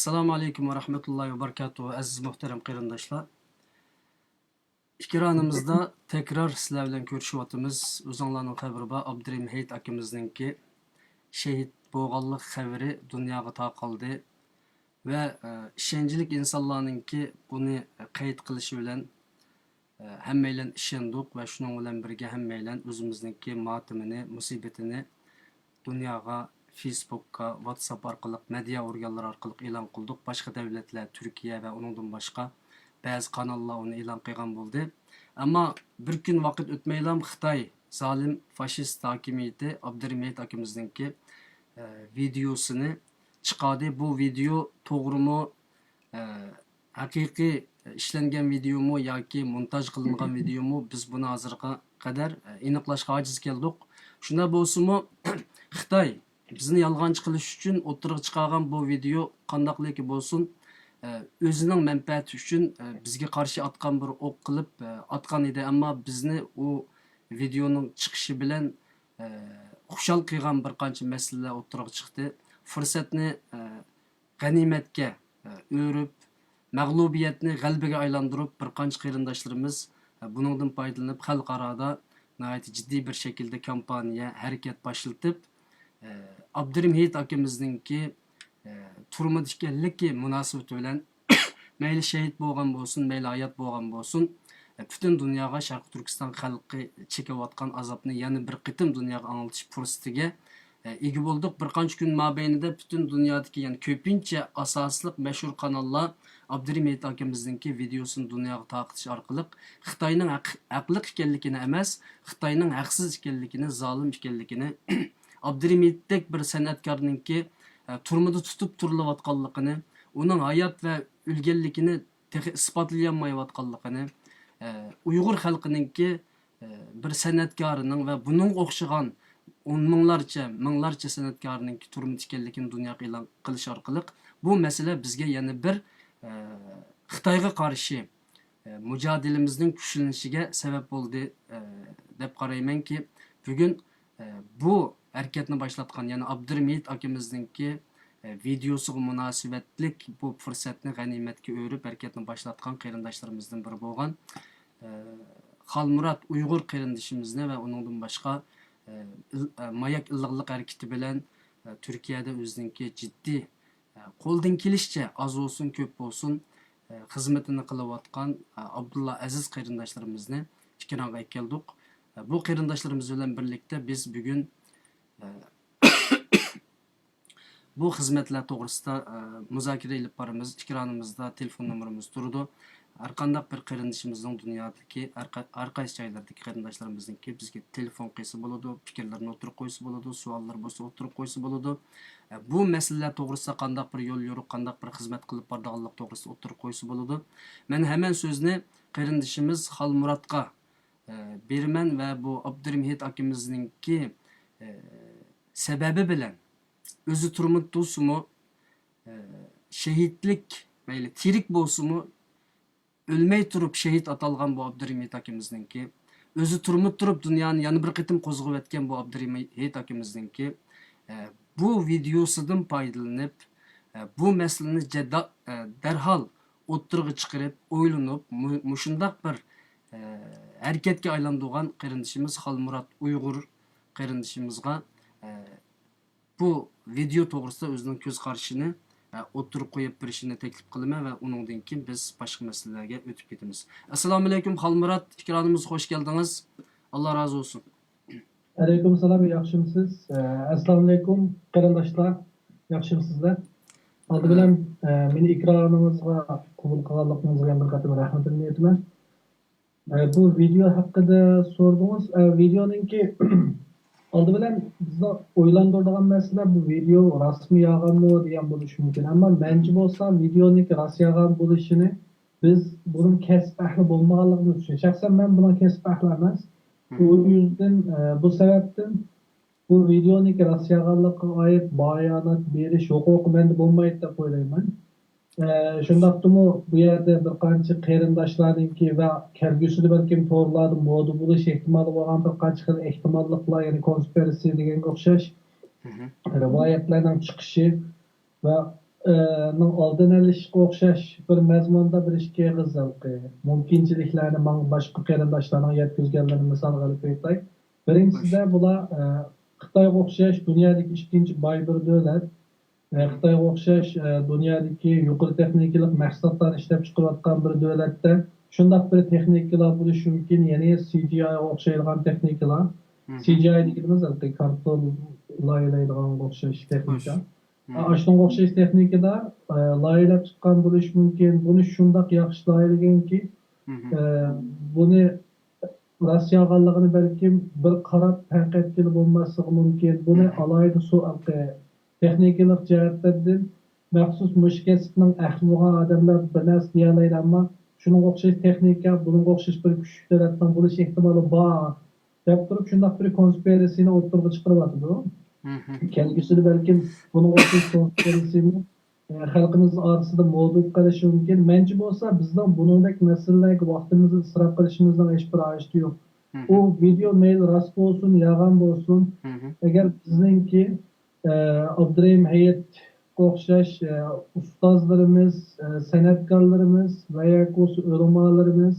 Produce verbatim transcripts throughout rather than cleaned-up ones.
ئەسسالامۇ ئەلەيكۇم ۋە رەھمەتۇللاھى ۋە بەرىكاتۇھۇ، ئەزىز مۇھتەرەم قېرىنداشلار. ئىكرانىمىزدا تەكرار سىلەر بىلەن كۆرۈشۈۋاتىمىز. ئۆزۈڭلارنىڭ خەۋىرى بار، ئابدۇرېھىم ھېيت ئاكىمىزنىڭكى شېھىت بولغانلىق خەۋىرى دۇنياغا تارقالدى ۋە، ئە، ئىشەنچلىك ئىنسانلارنىڭكى بۇنى قەيت قىلىشى بىلەن، ئە، ھەممەيلەن ئىشەندۇق ۋە شۇنىڭ بىلەن بىرگە ھەممەيلەن ئۆزىمىزنىڭكى ماتىمىنى، مۇسىبىتىنى دۇنياغا فېيسبۇكقا، ۋاتساپ ئارقىلىق، مېدىيا ئورگانلىرى ئارقىلىق ئېلان قىلدۇق. باشقا دەۋلەتلەر، تۈركىيە ۋە ئۇنىڭدىن باشقا بەزى قاناللار ئۇنى ئېلان قىلغان بولدى. ئەمما بىر كۈن ۋاقىت ئۆتمەيلا خىتاي زالىم فاشىست ھاكىمىيىتى ئابدۇرېھىم ھېيت ئاكىمىزنىڭكى، ئە، ۋىدېيوسىنى چىقاردى. بۇ ۋىدېيو توغرىمۇ، ئە، ھەقىقىي ئىشلەنگەن ۋىدېيومۇ ياكى مونتاژ قىلىنغان ۋىدېيومۇ، بىز بۇنى ھازىرغا قەدەر، ئە، ئېنىقلاشقا ئاجىز كەلدۇق. شۇنداق بولسىمۇ، خىتاي بىزنى يالغانچى قىلىش ئۈچۈن ئوتتۇرىغا چىقارغان بۇ ۋىدېيو قانداقلىكى بولسۇن، ئە، ئۆزىنىڭ مەنپەئەتى ئۈچۈن، ئە، بىزگە قارشى ئاتقان بىر ئوق قىلىپ، ئە، ئاتقان ئىدى. ئەمما بىزنى ئۇ ۋىدېيونىڭ چىقىشى بىلەن، ئە، خۇشال قىلغان بىر قانچە مەسىلىلەر ئوتتۇرىغا چىقتى. پۇرسەتنى، ئە، غەنىيمەتكە، ئە، ئۆرۈپ، مەغلۇبىيەتنى غەلىبىگە ئايلاندۇرۇپ، بىر قانچە قېرىنداشلىرىمىز، ئە، بۇنىڭدىن پايدىلىنىپ، خەلقئارادا ناھايىتى جىددىي بىر شەكىلدە كامپانىيە، ھەرىكەت باشلىتىپ، ئە، ئابدۇرېھىم ھېيت ئاكىمىزنىڭكى، ئە، تۈرمىدە ئىكەنلىكى مۇناسىۋىتى بىلەن مەيلى شېھىت بولغان بولسۇن، مەيلى ھايات بولغان بولسۇن، پۈتۈن دۇنياغا شەرقىي تۈركىستان خەلقى چېكىۋاتقان ئازابنى يەنە بىر قېتىم دۇنياغا ئاڭلىتىش پۇرسىتىگە ئىگە بولدۇق. بىر قانچە كۈن مابەينىدە پۈتۈن دۇنيادىكى، يەنى كۆپىنچە ئاساسلىق مەشھۇر قاناللار ئابدۇرېھىم ھېيت ئاكىمىزنىڭكى ۋىدېيوسىنى دۇنياغا تارقىتىش ئارقىلىق خىتاينىڭ ھەق-، ھەقلىق ئىكەنلىكىنى ئەمەس، خىتاينىڭ ھەقسىز ئىكەنلىكىنى، زالىم ئىكەنلىكىنى، ئابدۇرېھىم ھېيتتەك بىر سەنئەتكارنىڭكى، ئە، تۈرمىدە تۇتۇپ تۇرۇلۇۋاتقانلىقىنى، ئۇنىڭ ھايات ۋە ئۆلگەنلىكىنى تېخى ئىسپاتلىيالمايۋاتقانلىقىنى، ئە، ئۇيغۇر خەلقىنىڭكى، ئە، بىر سەنئەتكارىنىڭ ۋە بۇنىڭغا ئوخشىغان ئون مىڭلارچە، مىڭلارچە سەنئەتكارنىڭكى تۈرمىدە ئىكەنلىكىنى دۇنياغا ئېلان قىلىش ئارقىلىق بۇ مەسىلە بىزگە يەنە بىر، ئە، خىتايغا قارشى، ئە، مۇجادىلىمىزنىڭ كۈچلىنىشىگە سەۋەب بولدى، ئە، دەپ قارايمەنكى، بۈگۈن ئە، بۇ ھەرىكەتنى باشلاتقان، يەنى ئابدۇرېھىم ھېيت ئاكىمىزنىڭكى، ئە، ۋىدېيوسىغا مۇناسىۋەتلىك بۇ پۇرسەتنى غەنىيمەتكە ئۆرۈپ، ھەرىكەتنى باشلاتقان قېرىنداشلىرىمىزدىن بىرى بولغان، ئە، خالمۇرات ئۇيغۇر قېرىندىشىمىزنى ۋە ئۇنىڭدىن باشقا، ئە، ئىل-، ئە، ماياك ئىللىقلىق ھەرىكىتى بىلەن، ئە، تۈركىيەدە ئۆزىنىڭكى جىددىي، ئە، قولدىن كېلىشىچە ئاز بولسۇن، كۆپ بولسۇن، ئە، خىزمىتىنى قىلىۋاتقان، ئە، ئابدۇللا ئەزىز قېرىنداشلىرىمىزنى ئېكرانغا ئەكەلدۇق. ئە، بۇ قېرىنداشلىرىمىز بىلەن بىرلىكتە بىز بۈگۈن، ئە، بۇ خىزمەتلەر توغرىسىدا، ئە، مۇزاكىرە ئېلىپ بارىمىز. ئېكرانىمىزدا تېلېفون نومۇرىمىز تۇرىدۇ. ھەر قانداق بىر قېرىندىشىمىزنىڭ دۇنيادىكى ھەر قا-، ھەر قايسى جايلاردىكى قېرىنداشلىرىمىزنىڭكى بىزگە تېلېفون قىلسا بولىدۇ، پىكىرلىرىنى ئوتتۇرىغا قويسا بولىدۇ، سوئاللار بولسا ئوتتۇرىغا قويسا بولىدۇ. ئە، بۇ مەسىلىلەر توغرىسىدا قانداق بىر يول يورۇق، قانداق بىر خىزمەت قىلىپ بارىدىغانلىق توغرىسىدا ئوتتۇرىغا قويسا بولىدۇ. مەن ھەمەن سۆزنى قېرىندىشىمىز خالمۇراتقا، ئە، بېرىمەن ۋە بۇ ئابدۇرېھىم ھېيت ئاكىمىزنىڭكى، ئە، سەۋەبى بىلەن ئۆزى تۈرمىدە تۇرسىمۇ، ئە، شېھىتلىك، مەيلى تىرىك بولسىمۇ، ئۆلمەي تۇرۇپ شېھىت ئاتالغان بۇ ئابدۇرېھىم ھېيت ئاكىمىزنىڭكى، ئۆزى تۈرمىدە تۇرۇپ دۇنيانى يەنە بىر قېتىم قوزغىۋەتكەن بۇ ئابدۇرېھىم ھېيت ئاكىمىزنىڭكى، ئە، بۇ ۋىدېيوسىدىن پايدىلىنىپ، ئە، بۇ مەسىلىنى جەددا-، ئە، دەرھال ئوتتۇرىغا چىقىرىپ، ئويلىنىپ، مۇ-، مۇشۇنداق بىر، ئە، ھەرىكەتكە ئايلاندۇرغان قېرىندىشىمىز خالمۇرات ئۇيغۇر قېرىندىشىمىزغا، ئە، بۇ ۋىدېيو توغرىسىدا ئۆزىنىڭ كۆز قارىشىنى، ئە، ئوتتۇرىغا قويۇپ بېرىشىنى تەكلىپ قىلىمەن ۋە ئۇنىڭدىن كېيىن بىز باشقا مەسىلىلەرگە ئۆتۈپ كېتىمىز. ئەسسالامۇئەلەيكۇم، خالمۇرات، ئېكرانىمىزغا خوش كەلدىڭىز. ئاللا رازى بولسۇن. ئەلەيكۇم سالام، ياخشىمسىز؟ ئە، ئەسسالامۇئەلەيكۇم، قېرىنداشلار، ياخشىمسىزلەر؟ ئالدى بىلەن، ئە، مېنى ئېكرانىڭىزغا قوبۇل قىلغانلىقىڭىزغا يەنە بىر قېتىم رەھمىتىمنى ئېيتىمەن. ئە، بۇ ۋىدېو ھەققىدە سورىدىڭىز. ئە، ۋىدېونىڭكى ئالدى بىلەن بىزنى ئويلاندۇرىدىغان مەسىلە، بۇ ۋىدېو راستمۇ يالغانمۇ دېگەن بولۇشى مۇمكىن. ئەمما مەنچە بولسا ۋىدېونىڭكى راست يالغان بولۇشىنى بىز بۇنىڭ كەسىپ ئەھلى بولمىغانلىقىمىز ئۈچۈن، شەخسەن مەن بۇنىڭ كەسىپ ئەھلى ئەمەس. بۇ يۈزدىن، ئە، بۇ سەۋەبتىن بۇ ۋىدېونىڭكى راست يالغانلىقىغا ئائىت بايانات بېرىش ھوقۇقى مەندە بولمايدۇ دەپ ئويلايمەن. ئە، شۇنداقتىمۇ بۇ يەردە بىر قانچە قېرىنداشلارنىڭكى ۋە كەلگۈسىدە بەلكىم تورلاردا مودا بولۇش ئېھتىمالى بولغان بىر قانچە خىل ئېھتىماللىقلار، يەنى كونسپىراتسىيە دېگەنگە ئوخشاش رىۋايەتلەرنىڭ چىقىشى ۋە ئە، نىڭ ئالدىنى ئېلىشقا ئوخشاش بىر مەزمۇندا بىر ئىككى ئېغىز ھېلىقى مۇمكىنچىلىكلەرنى ماڭا باشقا قېرىنداشلارنىڭ يەتكۈزگەنلىرىنى مىسالغا ئېلىپ ئېيتاي. بىرىنچىسىدە، بۇلار، ئە، خىتايغا ئوخشاش دۇنيادىكى ئىككىنچى باي بىر دۆلەت. ئە، خىتايغا ئوخشاش، ئە، دۇنيادىكى يۇقىرى تېخنىكىلىق مەھسۇلاتلارنى ئىشلەپچىقىرىۋاتقان بىر دۆلەتتە شۇنداق بىر تېخنىكىلار بولۇشى مۇمكىن، يەنى سى جى ئايغا ئوخشايدىغان تېخنىكىلار. سى جى ئاي دېگىنىمىز ھېلىقى كارتون لايىھەلەيدىغانغا ئوخشاش تېخنىكا. ئاشۇنىڭغا ئوخشاش تېخنىكىدا، ئە، لايىھەلەپ چىققان بولۇشى مۇمكىن. بۇنى شۇنداق ياخشى لايىھەلىگەنكى، ئە، بۇنى راست يالغانلىقىنى بەلكىم بىر قاراپ پەرق ئەتكىلى بولماسلىقى مۇمكىن. بۇنى ئالاھىدە سو-، تېخنىكىلىق جەھەتلەردىن مەخسۇس مۇشۇ كەسىپنىڭ ئەھلى بولغان ئادەملەر بىر نەرسە دېيەلەيدۇ، ئەمما شۇنىڭغا ئوخشاش تېخنىكا، بۇنىڭغا ئوخشاش بىر كۈچلۈك دۆلەتنىڭ بولۇش ئېھتىمالى بار، دەپ تۇرۇپ شۇنداق بىر كونسپىرىسىنى ئوتتۇرىغا چىقىرىۋاتىدۇ. كەلگۈسىدە بەلكىم بۇنىڭغا ئوخشاش كونسپىرسىمۇ، ئە، خەلقىمىز ئارىسىدا مودا بولۇپ قېلىشى مۇمكىن. مەنچە بولسا بىزنىڭ بۇنىڭدەك مەسىلىلەرگە ۋاقتىمىزنى ئىسراپ قىلىشىمىزنىڭ ھېچبىر ھاجىتى يوق. ئۇ ۋىدېئو مەيلى راست بولسۇن، يالغان بولسۇن، ئەگەر بىزنىڭكى، ئە، ئابدۇرېھىم ھەيەتكە ئوخشاش، ئە، ئۇستازلىرىمىز، ئە، سەنئەتكارلىرىمىز ۋە ياكى بولسا ئۆلىمالىرىمىز،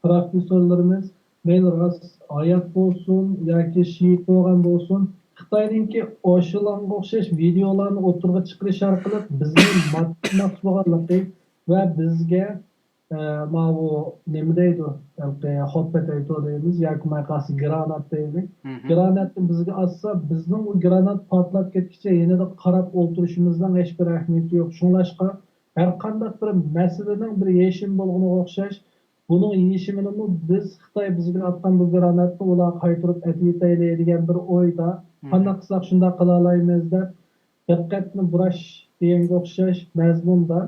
پروفېسسورلىرىمىز مەيلى راست ھايات بولسۇن ياكى شېھىت بولغان بولسۇن، خىتاينىڭكى ئاشۇلارغا ئوخشاش ۋىدېئولارنى ئوتتۇرىغا چىقىرىش ئارقىلىق بىزنى ماتىتماقچى بولغانلىقى ۋە بىزگە، ئە، ماۋۇ نېمە دەيدۇ، ھېلىقى خۇتبە دەيدۇ دەيمىز ياكى مايقاسى گرانات دەيلى. گراناتنى بىزگە ئاتسا، بىزنىڭ ئۇ گرانات پارتلاپ كەتكىچە يېنىدا قاراپ ئولتۇرۇشىمىزنىڭ ھېچبىر ئەھمىيىتى يوق. شۇڭلاشقا ھەرقانداق بىر مەسىلىنىڭ بىر يېشىمى بولغىنىغا ئوخشاش، بۇنىڭ يېشىمىنىمۇ بىز خىتاي بىزگە ئاتقان بۇ گراناتنى ئۇلارغا قايتۇرۇپ ئەتىۋېتەيلى دېگەن بىر ئويدا، قانداق قىلساق شۇنداق قىلالايمىز دەپ دىققەتنى بۇراش دېگەنگە ئوخشاش مەزمۇندا،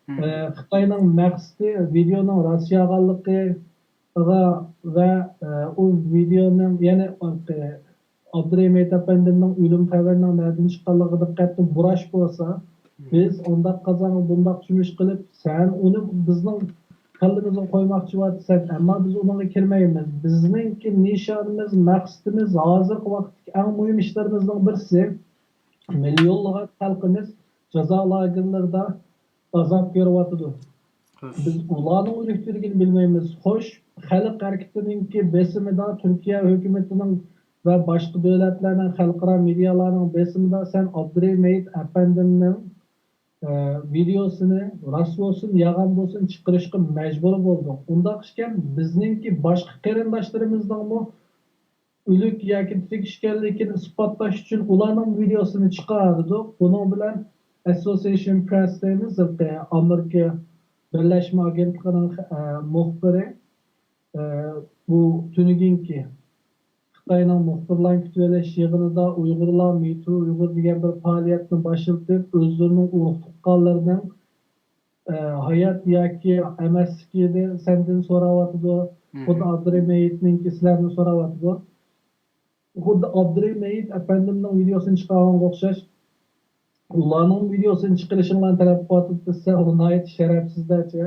ئە، خىتاينىڭ مەقسىتى ۋىدېئونىڭ راست يالغانلىقىغا ۋە، ئە، ئۇ ۋىدېئونىڭ، يەنى، ئە، ئابدۇرېھىم ھېيت ئەپەندىمنىڭ ئۆلۈم خەۋىرىنىڭ نەدىن چىققانلىقىغا دىققەتنى بۇراش بولسا، بىز ئۇنداق قازانغا بۇنداق جۈمۈش قىلىپ، سەن ئۇنى بىزنىڭ كاللىمىزغا قويماقچى بولۇۋاتىسەن، ئەمما بىز ئۇنىڭغا كىرمەيمىز. بىزنىڭكى نىشانىمىز، مەقسىتىمىز، ھازىرقى ۋاقىتتىكى ئەڭ مۇھىم ئىشلىرىمىزنىڭ بىرسى، مىليونلىغان خەلقىمىز جازا لاگېرلىرىدا ئازاب كۆرۈۋاتىدۇ. بىز ئۇلارنىڭ ئۆلۈكتۈرگىنى بىلمەيمىز. خوش، خەلق ھەرىكىتىنىڭكى بېسىمىدا تۈركىيە ھۆكۈمىتىنىڭ ۋە باشقا دۆلەتلەرنىڭ خەلقئارا مېدىيالارنىڭ بېسىمىدا سەن ئابدۇرېھىم ھېيت ئەپەندىمنىڭ، ئە، ۋىدېئوسىنى راست بولسۇن، يالغان بولسۇن چىقىرىشقا مەجبۇر بولدۇڭ. ئۇنداق ئىكەن، بىزنىڭكى باشقا قېرىنداشلىرىمىزنىڭمۇ ئۆلۈك ياكى تىرىك ئىكەنلىكىنى ئىسپاتلاش ئۈچۈن ئۇلارنىڭ ۋىدېئوسىنى چىقاردۇق. بۇنىڭ بىلەن ئەسوسىيېشن پرېس دەيمىز، ئامېرىكا بىرلەشمە ئاگېنتلىقىنىڭ، ئە، مۇخبىرى، ئە، بۇ تۈنۈگۈنكى خىتاينىڭ مۇخبىرلارنى كۈتۈۋېلىش يىغىنىدا ئۇيغۇرلار، مىتۇ ئۇيغۇر دېگەن بىر پائالىيەتنى باشلىتىپ، ئۆزلىرىنىڭ ئۇرۇق تۇغقانلىرىنىڭ، ئە، ھايات ياكى ئەمەسلىكىنى سەندىن سوراۋاتىدۇ. خۇددى ئابدۇرېھىم ھېيتنىڭكى سىلەردىن سوراۋاتىدۇ. خۇددى ئابدۇرېھىم ھېيت ئەپەندىمنىڭ ۋىدېئوسىنى چىقارغانغا ئوخشاش، ئۇلارنىڭ ۋىدېئوسىنى چىقىرىشىڭلارنى تەلەپ قىلىۋاتىدۇ دېسە، ئۇ ناھايىتى شەرەپسىزلەرچە،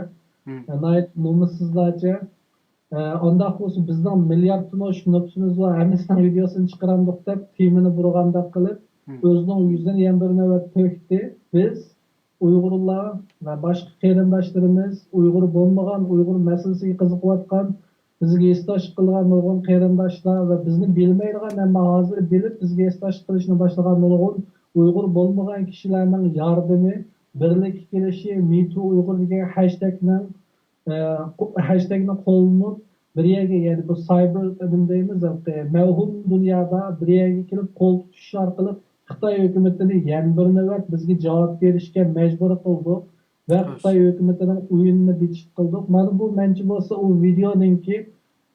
ناھايىتى نومۇسسىزلارچە. ئە، ئانداق بولسا بىزنىڭ مىليارد توننا نوپۇسىمىز بار، ھەممىسىنىڭ ۋىدېئوسىنى چىقىرامدۇق دەپ تېمىنى بۇرىغاندەك قىلىپ، ئۆزىنىڭ يۈزىنى يەنە بىر نۆۋەت تۆكتى. بىز ئۇيغۇرلار ۋە باشقا قېرىنداشلىرىمىز، ئۇيغۇر بولمىغان، ئۇيغۇر مەسىلىسىگە قىزىقىۋاتقان، بىزگە ھېسداشلىق قىلغان نۇرغۇن قېرىنداشلار ۋە بىزنى بىلمەيدىغان، ئەمما ھازىر بىلىپ بىزگە ھېسداشلىق قىلىشنى باشلىغان نۇرغۇن ئۇيغۇر بولمىغان كىشىلەرنىڭ ياردىمى، بىرلىككە كېلىشى، مىتۇ ئۇيغۇر دېگەن ھەشتەگنىڭ، ئە، قو-، ھەشتەگنى قوللىنىپ، بىر يەرگە، يەنى بۇ سايبېر نېمە دەيمىز، ھېلىقى مەۋھۇم دۇنيادا بىر يەرگە كېلىپ قول تۇتۇش ئارقىلىق خىتاي ھۆكۈمىتىنى يەنە بىر نۆۋەت بىزگە جاۋاب بېرىشكە مەجبۇر قىلدۇق ۋە خىتاي ھۆكۈمىتىنىڭ ئويۇنىنى بىجىت قىلدۇق. مانا بۇ مەنچە بولسا ئۇ ۋىدېئونىڭكى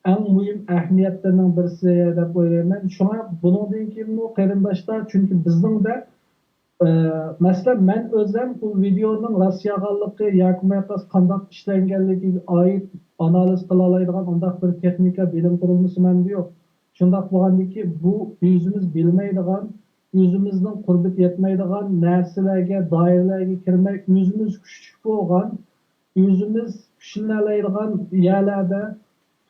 ئەڭ مۇھىم ئەھمىيەتلىرىنىڭ بىرسى دەپ ئويلايمەن. شۇڭا بۇنىڭدىن كېيىنمۇ قېرىنداشلار، چۈنكى بىزنىڭدە ئى، مەسىلەن، مەن ئۆزۈم بۇ ۋىدېئونىڭ راست يالغانلىقى ياكى مايقاس قانداق ئىشلەنگەنلىكىگە ئائىت ئانالىز قىلالايدىغان ئۇنداق بىر تېخنىكا بىلىم قۇرۇلمىسى مەندە يوق. شۇنداق بولغاندىكى، بۇ ئۆزىمىز بىلمەيدىغان، ئۆزىمىزنىڭ قۇربىتى يەتمەيدىغان نەرسىلەرگە، دائىرىلەرگە كىرمەي، ئۆزىمىز كۈچلۈك بولغان، ئۆزىمىز كۈچلىنەلەيدىغان يەرلەردە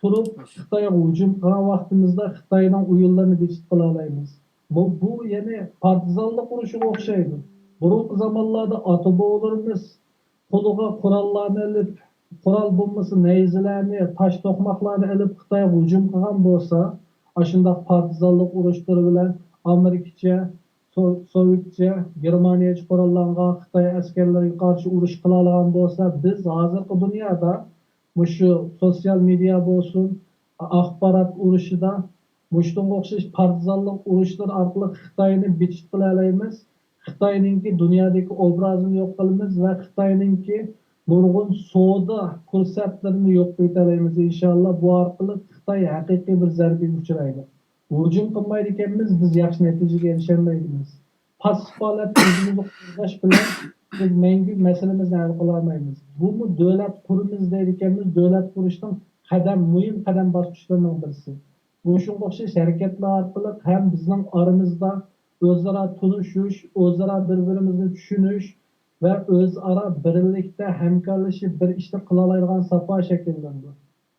تۇرۇپ، خىتايغا ھۇجۇم قىلغان ۋاقتىمىزدا خىتاينىڭ ئويۇنلىرىنى بىجىت قىلالايمىز. بۇ، بۇ يەنى پارتىزانلىق ئۇرۇشىغا ئوخشايدۇ. بۇرۇنقى زامانلاردا ئاتا-بوۋىلىرىمىز قولىغا قوراللارنى ئېلىپ، قورال بولمىسا نەيزىلەرنى، تاش توقماقلارنى ئېلىپ خىتايغا ھۇجۇم قىلغان بولسا، ئاشۇنداق پارتىزانلىق ئۇرۇشلىرى بىلەن ئامېرىكىچە، سو-، سوۋېتچە، گېرمانىيەچە قوراللانغان خىتاي ئەسكەرلىرىگە قارشى ئۇرۇش قىلالىغان بولسا، بىز ھازىرقى دۇنيادا مۇشۇ سوتسىيال مېدىيا بولسۇن، ئاخبارات ئۇرۇشىدا مۇشۇنىڭغا ئوخشاش پارتىزانلىق ئۇرۇشلىرى ئارقىلىق خىتاينى بىتىت قىلالايمىز. خىتاينىڭكى دۇنيادىكى ئوبرازىنى يوق قىلىمىز ۋە خىتاينىڭكى نۇرغۇن سودا پۇرسەتلىرىنى يوق قىلىۋېتەلەيمىز، ئىنشاللا. بۇ ئارقىلىق خىتاي ھەقىقىي بىر زەربىگە ئۇچرايدۇ. ھۇجۇم قىلمايدىكەنمىز، بىز ياخشى نەتىجىگە ئېرىشەلمەيدىمىز. پاسسىپ ھالەتتە ئۆزىمىزنى قوغداش بىلەن بىز مەڭگۈ مەسىلىمىزنى ھەل قىلالمايمىز. بۇمۇ دۆلەت قۇرىمىز دەيدىكەنمىز، دۆلەت قۇرۇشنىڭ قەدەم، مۇھىم قەدەم باسقۇچلىرىنىڭ بىرسى. بۇ شۇنىڭغا ئوخشاش ھەرىكەتلەر ئارقىلىق ھەم بىزنىڭ ئارىمىزدا ئۆزئارا تونۇشۇش، ئۆزئارا بىر-بىرىمىزنى چۈشىنىش ۋە ئۆزئارا بىرلىكتە ھەمكارلىشىپ بىر ئىشنى قىلالايدىغان ساپا شەكىللىنىدۇ.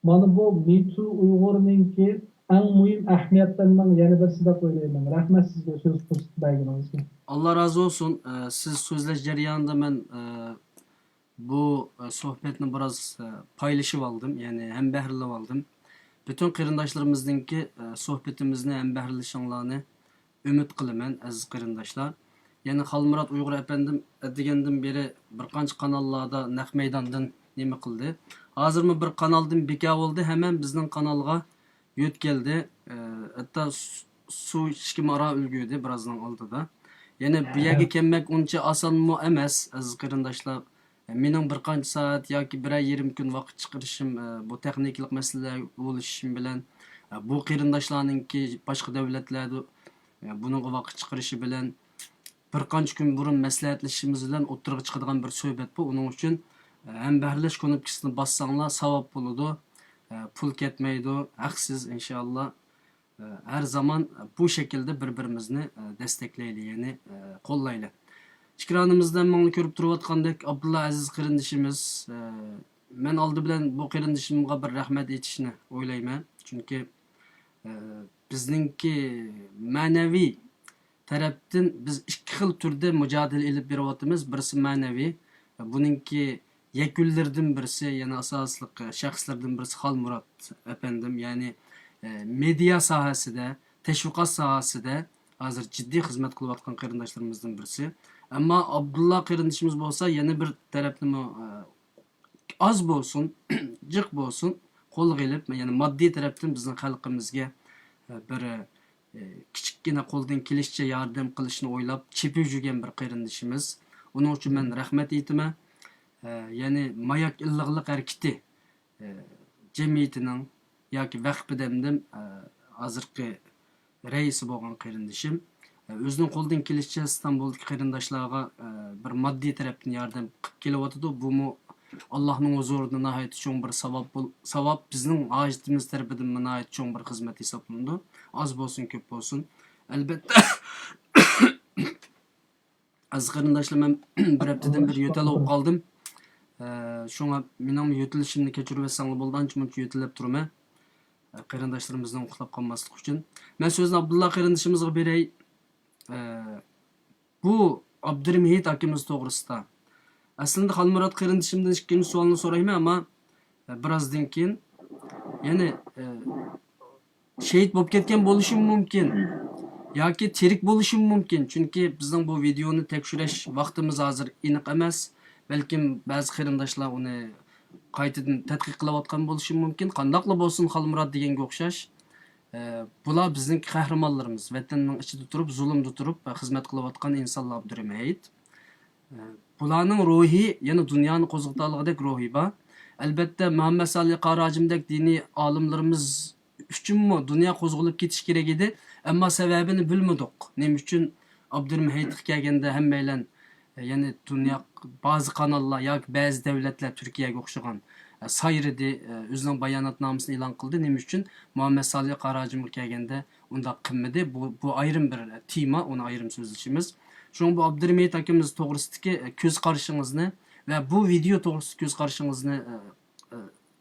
مانا بۇ مىتۇ ئۇيغۇرنىڭكى ئەڭ مۇھىم ئەھمىيەتلىرىنىڭ يەنە بىرسى دەپ ئويلايمەن. رەھمەت سىزگە سۆز پۇرسىتى بەرگىنىڭىزگە. ئاللا رازى بولسۇن. ئە، سىز سۆزلەش جەريانىدا مەن، ئە، بۇ، ئە، سۆھبەتنى بىراز، ئە، پايلىشىۋالدىم، يەنى ھەمبەھىرلىۋالدىم. پۈتۈن قېرىنداشلىرىمىزنىڭكى، ئە، سۆھبىتىمىزنى ھەمبەھىرلىشىڭلارنى ئۈمىد قىلىمەن، ئەزىز قېرىنداشلار. يەنە خالمۇرات ئۇيغۇر ئەپەندىم ئەتىگەندىن بېرى بىر قانچە قاناللاردا نەق مەيداندىن نېمە قىلدى. ھازىرمۇ بىر قانالدىن بىكار بولدى، ھەممە بىزنىڭ قانالغا يۆتكەلدى. ئە، ھەتتا سۇ، سۇ ئىچىشكىمۇ ئاران ئۈلگۈردى بىرازنىڭ ئالدىدا. يەنى بۇ يەرگە كەلمەك ئۇنچە ئاسانمۇ ئەمەس، ئەزىز قېرىنداشلار. مېنىڭ بىر قانچە سائەت ياكى بىرەر يېرىم كۈن ۋاقىت چىقىرىشىم، ئە، بۇ تېخنىكىلىق مەسىلىلەر بولۇشۇم بىلەن، ئە، بۇ قېرىنداشلارنىڭكى باشقا دۆلەتلەردە، ئە، بۇنىڭغا ۋاقىت چىقىرىشى بىلەن، بىر قانچە كۈن بۇرۇن مەسلىھەتلىشىشىمىز بىلەن ئوتتۇرىغا چىقىدىغان بىر سۆھبەت بۇ. ئۇنىڭ ئۈچۈن، ئە، ھەمبەھىرلەش كۇنۇپكىسىنى باسساڭلار ساۋاب بولىدۇ، ئە، پۇل كەتمەيدۇ، ھەقسىز، ئىنشائاللا. ھەر زامان بۇ شەكىلدە بىر-بىرىمىزنى دەستەكلەيلى، يەنى قوللايلى. ئېكرانىمىزدا ھەممىڭلار كۆرۈپ تۇرۇۋاتقاندەك، ئابدۇللا ئەزىز قېرىندىشىمىز، مەن ئالدى بىلەن بۇ قېرىندىشىمغا بىر رەھمەت ئېيتىشنى ئويلايمەن. چۈنكى بىزنىڭكى مەنەۋى تەرەپتىن بىز ئىككى خىل تۈردە مۇجادىلە ئېلىپ بېرىۋاتىمىز. بىرسى مەنەۋى، بۇنىڭكى يەكۈنلىرىدىن بىرسى، يەنى ئاساسلىق شەخسلىرىدىن بىرسى خالمۇرات ئەپەندىم، يەنى، ئە، مېدىيا ساھەسىدە، تەشۋىقات ساھەسىدە ھازىر جىددىي خىزمەت قىلىۋاتقان قېرىنداشلىرىمىزدىن بىرسى. ئەمما ئابدۇللا قېرىندىشىمىز بولسا يەنە بىر تەرەپنىمۇ، ئە، ئاز بولسۇن، جىق بولسۇن، قولغا ئېلىپ، يەنى ماددىي تەرەپتىن بىزنىڭ خەلقىمىزگە، ئە، بىر، ئە، كىچىككىنە قولدىن كېلىشىچە ياردەم قىلىشنى ئويلاپ چېپىپ يۈرگەن بىر قېرىندىشىمىز. ئۇنىڭ ئۈچۈن مەن رەھمەت ئېيتىمەن. ئە، يەنى ماياك ئىللىقلىق ھەرىكىتى، ئە، جەمئىيىتىنىڭ ياكى ۋەقپى دەمدىم، ئە، ھازىرقى رەئىسى بولغان قېرىندىشىم، ئە، ئۆزىنىڭ قولىدىن كېلىشىچە ئىستانبۇلدىكى قېرىنداشلارغا، ئە، بىر ماددىي تەرەپتىن ياردەم قىلىپ كېلىۋاتىدۇ. بۇمۇ ئاللاھنىڭ ھۇزۇرىدا ناھايىتى چوڭ بىر ساۋاب بول-، ساۋاب، بىزنىڭ ھاجىتىمىز تەرىپىدىنمۇ ناھايىتى چوڭ بىر خىزمەت ھېسابلىنىدۇ. ئاز بولسۇن، كۆپ بولسۇن. ئەلبەتتە، ئەزىز قېرىنداشلار، مەن بىر ھەپتىدىن بېرى يۆتەل بولۇپ قالدىم. ئە، شۇڭا مېنىڭ يۆتىلىشىمنى كەچۈرۈۋەتسەڭلار بولىدۇ، ئانچە-مۇنچە يۆتىلىپ تۇرىمەن. ئە، قېرىنداشلىرىمىزنىڭ ئۇخلاپ قالماسلىقى ئۈچۈن. مەن سۆزنى ئابدۇللا قېرىندىشىمىزغا بېرەي. ئە، بۇ ئابدۇرېھىم ھېيت ئاكىمىز توغرىسىدا. ئەسلىدە خالمۇرات قېرىندىشىمدىن ئىككىنچى سوئالنى سورايمەن، ئەمما، ئە، بىرازدىن كېيىن يەنە، ئە، شېھىت بولۇپ كەتكەن بولۇشىمۇ مۇمكىن ياكى تىرىك بولۇشىمۇ مۇمكىن. چۈنكى بىزنىڭ بۇ ۋىدېئونى تەكشۈرۈش ۋاقتىمىز ھازىر ئېنىق ئەمەس. بەلكىم بەزى قېرىنداشلار ئۇنى قايتىدىن تەتقىق قىلىۋاتقان بولۇشى مۇمكىن. قانداقلا بولسۇن، خالمۇرات دېگەنگە ئوخشاش، ئە، بۇلار بىزنىڭكى قەھرىمانلىرىمىز. ۋەتەننىڭ ئىچىدە تۇرۇپ، زۇلۇمدا تۇرۇپ، ئە، خىزمەت قىلىۋاتقان ئىنسانلار، ئابدۇرېھىم ھېيت. ئە، بۇلارنىڭ روھى يەنە دۇنيانى قوزغىتالىغۇدەك روھى بار. ئەلبەتتە، مۇھەممەد سالىھ قارا ھاجىمدەك دىنىي ئالىملىرىمىز ئۈچۈنمۇ دۇنيا قوزغىلىپ كېتىشى كېرەك ئىدى. ئەمما سەۋەبىنى بىلمىدۇق. نېمە ئۈچۈن ئابدۇرېھىم ھېيتقا كەلگەندە ھەممەيلەن، يەنى دۇنيا، بەزى قاناللار ياكى بەزى دۆلەتلەر تۈركىيەگە ئوخشىغان، سايرىدى، ئۆزىنىڭ باياناتنامىسىنى ئېلان قىلدى. نېمە ئۈچۈن مۇھەممەد سالىھ قارا ھاجىمغا كەلگەندە ئۇنداق قىلمىدى. بۇ، بۇ ئايرىم بىر تېما، ئۇنى ئايرىم سۆزلىشىمىز. شۇڭا بۇ ئابدۇرېھىم ھېيت ئاكىمىز توغرىسىدىكى، ئە، كۆز قارىشىڭىزنى ۋە بۇ ۋىدېئو توغرىسىدىكى كۆز قارىشىڭىزنى، ئە، ئە،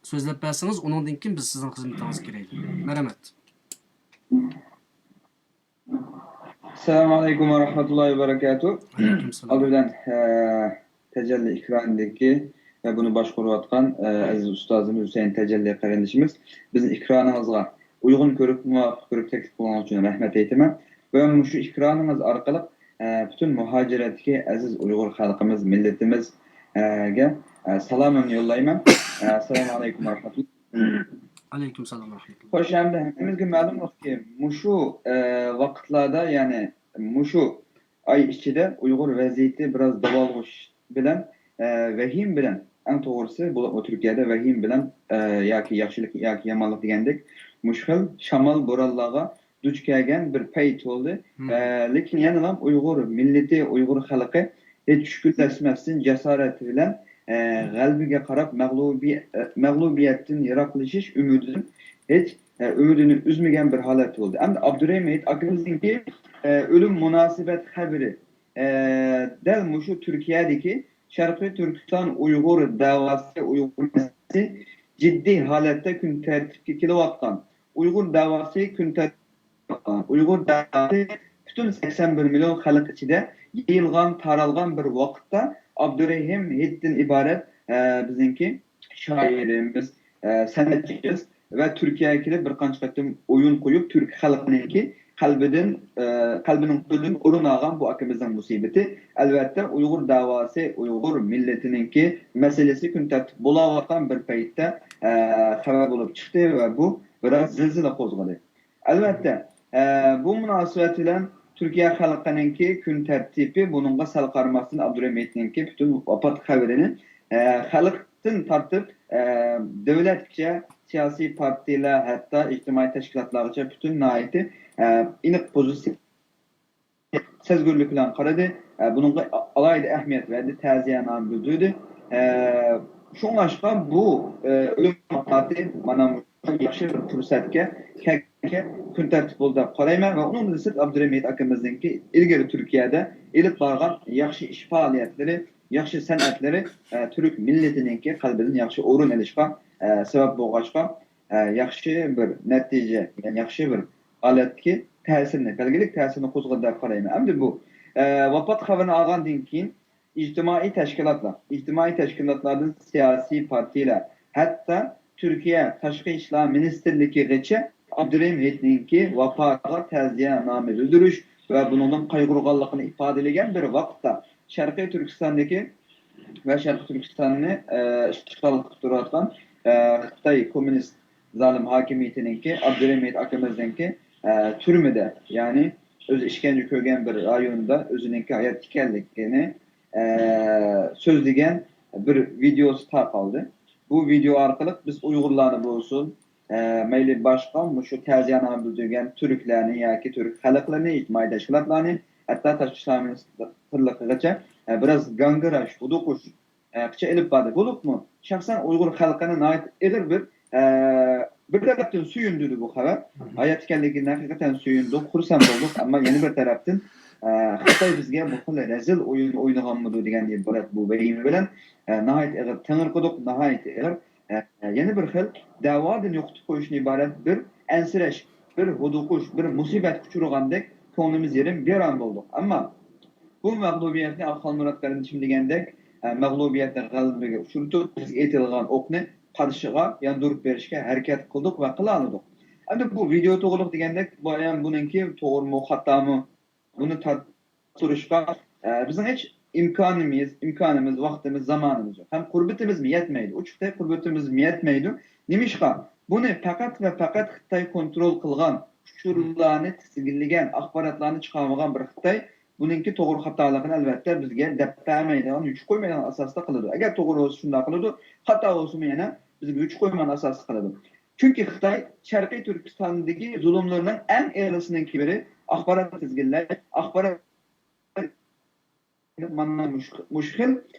سۆزلەپ بەرسىڭىز، ئۇنىڭدىن كېيىن بىز سىزنىڭ خىزمىتىڭىزگە كىرەيلى. مەرھەمەت. ئەسسالامۇ ئەلەيكۇم ۋە رەھمەتۇللاھى ۋە بەرەكاتۇھ. ئەلەيكۇم سالام. ئالدى بىلەن، ئە، تەجەللى ئېكرانىدىكى ۋە بۇنى باشقۇرۇۋاتقان، ئە، ئەزىز ئۇستازىمىز ھۈسەيىن تەجەللى قېرىندىشىمىز بىزنىڭ ئېكرانىڭىزغا ئۇيغۇن كۆرۈپ، مۇۋاپىق كۆرۈپ تەكلىپ قىلغىنىڭىز ئۈچۈن رەھمەت ئېيتىمەن. ۋە مۇشۇ ئېكرانىڭىز ئارقىلىق، ئە، پۈتۈن مۇھاجىرەتتىكى ئەزىز ئۇيغۇر خەلقىمىز، مىللىتىمىزگە، ئە، سالامىمنى يوللايمەن. ئە، ئەسسالامۇ ئەلەيكۇم ۋە رەھمەتۇللاھ. ئەلەيكۇم سالام ۋە رەھمەتۇللاھ. خوش، ئەمدى ھەممىمىزگە مەلۇملۇقكى، مۇشۇ، ئە، ۋاقىتلاردا، يەنى مۇشۇ ئاي ئىچىدە ئۇيغۇر ۋەزىيىتى بىراز داۋالغۇش بىلەن، ئە، ۋەھىم بىلەن، ئەڭ توغرىسى، بولۇپمۇ تۈركىيەدە ۋەھىم بىلەن، ئە، ياكى ياخشىلىق ياكى يامانلىق دېگەندەك، مۇشۇ خىل شامال، بورانلارغا دۇچ كەلگەن بىر پەيت بولدى. ئە، لېكىن يەنىلا ئۇيغۇر مىللىتى، ئۇيغۇر خەلقى ھېچ چۈشكۈنلەشمەستىن، جاسارەت بىلەن، ئە، غەلىبىگە قاراپ مەغلۇبىي-، ئە، مەغلۇبىيەتتىن يىراقلىشىش ئۈمىدىدىن ھېچ، ئە، ئۈمىدىنى ئۈزمىگەن بىر ھالەتتە بولدى. ئەمدى ئابدۇرېھىم ھېيت ئاكىمىزنىڭكى، ئە، ئۆلۈم مۇناسىۋەت خەۋىرى، ئە، دەل مۇشۇ تۈركىيەدىكى شەرقىي تۈركىستان ئۇيغۇر دەۋاسى، ئۇيغۇر مەسىلىسى جىددىي ھالەتتە كۈن تەرتىپكە كېلىۋاتقان، ئۇيغۇر دەۋاسى كۈن تەرتىپكە كېلىۋاتقان، ئۇيغۇر دەۋاسى پۈتۈن سەكسەن بىر مىليون خەلق ئىچىدە يېيىلغان، تارالغان بىر ۋاقىتتا ئابدۇرېھىم ھېيتتىن ئىبارەت، ئە، بىزنىڭكى شائىرىمىز، ئە، سەنئەتچىمىز ۋە تۈركىيەگە كېلىپ بىر قانچە قېتىم ئويۇن قويۇپ، تۈرك خەلقىنىڭكى قەلبىدىن، ئە، قەلبىنىڭ تۆرىدىن ئورۇن ئالغان بۇ ئاكىمىزنىڭ مۇسىبىتى، ئەلۋەتتە، ئۇيغۇر دەۋاسى، ئۇيغۇر مىللىتىنىڭكى مەسىلىسى كۈن تەرتىپ بولاۋاتقان بىر پەيتتە، ئە، خەۋەر بولۇپ چىقتى ۋە بۇ بىراز زىلزىلە قوزغىدى. ئەلۋەتتە، ئە، بۇ مۇناسىۋەت بىلەن تۈركىيە خەلقىنىڭكى كۈن تەرتىپى بۇنىڭغا سەل قارىماستىن، ئابدۇرېھىم ھېيتنىڭكى پۈتۈن ۋاپات خەۋىرىنى، ئە، خەلقتىن تارتىپ، ئە، دۆلەتكىچە، سىياسىي پارتىيەلەر، ھەتتا ئىجتىمائىي تەشكىلاتلارغىچە پۈتۈن ناھايىتى، ئە، ئېنىق پوزىتسىيە سەزگۈرلۈك بىلەن قارىدى. ئە، بۇنىڭغا ئالاھىدە ئەھمىيەت بەردى، تەزىيەنامە بىلدۈردى. ئە، شۇڭلاشقا بۇ، ئە، ئۆلۈم ۋاپاتى مانا مۇشۇ ياخشى بىر پۇرسەتكە كەلگەن كۈن تەرتىپ بولدى دەپ قارايمەن ۋە ئۇنىڭدىن سىرت ئابدۇرېھىم ھېيت ئاكىمىزنىڭكى ئىلگىرى تۈركىيەدە ئېلىپ بارغان ياخشى ئىش پائالىيەتلىرى، ياخشى سەنئەتلىرى، ئە، تۈرك مىللىتىنىڭكى قەلبىدىن ياخشى ئورۇن ئېلىشقا، ئە، سەۋەب بولغاچقا، ئە، ياخشى بىر نەتىجە، يەنى ياخشى بىر ھالەتتىكى تەسىرنى، بەلگىلىك تەسىرنى قوزغىدى دەپ قارايمەن. ئەمدى بۇ، ئە، ۋاپات خەۋىرىنى ئالغاندىن كېيىن ئىجتىمائىي تەشكىلاتلار، ئىجتىمائىي تەشكىلاتلاردىن سىياسىي پارتىيەلەر، ھەتتا تۈركىيە تاشقى ئىشلار مىنىستىرلىكىغىچە ئابدۇرېھىم ھېيتنىڭكى ۋاپاتىغا تەزىيەنامە بىلدۈرۈش ۋە بۇنىڭدىن قايغۇرغانلىقىنى ئىپادىلىگەن بىر ۋاقىتتا، شەرقىي تۈركىستاندىكى ۋە شەرقىي تۈركىستاننى، ئە، ئىشغال قىلىپ تۇرۇۋاتقان، ئە، خىتاي كوممۇنىست زالىم ھاكىمىيىتىنىڭكى، ئابدۇرېھىم ھېيت ئاكىمىزنىڭكى، ئە، تۈرمىدە، يەنى ئۆزى ئىشكەنجە كۆرگەن بىر رايوندا ئۆزىنىڭكى ھايات ئىكەنلىكىنى، ئە، سۆزلىگەن بىر ۋىدېئوسى تارقالدى. بۇ ۋىدېئو ئارقىلىق بىز ئۇيغۇرلارنى بولسۇن، ئە، مەيلى باشقا مۇشۇ تەزىيەنامە بىلدۈرگەن تۈركلەرنى ياكى تۈرك خەلقلىرىنى، ئىجتىمائىي تەشكىلاتلارنى، ھەتتا تاشقى ئىشلار مىنىستىرلىقىغىچە، ئە، بىراز گاڭگىراش، ھودۇقۇش، ئە، قىچا ئېلىپ باردى. بولۇپمۇ شەخسەن ئۇيغۇر خەلقىنى ناھايىتى ئېغىر بىر، ئە، بىر تەرەپتىن سۆيۈندۈردى بۇ خەۋەر. ھايات ئىكەنلىكىدىن ھەقىقەتەن سۆيۈندۇق، خۇرسەن بولدۇق. ئەمما يەنە بىر تەرەپتىن، ئە، خىتاي بىزگە بۇ خىل رەزىل ئويۇن ئوينىغانمىدۇ دېگەندىن ئىبارەت بۇ ۋەھىمە بىلەن، ئە، ناھايىتى ئېغىر تېڭىرقىدۇق، ناھايىتى ئېغىر، ئە، يەنە بىر خىل دەۋادىن يوقىتىپ قويۇشتىن ئىبارەت بىر ئەنسىرەش، بىر ھودۇقۇش، بىر مۇسىبەتكە ئۇچرىغاندەك كۆڭلىمىز يېرىم، بىران بولدۇق. ئەمما بۇ مەغلۇبىيەتنى ئالىخانمۇرات قېرىندىشىم دېگەندەك، ئە، مەغلۇبىيەتنى غەلىبىگە ئۇچرىتىپ، بىزگە ئېتىلغان ئوقنى قارشىغا ياندۇرۇپ بېرىشكە ھەرىكەت قىلدۇق ۋە قىلالىدۇق. ئەمدى بۇ ۋىدېئو توغرىلىق دېگەندەك، بايان بۇنىڭكى توغرىمۇ، خاتامۇ، بۇنى تارتىشتۇرۇشقا، ئە، بىزنىڭ ھېچ ئىمكانىمىز، ئىمكانىمىز، ۋاقتىمىز، زامانىمىز يوق. ھەم قۇربىتىمىزمۇ يەتمەيدۇ. ئوچۇقتى، قۇربىتىمىزمۇ يەتمەيدۇ. نېمىشقا؟ بۇنى پەقەت ۋە پەقەت خىتاي كونترول قىلغان، ئۇچۇرلارنى تىزگىنلىگەن، ئاخباراتلارنى چىقارمىغان بىر خىتاي بۇنىڭكى توغرا خاتالىقىنى، ئەلۋەتتە، بىزگە دەپ بەرمەيدىغان، يۈچ قويمايدىغان ئاساستا قىلىدۇ. ئەگەر توغرا بولسا شۇنداق قىلىدۇ، خاتا بولسىمۇ يەنە بىزگە يۈچ قويمايدىغان ئاساستا قىلىدۇ. چۈنكى خىتاي شەرقىي تۈركىستاندىكى زۇلۇملىرىنىڭ ئەڭ ئېغىرىسىنىڭكى بىرى ئاخبارات تىزگىنلەش، ئاخبارات مانا مۇشۇ، مۇشۇ خىل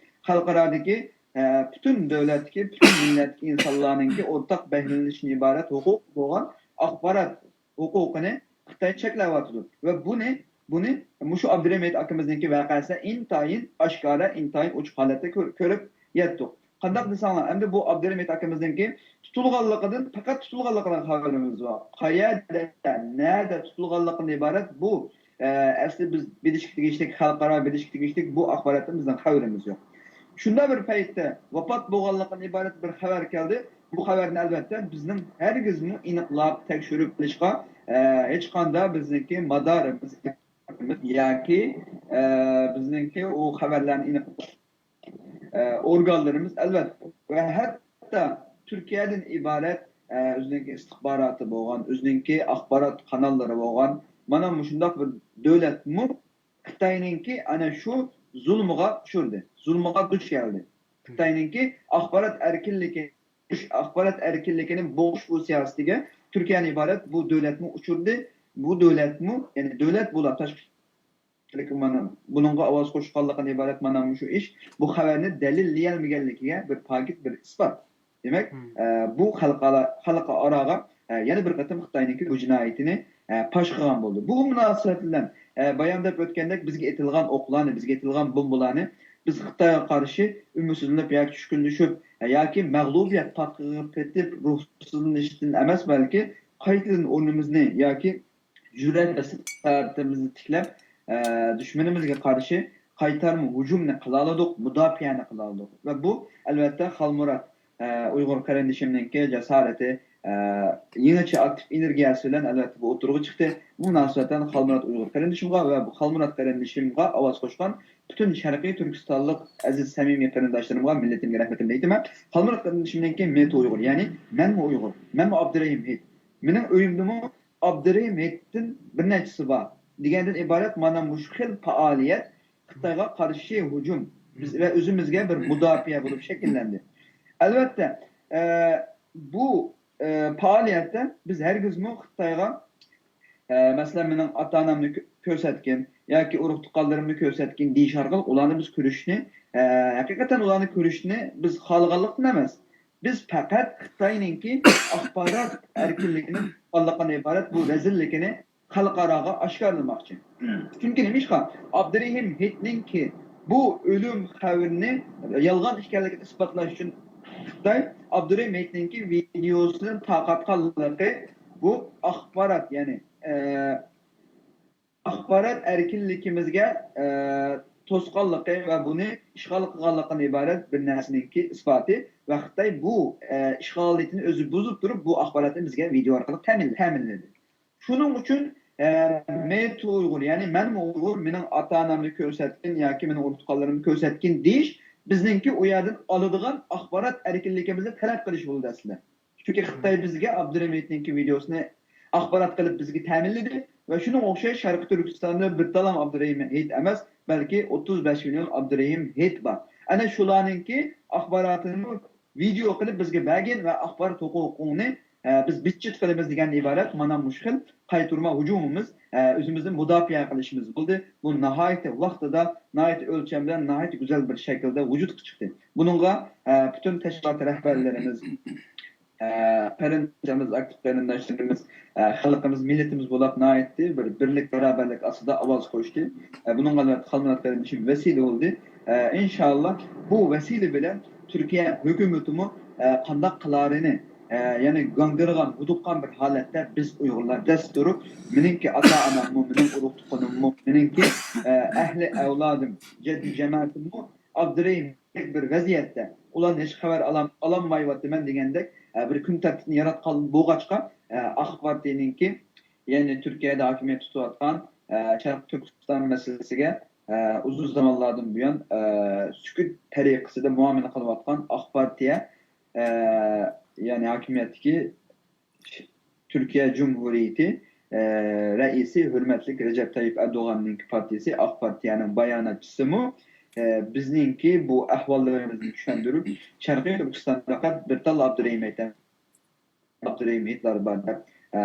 خەلقئارادىكى، ئە، پۈتۈن دۆلەتتىكى، پۈتۈن مىللەتتىكى ئىنسانلارنىڭكى ئورتاق بەھرىلىنىشىدىن ئىبارەت ھوقۇق بولغان ئاخبارات ھوقۇقىنى خىتاي چەكلەۋاتىدۇ. ۋە بۇنى، بۇنى مۇشۇ ئابدۇرېھىم ھېيت ئاكىمىزنىڭكى ۋەقەسىدە ئىنتايىن ئاشكارا، ئىنتايىن ئوچۇق ھالەتتە كۆر-، كۆرۈپ يەتتۇق. قانداق دېسەڭلار، ئەمدى بۇ ئابدۇرېھىم ھېيت ئاكىمىزنىڭكى تۇتۇلغانلىقىدىن، پەقەت تۇتۇلغانلىقىدىن خەۋىرىمىز بار. قەيەردە، نەدە تۇتۇلغانلىقىدىن ئىبارەت بۇ ئە، ئەسلى بىز بىلىشكە تېگىشلىك، خەلقئارا بىلىشكە تېگىشلىك بۇ ئاخباراتتىن بىزنىڭ خەۋىرىمىز يوق. شۇنداق بىر پەيتتە ۋاپات بولغانلىقىدىن ئىبارەت بىر خەۋەر كەلدى. بۇ خەۋەرنى ئەلۋەتتە بىزنىڭ ھەرگىزمۇ ئېنىقلاپ تەكشۈرۈپ بىلىشقا، ئە، ھېچقانداق بىزنىڭكى مادارىمىز ياكى، ئە، بىزنىڭكى ئۇ خەۋەرلەرنى ئېنىق ئورگانلىرىمىز ئەلۋەتتە ۋە ھەتتا تۈركىيەدىن ئىبارەت ئۆزىنىڭكى ئىستىخباراتى بولغان، ئۆزىنىڭكى ئاخبارات قاناللىرى بولغان، مانا مۇشۇنداق بىر دۆلەتمۇ خىتاينىڭكى ئەنە شۇ زۇلمىغا ئۇچرىدى، زۇلمىغا دۇچ كەلدى. خىتاينىڭكى ئاخبارات ئەركىنلىكى، ئاخبارات ئەركىنلىكىنى بوغۇش بۇ سىياسىتىگە تۈركىيەدىن ئىبارەت بۇ دۆلەتمۇ ئۇچرىدى. بۇ دۆلەتمۇ، يەنى دۆلەت بولاپ تاشقى مانا بۇنىڭغا ئاۋاز قوشقانلىقىدىن ئىبارەت مانا مۇشۇ ئىش، بۇ خەۋەرنى دەلىللىيەلمىگەنلىكىگە بىر پاكىت، بىر ئىسپات. دېمەك، ئە، بۇ خەلقئارا، خەلقئاراغا، ئە، يەنە بىر قېتىم خىتاينىڭكى بۇ جىنايىتىنى، ئە، پاش قىلغان بولدى. بۇ مۇناسىۋەت بىلەن، ئە، بايام دەپ ئۆتكەندەك، بىزگە ئېتىلغان ئوقلارنى، بىزگە ئېتىلغان بومبىلارنى بىز خىتايغا قارشى ئۈمىدسىزلىنىپ ياكى چۈشكۈنلىشىپ، ئە، ياكى مەغلۇبىيەت پاتقىقىغا پېتىپ، روھسىزلىنىشتىن ئەمەس، بەلكى قايتىدىن ئورنىمىزنى ياكى جۈرئەت جاسارىتىمىزنى تىكلەپ، ئە، دۈشمىنىمىزگە قارشى قايتارما ھۇجۇمنى قىلالىدۇق، مۇداپىئەنى قىلالىدۇق. ۋە بۇ، ئەلۋەتتە، خالمۇرات، ئە، ئۇيغۇر قېرىندىشىمنىڭكى جاسارىتى، ئە، يېڭىچە ئاكتىپ ئېنېرگىيەسى بىلەن، ئەلۋەتتە، بۇ ئوتتۇرىغا چىقتى. بۇ مۇناسىۋەت بىلەن خالمۇرات ئۇيغۇر قېرىندىشىمغا ۋە بۇ خالمۇرات قېرىندىشىمغا ئاۋاز قوشقان پۈتۈن شەرقىي تۈركىستانلىق ئەزىز، سەمىمىي قېرىنداشلىرىمغا، مىللىتىمگە رەھمىتىمنى ئېيتىمەن. خالمۇرات قېرىندىشىمنىڭكى مېتو ئۇيغۇر، يەنى مەنمۇ ئۇيغۇر، مەنمۇ ئابدۇرېھىم ھېيت. مېنىڭ ئۆيۈمدىمۇ ئابدۇرېھىم ھېيتتىن بىر نەچچىسى بار دېگەندىن ئىبارەت مانا مۇشۇ خىل پائالىيەت خىتايغا قارشى ھۇجۇم، بىز ۋە ئۆزىمىزگە بىر مۇداپىئە بولۇپ شەكىللەندى. ئەلۋەتتە، ئە، بۇ، ئە، پائالىيەتتە بىز ھەرگىزمۇ خىتايغا، ئە، مەسىلەن، مېنىڭ ئاتا-ئانامنى كۆ-، كۆرسەتكىن ياكى ئۇرۇق-تۇغقانلىرىمنى كۆرسەتكىن دېيىش ئارقىلىق ئۇلارنى بىز كۆرۈشنى، ئە، ھەقىقەتەن ئۇلارنى كۆرۈشنى بىز خالىغانلىقتىن ئەمەس. بىز پەقەت خىتاينىڭكى ئاخبارات ئەركىنلىكىنىڭ قانلىقىدىن ئىبارەت بۇ رەزىللىكىنى خەلقئاراغا ئاشكارىلىماقچى. چۈنكى نېمىشقا؟ ئابدۇرېھىم ھېيتنىڭكى بۇ ئۆلۈم خەۋىرىنى يالغان ئىكەنلىكىنى ئىسپاتلاش ئۈچۈن خىتاي ئابدۇرېھىم ھېيتنىڭكى ۋىدېئوسىنى تارقاتقانلىقى بۇ ئاخبارات، يەنى، ئە، ئاخبارات ئەركىنلىكىمىزگە، ئە، توسقانلىقى ۋە بۇنى ئىشغال قىلغانلىقىدىن ئىبارەت بىر نەرسىنىڭكى ئىسپاتى ۋە خىتاي بۇ، ئە، ئىشغالىيىتىنى ئۆزى بۇزۇپ تۇرۇپ، بۇ ئاخباراتنى بىزگە ۋىدېئو ئارقىلىق تەمىن-، تەمىنلىدى. شۇنىڭ ئۈچۈن، ئە، مېتو ئۇيغۇر، يەنى مەنمۇ ئۇيغۇر، مېنىڭ ئاتا-ئانامنى كۆرسەتكىن ياكى مېنىڭ ئۇرۇق-تۇغقانلىرىمنى كۆرسەتكىن دېيىش بىزنىڭكى ئۇ يەردىن ئالىدىغان ئاخبارات ئەركىنلىكىمىزنى تەلەپ قىلىش بولدى ئەسلىدە. چۈنكى خىتاي بىزگە ئابدۇرېھىم ھېيتنىڭكى ۋىدېئوسىنى ئاخبارات قىلىپ بىزگە تەمىنلىدى ۋە شۇنىڭغا ئوخشاش شەرقىي تۈركىستاندا بىر تالام ئابدۇرېھىم ھېيت ئەمەس، بەلكى ئوتتۇز بەش مىليون ئابدۇرېھىم ھېيت بار. ئەنە شۇلارنىڭكى ئاخباراتىنىمۇ ۋىدېئو قىلىپ بىزگە بەرگىن ۋە ئاخبارات ھوقۇقۇڭنى، ئە، بىز بىتچىت قىلىمىز دېگەندىن ئىبارەت مانا مۇشۇ خىل قايتۇرما ھۇجۇمىمىز، ئە، ئۆزىمىزنى مۇداپىئە قىلىشىمىز بولدى. بۇ ناھايىتى ۋاقتىدا، ناھايىتى ئۆلچەمدە، ناھايىتى گۈزەل بىر شەكىلدە ۋۇجۇدقا چىقتى. بۇنىڭغا، ئە، پۈتۈن تەشكىلات رەھبەرلىرىمىز، ئە، قېرىنداشلىرىمىز، ئاكتىپ قېرىنداشلىرىمىز، ئە، خەلقىمىز، مىللىتىمىز بولاپ ناھايىتى بىر بىرلىك، باراۋەرلىك ئاستىدا ئاۋاز قوشتى. ئە، بۇنىڭغا ئەلۋەتتە خالمۇرات قېرىندىشىم ۋەسىلە بولدى. ئە، ئىنشاللا بۇ ۋەسىلە بىلەن تۈركىيە ھۆكۈمىتىمۇ، ئە، قانداق قىلارىنى، ئە، يەنى گاڭگىرىغان، ھودۇققان بىر ھالەتتە بىز ئۇيغۇرلار دەس تۇرۇپ، مېنىڭكى ئاتا-ئاناممۇ، مېنىڭ ئۇرۇق-تۇغقىنىممۇ، مېنىڭكى، ئە، ئەھلى ئەۋلادىم، جەددىي جەمەتىممۇ ئابدۇرېھىم بىر ۋەزىيەتتە، ئۇلاردىن ھېچ خەۋەر ئالام-، ئالالمايۋاتىمەن دېگەندەك، ئە، بىر كۈن تەرتىپنى ياراتقان بولغاچقا، ئە، ئاق پارتىيەنىڭكى، يەنى تۈركىيەدە ھاكىمىيەت تۇتۇۋاتقان، ئە، شەرقىي تۈركىستان مەسىلىسىگە، ئە، ئۇزۇن زامانلاردىن بۇيان، ئە، سۈكۈت تەرىقىسىدە مۇئامىلە قىلىۋاتقان ئاق پارتىيە، ئە، يەنى ھاكىمىيەتتىكى تۈركىيە جۇمھۇرىيىتى، ئە، رەئىسى ھۆرمەتلىك رەجەپ تايىپ ئەردوغاننىڭكى پارتىيىسى، ئاق پارتىيەنىڭ باياناتچىسىمۇ، ئە، بىزنىڭكى بۇ ئەھۋاللىرىمىزنى چۈشەندۈرۈپ، شەرقىي تۈركىستاندا پەقەت بىر تال ئابدۇرېھىم ھېيت، ئابدۇرېھىم ھېيتلار بار دەپ، ئە،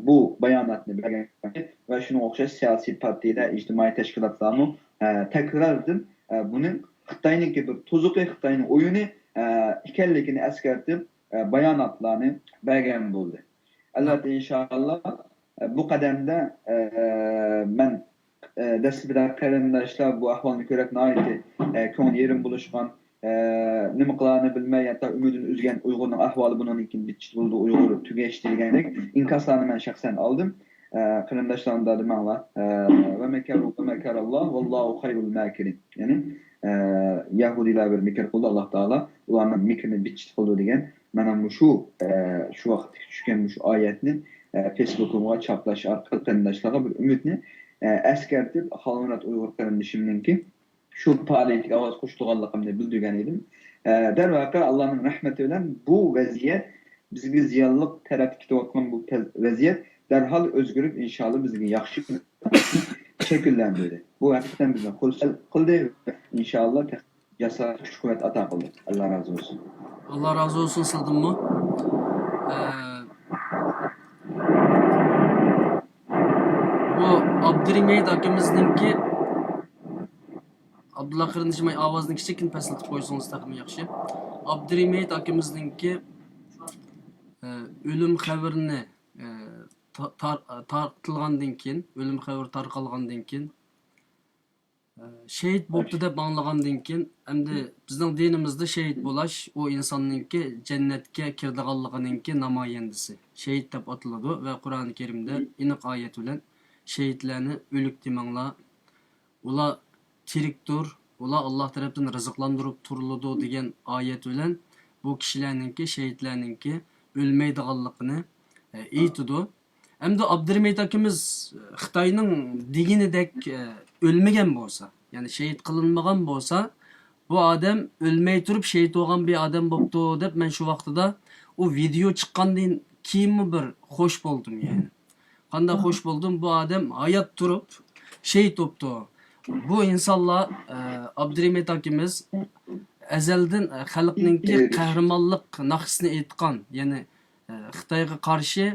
بۇ باياناتنى بەرگەن ۋە شۇنىڭغا ئوخشاش سىياسىي پارتىيەلەر، ئىجتىمائىي تەشكىلاتلارمۇ، ئە، تەكراردىن، ئە، بۇنىڭ خىتاينىڭكى بىر توزۇقى، خىتاينىڭ ئويۇنى، ئە، ئىكەنلىكىنى ئەسكەرتىپ، ئە، باياناتلارنى بەرگەن بولدى. ئەلۋەتتە، ئىنشائاللا، ئە، بۇ قەدەمدە، ئە، مەن، ئە، دەسلىپىدە قېرىنداشلار بۇ ئەھۋالنى كۆرۈپ ناھايىتى، ئە، كۆڭلى يېرىم بولۇشقان، ئە، نېمە قىلارىنى بىلمەي، ھەتتا ئۈمىدىنى ئۈزگەن ئۇيغۇرنىڭ ئەھۋالى بۇنىڭدىن كېيىن بىتچىت بولىدۇ، ئۇيغۇر تۈگەشتى دېگەندەك ئىنكاسلارنى مەن شەخسەن ئالدىم. ئە، قېرىنداشلار ئۇنداق دېمەڭلار. ئە، «ومكروا ومكر الله والله خير الماكرين». يەنى، ئە، يەھۇدىيلار بىر مىكىر قىلدى، ئاللا تائالا ئۇلارنىڭ مىكرىنى بىتچىت قىلدى دېگەن. مانا مۇشۇ، ئە، شۇ ۋاقىتتىكى چۈشكەن مۇشۇ ئايەتنى، ئە، فېيسبۇكۇمغا چاپلاش ئارقىلىق قېرىنداشلارغا بىر ئۈمىدنى، ئە، ئەسكەرتىپ، خالمۇرات ئۇيغۇر قېرىندىشىمنىڭكى شۇ پائالىيىتىگە ئاۋاز قوشىدىغانلىقىمنى بىلدۈرگەن ئىدىم. ئە، دەرۋەقە، ئاللانىڭ رەھمىتى بىلەن بۇ ۋەزىيەت، بىزگە زىيانلىق تەرەپكە كېتىۋاتقان بۇ پەز-، ۋەزىيەت دەرھال ئۆزگىرىپ، ئىنشاللا بىزگە ياخشى شەكىللەندۈردى. بۇ ھەقىقەتەن بىزنى خۇرسەن قىلدى. ئىنشاللا تېخى جاسارەت، كۈچ-قۇۋۋەت ئاتا قىلدى. ئاللا رازى بولسۇن. ئاللا رازى بولسۇن سىزدىنمۇ. ئە، بۇ ئابدۇرېمەيت ئاكىمىزنىڭكى، ئابدۇللا قېرىندىشىم، ئاۋازنى كىچىككىنە پەسلىتىپ قويسىڭىز تېخىمۇ ياخشى. ئابدۇرېمەيت ئاكىمىزنىڭكى، ئە، ئۆلۈم خەۋىرىنى، ئە، تا-، تار-، تارقىتىلغاندىن كېيىن، ئۆلۈم خەۋىرى تارقالغاندىن كېيىن، ئە، شېھىت بوپتۇ دەپ ئاڭلىغاندىن كېيىن، ئەمدى بىزنىڭ دىنىمىزدا شېھىت بولاش ئۇ ئىنساننىڭكى جەننەتكە كىرىدىغانلىقىنىڭكى نامايەندىسى، شېھىت دەپ ئاتىلىدۇ ۋە قۇرئان كەرىمدە ئېنىق ئايەت بىلەن «شېھىتلەرنى ئۆلۈك دېمەڭلار، ئۇلار تىرىكتۇر، ئۇلار ئاللا تەرەپتىن رىزىقلاندۇرۇپ تۇرۇلىدۇ» دېگەن ئايەت بىلەن بۇ كىشىلەرنىڭكى، شېھىتلەرنىڭكى ئۆلمەيدىغانلىقىنى، ئە، ئېيتىدۇ. ئەمدى ئابدۇرېمەيت ئاكىمىز خىتاينىڭ دېگىنىدەك، ئە، ئۆلمىگەن بولسا، يەنى شېھىت قىلىنمىغان بولسا، بۇ ئادەم ئۆلمەي تۇرۇپ شېھىت بولغان بىر ئادەم بوپتۇ دەپ مەن شۇ ۋاقتىدا ئۇ ۋىدېئو چىققاندىن كېيىنمۇ بىر خوش بولدۇم، يەنى. قانداق خوش بولدۇم؟ بۇ ئادەم ھايات تۇرۇپ شېھىت بوپتۇ. بۇ ئىنسانلار، ئە، ئابدۇرېمەيت ئاكىمىز ئەزەلدىن، ئە، خەلقنىڭكى قەھرىمانلىق ناخشىسىنى ئېيتقان، يەنى، ئە، خىتايغا قارشى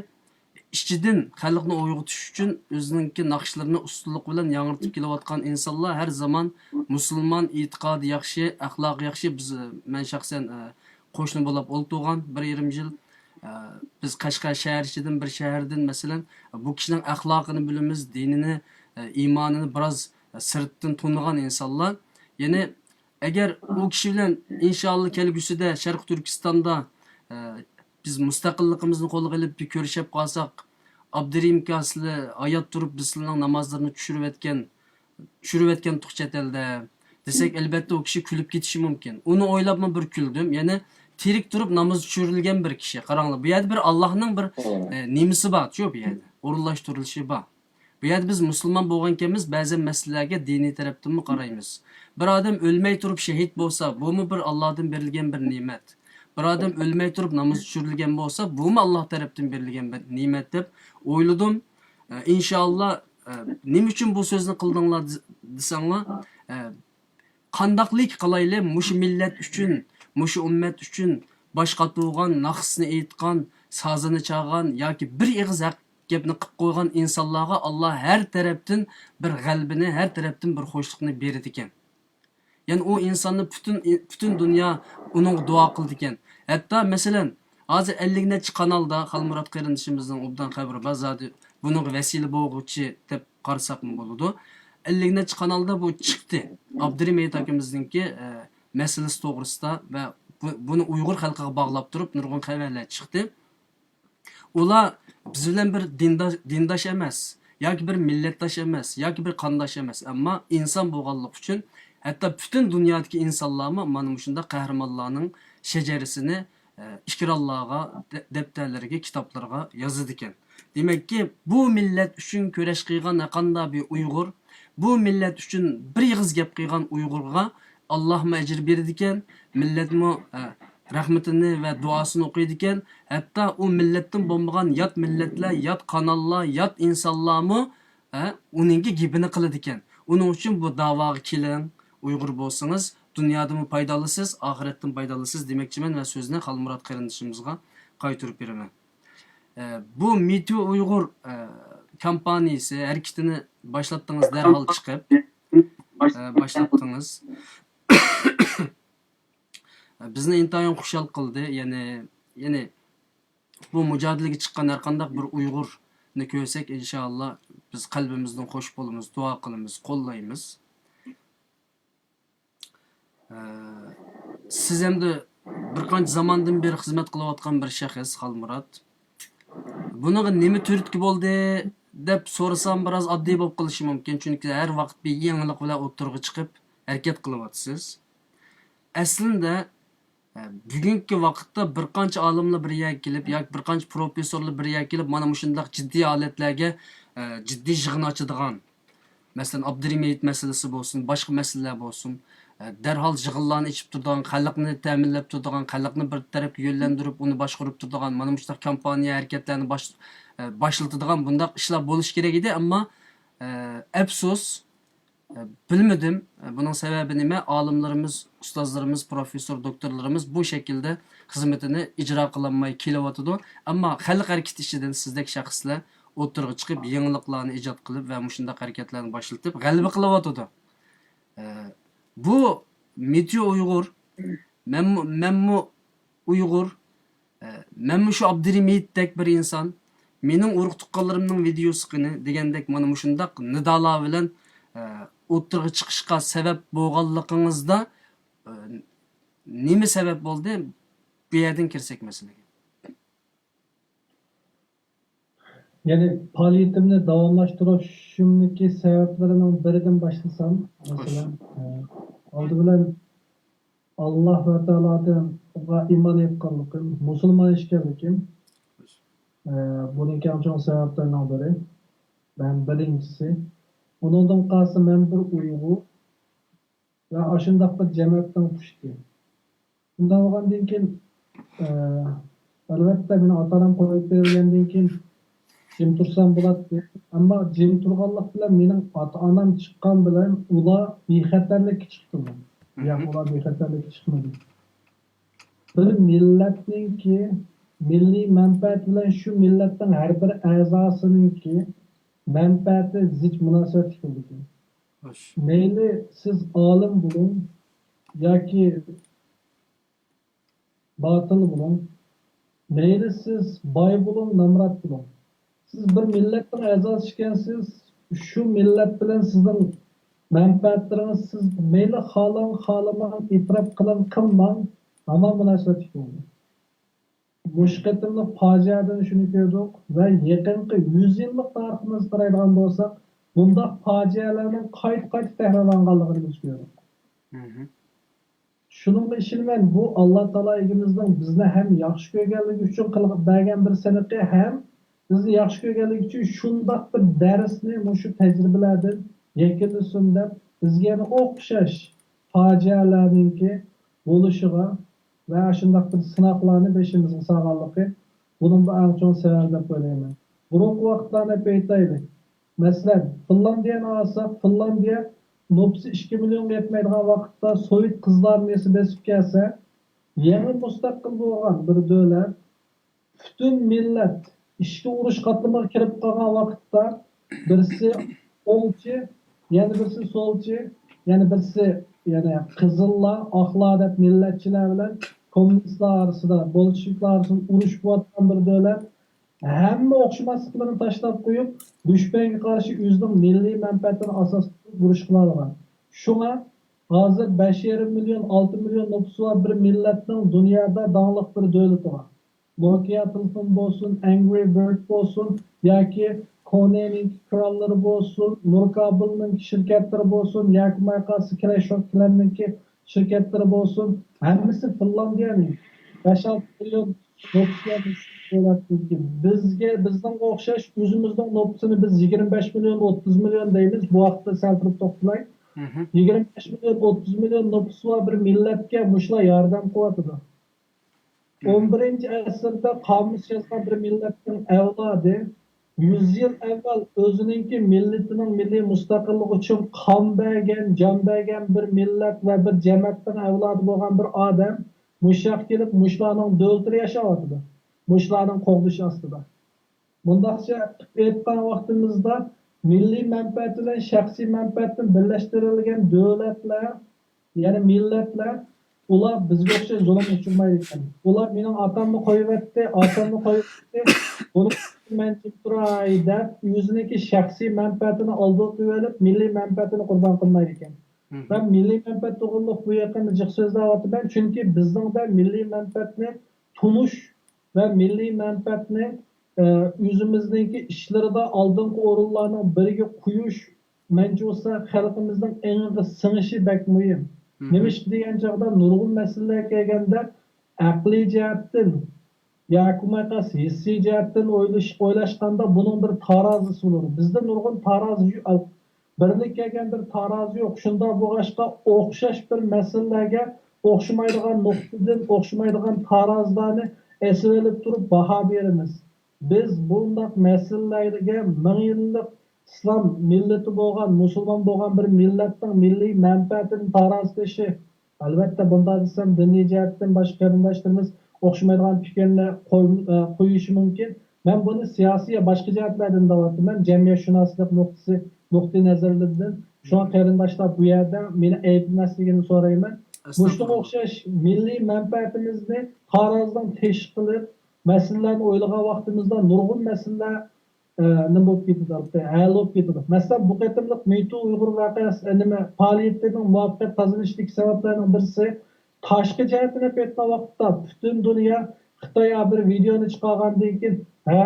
ئىچىدىن خەلقنى ئويغىتىش ئۈچۈن ئۆزىنىڭكى ناخشىلىرىنى ئۇستىلىق بىلەن ياڭرىتىپ كېلىۋاتقان ئىنسانلار ھەر زامان مۇسۇلمان، ئېتىقادى ياخشى، ئەخلاقى ياخشى. بىز، مەن شەخسەن، ئە، قوشنا بولاپ ئولتۇرغان بىر يېرىم يىل. ئە، بىز قەشقەر شەھەر ئىچىدىن بىر شەھەردىن، مەسىلەن، بۇ كىشىنىڭ ئەخلاقىنى بىلىمىز، دىنىنى، ئە، ئىمانىنى بىراز، ئە، سىرتتىن تونۇغان ئىنسانلار. يەنى ئەگەر ئۇ كىشى بىلەن ئىنشائاللا كەلگۈسىدە شەرقىي تۈركىستاندا، ئە، بىز مۇستەقىللىقىمىزنى قولغا ئېلىپ بىر كۆرۈشۈپ قالساق، ئابدۇرېھىم ئاكا سىلەر ھايات تۇرۇپ بىز سىلەرنىڭ نامازلىرىنى چۈشۈرۈۋەتكەن، چۈشۈرۈۋەتكەنتۇق چەت ئەلدە دېسەك، ئەلبەتتە ئۇ كىشى كۈلۈپ كېتىشى مۇمكىن. ئۇنى ئويلاپمۇ بىر كۈلدۈم. يەنى تىرىك تۇرۇپ ناماز چۈشۈرۈلگەن بىر كىشى. قاراڭلار، بۇ يەردە بىر ئاللاھنىڭ بىر، ئە، نېمىسى بار، شۇ بۇ يەردە ئورۇنلاشتۇرۇلۇشى بار. بۇ يەردە بىز مۇسۇلمان بولغانكەنمىز، بەزى مەسىلىلەرگە دىنىي تەرەپتىنمۇ قارايمىز. بىر ئادەم ئۆلمەي تۇرۇپ شېھىت بولسا، بۇمۇ بىر ئاللادىن بېرىلگەن بىر نېمەت. بىر ئادەم ئۆلمەي تۇرۇپ ناماز چۈشۈرۈلگەن بولسا، بۇمۇ ئاللا تەرەپتىن بېرىلگەن بىر نېمەت دەپ ئويلىدىم. ئە، ئىنشائاللا، ئە، نېمە ئۈچۈن بۇ سۆزنى قىلدىڭلار دېسەڭلار، ئە، قانداقلىك قىلايلى، مۇشۇ مىللەت ئۈچۈن، مۇشۇ ئۈممەت ئۈچۈن باش قاتۇرغان، ناخشىسىنى ئېيتقان، سازىنى چالغان ياكى بىر ئېغىز ھەق گەپنى قىپ قويغان ئىنسانلارغا ئاللا ھەر تەرەپتىن بىر غەلىبىنى، ھەر تەرەپتىن بىر خوشلۇقنى بېرىدىكەن. يەنى ئۇ ئىنساننى پۈتۈن، پۈتۈن دۇنيا ئۇنىڭغا دۇئا قىلىدىكەن. ھەتتا مەسىلەن، ھازىر ئەللىك نەچچە قانالدا، خالمۇرات قېرىندىشىمىزنىڭ ئوبدان خەۋىرى بار، زادى بۇنىڭغا ۋەسىلە بولغۇچى دەپ قارىساقمۇ بولىدۇ. ئەللىك نەچچە قانالدا بۇ چىقتى. ئابدۇرېھىم ھېيت ئاكىمىزنىڭكى، ئە، مەسىلىسى توغرىسىدا ۋە بۇ، بۇنى ئۇيغۇر خەلقىگە باغلاپ تۇرۇپ نۇرغۇن خەۋەرلەر چىقتى. ئۇلار بىز بىلەن بىر دىندا-، دىنداش ئەمەس، ياكى بىر مىللەتداش ئەمەس، ياكى بىر قانداش ئەمەس، ئەمما ئىنسان بولغانلىقى ئۈچۈن، ھەتتا پۈتۈن دۇنيادىكى ئىنسانلارمۇ مانا مۇشۇنداق قەھرىمانلارنىڭ شەجەرىسىنى، ئە، ئىكرانلارغا، دە-، دەپتەرلىرىگە، كىتابلىرىغا يازىدىكەن. دېمەككى، بۇ مىللەت ئۈچۈن كۈرەش قىلغان ھەرقانداق بىر ئۇيغۇر، بۇ مىللەت ئۈچۈن بىر ئېغىز گەپ قىلغان ئۇيغۇرغا ئاللاھمۇ ئەجىر بېرىدىكەن، مىللەتمۇ، ئە، رەھمىتىنى ۋە دۇئاسىنى ئوقۇيدىكەن. ھەتتا ئۇ مىللەتتىن بولمىغان يات مىللەتلەر، يات قاناللار، يات ئىنسانلارمۇ، ئە، ئۇنىڭكى گېپىنى قىلىدىكەن. ئۇنىڭ ئۈچۈن بۇ داۋاغا كېلىڭ، ئۇيغۇر بولسىڭىز، دۇنيادىمۇ پايدا ئالىسىز، ئاخىرەتتىمۇ پايدا ئالىسىز دېمەكچىمەن ۋە سۆزنى خالمۇرات قېرىندىشىمىزغا قايتۇرۇپ بېرىمەن. ئە، بۇ مېتېئو ئۇيغۇر، ئە، كامپانىيىسى ھەرىكىتىنى باشلاتتىڭىز، دەرھال چىقىپ، ئە، باشلاتتىڭىز. بىزنى ئىنتايىن خۇشال قىلدى. يەنى، يەنى بۇ مۇجادىلىگە چىققان ھەرقانداق بىر ئۇيغۇرنى كۆرسەك، ئىنشائاللا، بىز قەلبىمىزدىن خوش بولىمىز، دۇئا قىلىمىز، قوللايمىز. ئە، سىز ئەمدى بىر قانچە زاماندىن بېرى خىزمەت قىلىۋاتقان بىر شەخس، خالمۇرات. بۇنىڭغا نېمە تۈرتكە بولدى دەپ سورىسام، بىراز ئاددىي بولۇپ قېلىشى مۇمكىن، چۈنكى ھەر ۋاقىت بىر يېڭىلىق بىلەن ئوتتۇرىغا چىقىپ ھەرىكەت قىلىۋاتىسىز. ئەسلىندە، ئە، بۈگۈنكى ۋاقىتتا بىر قانچە ئالىملار بىر يەرگە كېلىپ ياكى بىر قانچە پروفېسسورلار بىر يەرگە كېلىپ، مانا مۇشۇنداق جىددىي ھالەتلەرگە، ئە، جىددىي يىغىن ئاچىدىغان، مەسىلەن، ئابدۇرېھىم ھېيت مەسىلىسى بولسۇن، باشقا مەسىلىلەر بولسۇن، ئە، دەرھال يىغىنلارنى ئېچىپ تۇرىدىغان، خەلقنى تەمىنلەپ تۇرىدىغان، خەلقنى بىر تەرەپكە يۆنلەندۈرۈپ، ئۇنى باشقۇرۇپ تۇرىدىغان، مانا مۇشۇنداق كامپانىيە ھەرىكەتلەرنى باش-، ئە، باشلىتىدىغان بۇنداق ئىشلار بولۇشى كېرەك ئىدى. ئەمما، ئە، ئەپسۇس، ئە، بىلمىدىم، ئە، بۇنىڭ سەۋەبى نېمە؟ ئالىملىرىمىز، ئۇستازلىرىمىز، پروفېسسور، دوكتورلىرىمىز بۇ شەكىلدە خىزمىتىنى ئىجرا قىلالماي كېلىۋاتىدۇ. ئەمما خەلق ھەرىكىتى ئىچىدىن سىزدەك شەخسلەر ئوتتۇرىغا چىقىپ، يېڭىلىقلارنى ئىجاد قىلىپ ۋە مۇشۇنداق ھەرىكەتلەرنى باشلىتىپ، غەلىبە قىلىۋاتىدۇ. ئە، بۇ مېتېئو ئۇيغۇر، مەنمۇ، مەنمۇ ئۇيغۇر، ئە، مەنمۇ شۇ ئابدۇرېھىم ھېيتتەك بىر ئىنسان. مېنىڭ ئۇرۇق-تۇغقانلىرىمنىڭ ۋىدېئوسى قېنى؟ دېگەندەك، مانا مۇشۇنداق نىدالار بىلەن، ئە، ئوتتۇرىغا چىقىشقا سەۋەب بولغانلىقىڭىزدا، ئە، نېمە سەۋەب بولدى؟ بۇ يەردىن كىرسەك مەسىلىگە. يەنى پائالىيىتىمنى داۋاملاشتۇرۇشۇمدىكى سەۋەبلىرىنىڭ بىرىدىن باشلىسام، مەسىلەن، ئە، ئالدى بىلەن ئاللاھ ۋە تائالادىن ئىمان ئېيتقانلىقىم، مۇسۇلمان ئىكەنلىكىم، ئە، بۇنىڭكى ئەڭ چوڭ سەۋەبلەرنىڭ بىرى. مەن بىرىنچىسى. ئۇنىڭدىن قالسا مەن بىر ئۇيغۇر ۋە ئاشۇنداق بىر جەمەتنىڭ پۇشتى. شۇنداق بولغاندىن كېيىن، ئە، ئەلۋەتتە، مېنىڭ ئاتا-ئانام قويۇپ بېرىلگەندىن كېيىن جىم تۇرسام بولاتتى. ئەمما جىم تۇرغانلىق بىلەن مېنىڭ ئاتا-ئانام چىققان بىلەن ئۇلار بىخەتەرلىككە چىقتىمۇ؟ ياق، ئۇلار بىخەتەرلىككە چىقمىدى. بىر مىللەتنىڭكى مىللىي مەنپەئەتى بىلەن شۇ مىللەتنىڭ ھەر بىر ئەزاسىنىڭكى مەنپەئەتى زىچ مۇناسىۋەتلىك بولىدىكەن. مەيلى سىز ئالىم بولۇڭ ياكى باتىل بولۇڭ، مەيلى سىز باي بولۇڭ، نامرات بولۇڭ، سىز بىر مىللەتنىڭ ئەزاسى ئىكەنسىز. شۇ مىللەت بىلەن سىزنىڭ مەنپەئەتلىرىڭىز، سىز مەيلى خالاڭ، خالىماڭ، ئېتىراپ قىلىڭ، قىلماڭ، ھامان مۇناسىۋەتلىك بولىدۇ. مۇشۇ قېتىملىق پاجىئەدىن شۇنى كۆردۇق ۋە يېقىنقى يۈز يىللىق تارىخىمىزغا قارايدىغان بولساق، بۇنداق پاجىئەلەرنىڭ قايتا-قايتا تەكرارلانغانلىقىنى بىز كۆردۇق. شۇنىڭغا ئىشىنىمەن، بۇ ئاللا تائالا ئىگىمىزنىڭ بىزنى ھەم ياخشى كۆرگەنلىكى ئۈچۈن قىلغان، بەرگەن بىر سىنىقى، ھەم بىزنى ياخشى كۆرگەنلىكى ئۈچۈن شۇنداق بىر دەرسنى مۇشۇ تەجرىبىلەردىن يەكۈنلىسۇن دەپ، بىزگە يەنە ئوخشاش پاجىئەلەرنىڭكى بولۇشىغا ۋە شۇنداق بىر سىناقلارنى بېشىمىزغا سالغانلىقى، بۇنىڭ بىر ئەڭ چوڭ سەۋەبى دەپ ئويلايمەن. بۇرۇنقى ۋاقىتلارنى ئېيتايلى. مەسىلەن، فىنلاندىيەنى ئالساق، فىنلاندىيە نوپۇسى ئىككى مىليونغا يەتمەيدىغان ۋاقىتتا سوۋېت قىزىل ئارمىيەسى بېسىپ كەلسە، يېڭى مۇستەقىل بولغان بىر دۆلەت، پۈتۈن مىللەت ئىچكى ئۇرۇش قاتلىمىغا كىرىپ قالغان ۋاقىتتا، بىرسى ئوڭچى، يەنە بىرسى سولچى، يەنە بىرسى، يەنى قىزىللار، ئاقلار دەپ مىللەتچىلەر بىلەن كوممۇنىستلار ئارىسىدا، بولشېۋىكلار ئارىسىدا ئۇرۇش بولۇۋاتقان بىر دۆلەت، ھەممە ئوخشىماسلىقلىرىنى تاشلاپ قويۇپ، دۈشمەنگە قارشى ئۆزىنىڭ مىللىي مەنپەئەتىنى ئاساس قىلىپ ئۇرۇش قىلالىغان. شۇڭا ھازىر بەش يېرىم مىليون، ئالتە مىليون نوپۇسى بار بىر مىللەتنىڭ دۇنيادا داڭلىق بىر دۆلىتى بار. نوكىيا تېلېفون بولسۇن، ئەنگرى بىرد بولسۇن ياكى كونېنىڭ كرانلىرى بولسۇن، نۇركابېلنىڭ شىركەتلىرى بولسۇن ياكى مايقاسى كلەش ئوف كلەننىڭكى شىركەتلىرى بولسۇن، ھەممىسى فىنلاندىيەنىڭ. بەش ئالتە مىليون نوپۇسى بار بىر دۆلەتنىڭكى. بىزگە، بىزنىڭغا ئوخشاش ئۆزىمىزنىڭ نوپۇسىنى بىز يىگىرمە بەش مىليون، ئوتتۇز مىليون دەيمىز. بۇ ھەقتە سەل تۇرۇپ توختىلاي. يىگىرمە بەش مىليون، ئوتتۇز مىليون نوپۇسى بار بىر مىللەتكە مۇشۇلار ياردەم قىلىۋاتىدۇ. ئون بىرىنچى ئەسىردە قامۇس يازغان بىر مىللەتنىڭ ئەۋلادى يۈز يىل ئەۋۋەل ئۆزىنىڭكى مىللىتىنىڭ مىللىي مۇستەقىللىقى ئۈچۈن قان بەرگەن، جان بەرگەن بىر مىللەت ۋە بىر جەمەتنىڭ ئەۋلادى بولغان بىر ئادەم مۇشۇ ياققا كېلىپ، مۇشۇلارنىڭ دۆلىتىدە ياشاۋاتىدۇ. مۇشۇلارنىڭ قوغدىشى ئاستىدا. مۇنداقچە ئېيتقان ۋاقتىمىزدا، مىللىي مەنپەئەت بىلەن شەخسىي مەنپەئەتنى بىرلەشتۈرەلىگەن دۆلەتلەر، يەنى مىللەتلەر، ئۇلار بىزگە ئوخشاش زۇلۇمغا ئۇچرىمايدىكەن. ئۇلار مېنىڭ ئاتامنى قويۇۋەتتى، ئاتامنى قويۇۋەتتى، بۇنىڭ ئۈچۈن مەن جىم تۇراي دەپ، ئۆزىنىڭكى شەخسىي مەنپەئەتىنى ئالدىغا قويۇۋېلىپ، مىللىي مەنپەئەتىنى قۇربان قىلمايدىكەن. مەن مىللىي مەنپەئەت توغرۇلۇق بۇ يېقىندا جىق سۆزلەۋاتىمەن، چۈنكى بىزنىڭدە مىللىي مەنپەئەتنى تونۇش ۋە مىللىي مەنپەئەتنى ئۆزىمىزنىڭكى ئىشلىرىدا ئالدىنقى ئورۇنلارنىڭ بىرىگە قويۇش، مەنچە بولسا خەلقىمىزنىڭ ئېڭىغا سىڭىشى بەك مۇھىم. نېمىشقا دېگەن چاغدا نۇرغۇن مەسىلىلەر كەلگەندە ئەقلىي جەھەتتىن ياكى بولماي قالسا ھېسسىي جەھەتتىن ئويلاش-، ئويلاشقاندا بۇنىڭ بىر تارازىسى بولىدۇ. بىزدە نۇرغۇن تارازى يو-، بىرلىككە كەلگەن بىر تارازى يوق. شۇنداق بولغاچقا ئوخشاش بىر مەسىلىلەرگە ئوخشىمايدىغان نۇقتىدىن ئوخشىمايدىغان تارازىلارنى ئېسىۋېلىپ تۇرۇپ باھا بېرىمىز. بىز بۇنداق مەسىلىلەرگە مىڭ يىللىق ئىسلام مىللىتى بولغان، مۇسۇلمان بولغان بىر مىللەتنىڭ مىللىي مەنپەئەتىنى تارازا تېشى، ئەلۋەتتە، بۇنداق دېسەم، دىنىي جەھەتتىن باشقا قېرىنداشلىرىمىز ئوخشىمايدىغان پىكىرنى قوي-، ئە، قويۇشى مۇمكىن. مەن بۇنى سىياسىي ۋە باشقا جەھەتلەردىن دەۋاتىمەن، جەمئىيەتشۇناسلىق نۇقتىسى، نۇقتىئى نەزەرلىرىدىن. شۇڭا قېرىنداشلار بۇ يەردە مېنى ئەيىبلىمەسلىكىنى سورايمەن. مۇشۇنىڭغا ئوخشاش مىللىي مەنپەئەتىمىزنى تارازىدىن تېشى قىلىپ، مەسىلىلەرنى ئويلىغان ۋاقتىمىزدا نۇرغۇن مەسىلىلەر ئە، نېمە بولۇپ كېتىدۇ، ھەل بولۇپ كېتىدۇ. مەسىلەن، بۇ قېتىملىق مېتو ئۇيغۇر ۋەقەسى، ئە، نېمە، پائالىيىتىنىڭ مۇۋەپپەقىيەت قازىنىشىدىكى سەۋەبلەرنىڭ بىرسى، تاشقى جەھەتتىن ئېلىپ ئېيتقان ۋاقىتتا، پۈتۈن دۇنيا خىتاي بىر ۋىدېئونى چىقارغاندىن كېيىن، ھە،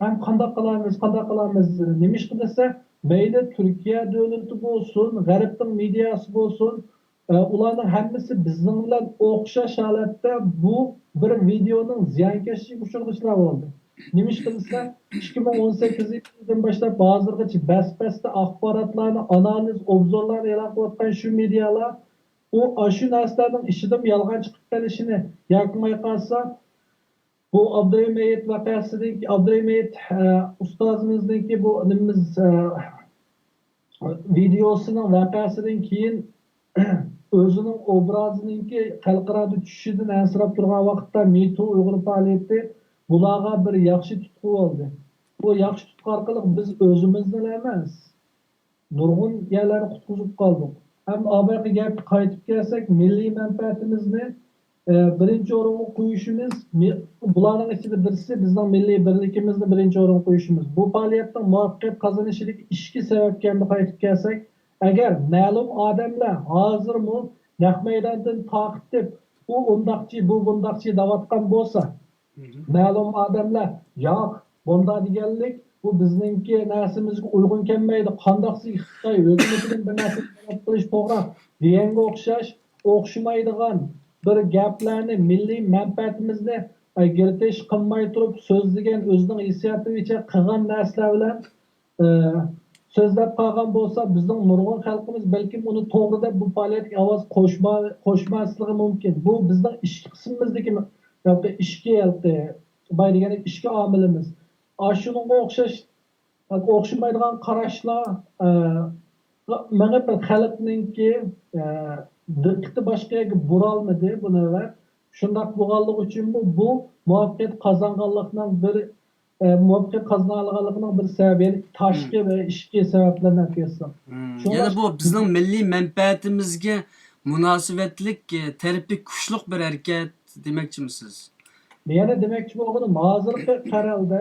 ھەم قانداق قىلارمىز، قانداق قىلارمىز؟ نېمىشقا دېسە، مەيلى تۈركىيە دۆلىتى بولسۇن، غەربنىڭ مېدىياسى بولسۇن، ئە، ئۇلارنىڭ ھەممىسى بىزنىڭ بىلەن ئوخشاش ھالەتتە بۇ بىر ۋىدېئونىڭ زىيانكەشلىكىگە ئۇچرىغۇچىلار بولدى. نېمىشقا دېسە، ئىككى مىڭ ئون سەككىزىنچى يىلدىن باشلاپ ھازىرغىچە بەس-بەستە ئاخباراتلارنى، ئانالىز، ئوبزورلارنى ئېلان قىلىۋاتقان شۇ مېدىيالار ئۇ، ئاشۇ نەرسىلەرنىڭ ئىچىدىن يالغان چىقىپ قېلىشىنى ياكى بولماي قالسا، بۇ ئابدۇرېھىم مېيىت ۋەقەسىدىكى، ئابدۇرېھىم مېيىت، ئە، ئۇستازىمىزنىڭكى بۇ نېمىمىز، ئە، ۋىدېئوسىنىڭ ۋەقەسىدىن كېيىن ئۆزىنىڭ ئوبرازىنىڭكى خەلقئارادا چۈشۈشىدىن ئەنسىرەپ تۇرغان ۋاقىتتا مېتو ئۇيغۇر پائالىيىتى بۇلارغا بىر ياخشى تۇتقا بولدى. بۇ ياخشى تۇتقا ئارقىلىق بىز ئۆزىمىزنىلا ئەمەس، نۇرغۇن يەرلەرنى قۇتقۇزۇپ قالدۇق. ئەمما ئاۋۋالقى گەپكە قايتىپ كەلسەك، مىللىي مەنپەئەتىمىزنى ئى، بىرىنچى ئورۇنغا قويۇشىمىز، مى-، بۇلارنىڭ ئىچىدە بىرسى بىزنىڭ مىللىي بىرلىكىمىزنى بىرىنچى ئورۇنغا قويۇشىمىز. بۇ پائالىيەتنىڭ مۇۋەپپەقىيەت قازىنىشىدىكى ئىچكى سەۋەبكە ئەمدى قايتىپ كەلسەك، ئەگەر مەلۇم ئادەملەر ھازىرمۇ نەق مەيداندىن تارقىتىپ، ئۇ ئۇنداقچى، بۇ بۇنداقچى دەۋاتقان بولسا، مەلۇم ئادەملەر، ياق، بۇنداق دېگەنلىك، بۇ بىزنىڭكى نەرسىمىزگە ئۇيغۇن كەلمەيدۇ، قانداق سىز خىتاي ھۆكۈمىتىدىن بىر نەرسە تەلەپ قىلىش توغرا دېگەنگە ئوخشاش، ئوخشىمايدىغان بىر گەپلەرنى، مىللىي مەنپەئەتىمىزنى، ئە، گىرتىش قىلماي تۇرۇپ سۆزلىگەن، ئۆزىنىڭ ھېسسىياتى بويىچە قىلغان نەرسىلەر بىلەن، ئە، سۆزلەپ قالغان بولسا، بىزنىڭ نۇرغۇن خەلقىمىز بەلكىم ئۇنى توغرا دەپ بۇ پائالىيەتكە ئاۋاز قوشما-، قوشماسلىقى مۇمكىن. بۇ بىزنىڭ ئىچكى قىسمىمىزدىكى، ياكى ئىچكى، ياكى باي دېگەندەك ئىچكى ئامىلىمىز. ئاشۇنىڭغا ئوخشاش، ئوخشىمايدىغان قاراشلار، ئە، مېڭىپ خەلقنىڭكى، ئە، دىققىتى باشقا يەرگە بۇرالمىدى بۇ نۆۋەت. شۇنداق بولغانلىقى ئۈچۈنمۇ بۇ مۇۋەپپەقىيەت قازانغانلىقنىڭ بىر ئە، مۇۋەپپەقىيەت قازىنالىغانلىقىنىڭ بىر سەۋەبى، يەنى تاشقى ۋە ئىچكى سەۋەبلەرنى ئەكەلسەم. شۇڭلاشقا يەنى بۇ بىزنىڭ مىللىي مەنپەئەتىمىزگە مۇناسىۋەتلىك، ئە، تەرىپى كۈچلۈك بىر ھەرىكەت دېمەكچىمىسىز؟ يەنە دېمەكچى بولغىنىم، ھازىرقى قەرەلدە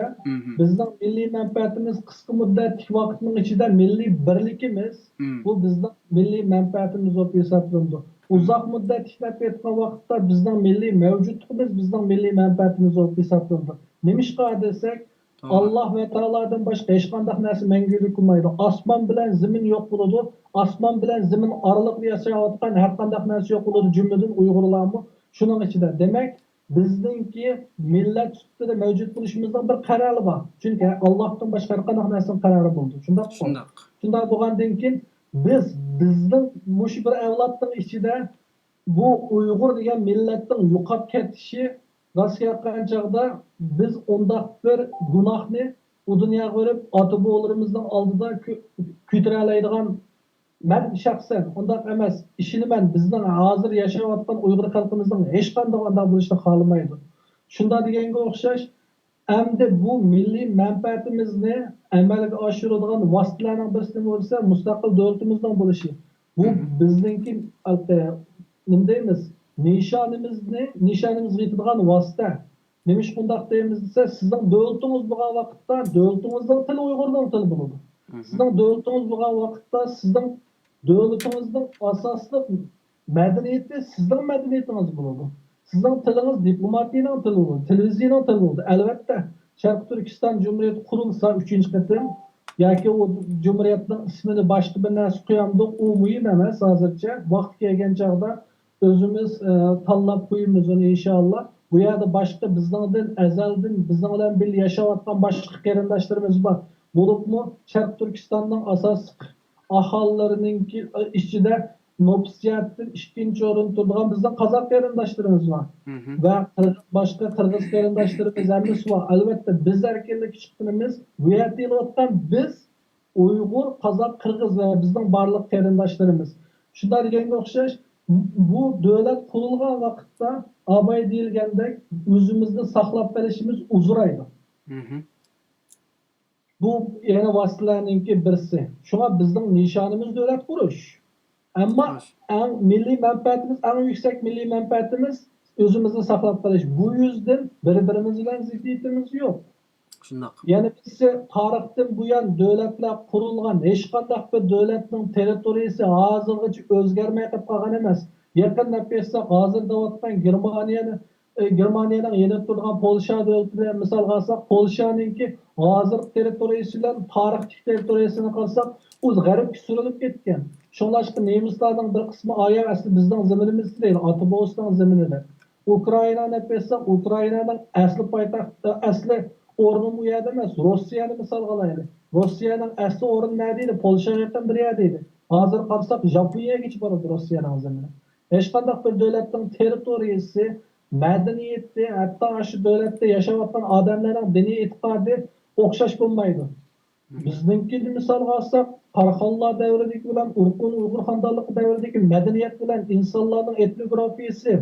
بىزنىڭ مىللىي مەنپەئەتىمىز قىسقا مۇددەتلىك ۋاقىتنىڭ ئىچىدە مىللىي بىرلىكىمىز، بۇ بىزنىڭ مىللىي مەنپەئەتىمىز بولۇپ ھېسابلىنىدۇ. ئۇزاق مۇددەتلىك دەپ ئېيتقان ۋاقىتتا بىزنىڭ مىللىي مەۋجۇتلۇقىمىز بىزنىڭ مىللىي مەنپەئەتىمىز بولۇپ ھېسابلىنىدۇ. نېمىشقا دېسەك، توغرا. ئاللاھ ۋە تائالادىن باشقا ھېچقانداق نەرسە مەڭگۈلۈك بولمايدۇ. ئاسمان بىلەن زېمىن يوق بولىدۇ. ئاسمان بىلەن زېمىن ئارىلىقىدا ياشاۋاتقان ھەر قانداق نەرسە يوق بولىدۇ، جۈملىدىن ئۇيغۇرلارمۇ شۇنىڭ ئىچىدە. دېمەك، بىزنىڭكى مىللەت سۈپىتىدە مەۋجۇت بولۇشىمىزنىڭ بىر قەرەلى بار. چۈنكى ئاللاھتىن باشقا ھەر قانداق نەرسىنىڭ قەرەلى بولىدۇ. شۇنداققۇ؟ شۇنداق. شۇنداق بولغاندىن كېيىن بىز، بىزنىڭ مۇشۇ بىر ئەۋلادنىڭ ئىچىدە بۇ ئۇيغۇر دېگەن مىللەتنىڭ يوقاپ كېتىشى راستىنى ئېيتقان چاغدا بىز ئۇنداق بىر گۇناھنى ئۇ دۇنياغا بېرىپ ئاتا-بوۋىلىرىمىزنىڭ ئالدىدا كۆ-، كۆتۈرەلەيدىغان، مەن شەخسەن ئۇنداق ئەمەس، ئىشىنىمەن، بىزنىڭ ھازىر ياشاۋاتقان ئۇيغۇر خەلقىمىزنىڭ ھېچقاندىقى ئۇنداق بولۇشىنى خالىمايدۇ. شۇنداق دېگەنگە ئوخشاش، ئەمدى بۇ مىللىي مەنپەئەتىمىزنى ئەمەلگە ئاشۇرىدىغان ۋاسىتىلەرنىڭ بىرسى نېمە بولسا، مۇستەقىل دۆلىتىمىزنىڭ بولۇشى. بۇ بىزنىڭكى، ئە، نېمە دەيمىز، نىشانىمىزنى، نىشانىمىزغا يېتىدىغان ۋاسىتە. نېمىشقا ئۇنداق دەيمىز دېسە، سىزنىڭ دۆلىتىڭىز بولغان ۋاقىتتا دۆلىتىڭىزنىڭ تىلى ئۇيغۇرنىڭ تىلى بولىدۇ. سىزنىڭ دۆلىتىڭىز بولغان ۋاقىتتا سىزنىڭ دۆلىتىڭىزنىڭ ئاساسلىق مەدەنىيىتى سىزنىڭ مەدەنىيىتىڭىز بولىدۇ. سىزنىڭ تىلىڭىز دىپلوماتىيىنىڭ تىلى بولىدۇ، تېلېۋىزىيەنىڭ تىلى بولىدۇ. ئەلۋەتتە، شەرقىي تۈركىستان جۇمھۇرىيىتى قۇرۇلسا ئۈچىنچى قېتىم، ياكى ئۇ جۇمھۇرىيەتنىڭ ئىسمىنى باشقا بىر نەرسە قويامدۇق، ئۇ مۇھىم ئەمەس ھازىرچە. ۋاقتى كەلگەن چاغدا ئۆزىمىز، ئە، تاللاپ قويىمىز ئۇنى ئىنشائاللا. بۇ يەردە باشقا بىزنىڭدىن ئەزەلدىن بىزنىڭ بىلەن بىللە ياشاۋاتقان باشقا قېرىنداشلىرىمىز بار. بولۇپمۇ شەرقىي تۈركىستاننىڭ ئاساسلىق ئاھالىلىرىنىڭكى ئىچىدە نوپۇس جەھەتتىن ئىككىنچى ئورۇندا تۇرىدىغان بىزنىڭ قازاق قېرىنداشلىرىمىز بار. ۋە قىرغىز، باشقا قىرغىز قېرىنداشلىرىمىز ھەممىسى بار. ئەلۋەتتە، بىز ئەركىنلىككە چىققىنىمىز، بۇ يەردە يېلىۋاتقان بىز ئۇيغۇر، قازاق، قىرغىز ۋە بىزنىڭ بارلىق قېرىنداشلىرىمىز. شۇنداق دېگەنگە ئوخشاش، بۇ دۆلەت قۇرۇلغان ۋاقىتتا ئاباي دېيىلگەندەك ئۆزىمىزنى ساقلاپ قېلىشىمىز ئۇزىرايدۇ. بۇ يەنە ۋاسىتىلەرنىڭكى بىرسى. شۇڭا بىزنىڭ نىشانىمىز دۆلەت قۇرۇش. ئەمما ئەڭ مىللىي مەنپەئەتىمىز، ئەڭ يۈكسەك مىللىي مەنپەئەتىمىز ئۆزىمىزنى ساقلاپ قېلىش. بۇ يۈزدىن بىر-بىرىمىز بىلەن زىددىيىتىمىز يوق. شۇنداق. يەنە بىرسى، تارىختىن بۇيان دۆلەتلەر قۇرۇلغان، ھېچقانداق بىر دۆلەتنىڭ تېررىتورىيىسى ھازىرغىچە ئۆزگەرمەي قېلىپ قالغان ئەمەس. يېقىن دەپ كەتسەك، ھازىر دەۋاتقان گېرمانىيەنى، ئى، گېرمانىيەنىڭ يېنىدا تۇرىدىغان پولشا دۆلىتىنى مىسالغا ئالساق، پولشانىڭكى ھازىرقى تېررىتورىيىسى بىلەن تارىختىكى تېررىتورىيىسىنى قارىساق، ئۇ غەربكە سۈرۈلۈپ كەتكەن. شۇڭلاشقا نېمىسلارنىڭ بىر قىسمى ئاياغ ئەسلى بىزنىڭ زېمىنىمىزدا دەيدۇ، ئاتا بوۋىسىنىڭ زېمىنىدە. ئۇكرائىنانى دەپ كەتسەك، ئۇكرائىنانىڭ ئەسلى پايتەخت، ئەسلى ئورنى ئۇ يەردە ئەمەس، روسىيەنى مىسالغا ئالايلى. روسىيەنىڭ ئەسلى ئورنى نەدە ئىدى؟ پولشاغا يېقىن بىر يەردە ئىدى. ھازىر قارىساق، ياپونىيەگىچە بارىدۇ روسىيەنىڭ زېمىنى. ھېچقانداق بىر دۆلەتنىڭ تېررىتورىيىسى، مەدەنىيىتى، ھەتتا ئاشۇ دۆلەتتە ياشاۋاتقان ئادەملەرنىڭ دىنىي ئېتىقادى ئوخشاش بولمايدۇ. بىزنىڭكىنى مىسالغا ئالساق، قاراخانلار دەۋرىدىكى بىلەن ئۇرقۇن ئۇيغۇر خانىدانلىقى دەۋرىدىكى مەدەنىيەت بىلەن ئىنسانلارنىڭ ئېتنوگرافىيىسى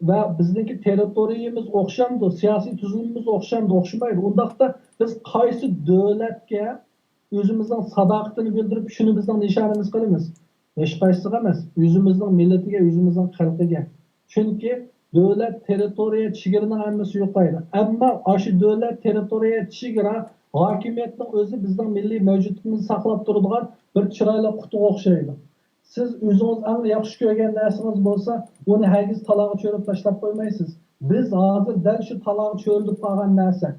ۋە بىزنىڭكى تېررىتورىيىمىز ئوخشامدۇ، سىياسىي تۈزۈمىمىز ئوخشامدۇ، ئوخشىمايدۇ. ئۇنداقتا بىز قايسى دۆلەتكە ئۆزىمىزنىڭ ساداقىتىنى بىلدۈرۈپ، شۇنى بىزنىڭ نىشانىمىز قىلىمىز؟ ھېچقايسىسىغا ئەمەس، ئۆزىمىزنىڭ مىللىتىگە، ئۆزىمىزنىڭ خەلقىگە. چۈنكى دۆلەت تېررىتورىيە چېگرىنىڭ ھەممىسى يوقايدۇ. ئەمما ئاشۇ دۆلەت تېررىتورىيە چېگرا ھاكىمىيەتنىڭ ئۆزى بىزنىڭ مىللىي مەۋجۇتلۇقىمىزنى ساقلاپ تۇرىدىغان بىر چىرايلىق قۇتىغا ئوخشايدۇ. سىز ئۆزىڭىز ئەڭ ياخشى كۆرگەن نەرسىڭىز بولسا، ئۇنى ھەرگىز تالاغا چۆرۈپ تاشلاپ قويمايسىز. بىز ھازىر دەل شۇ تالاغا چۆرۈلۈپ قالغان نەرسە.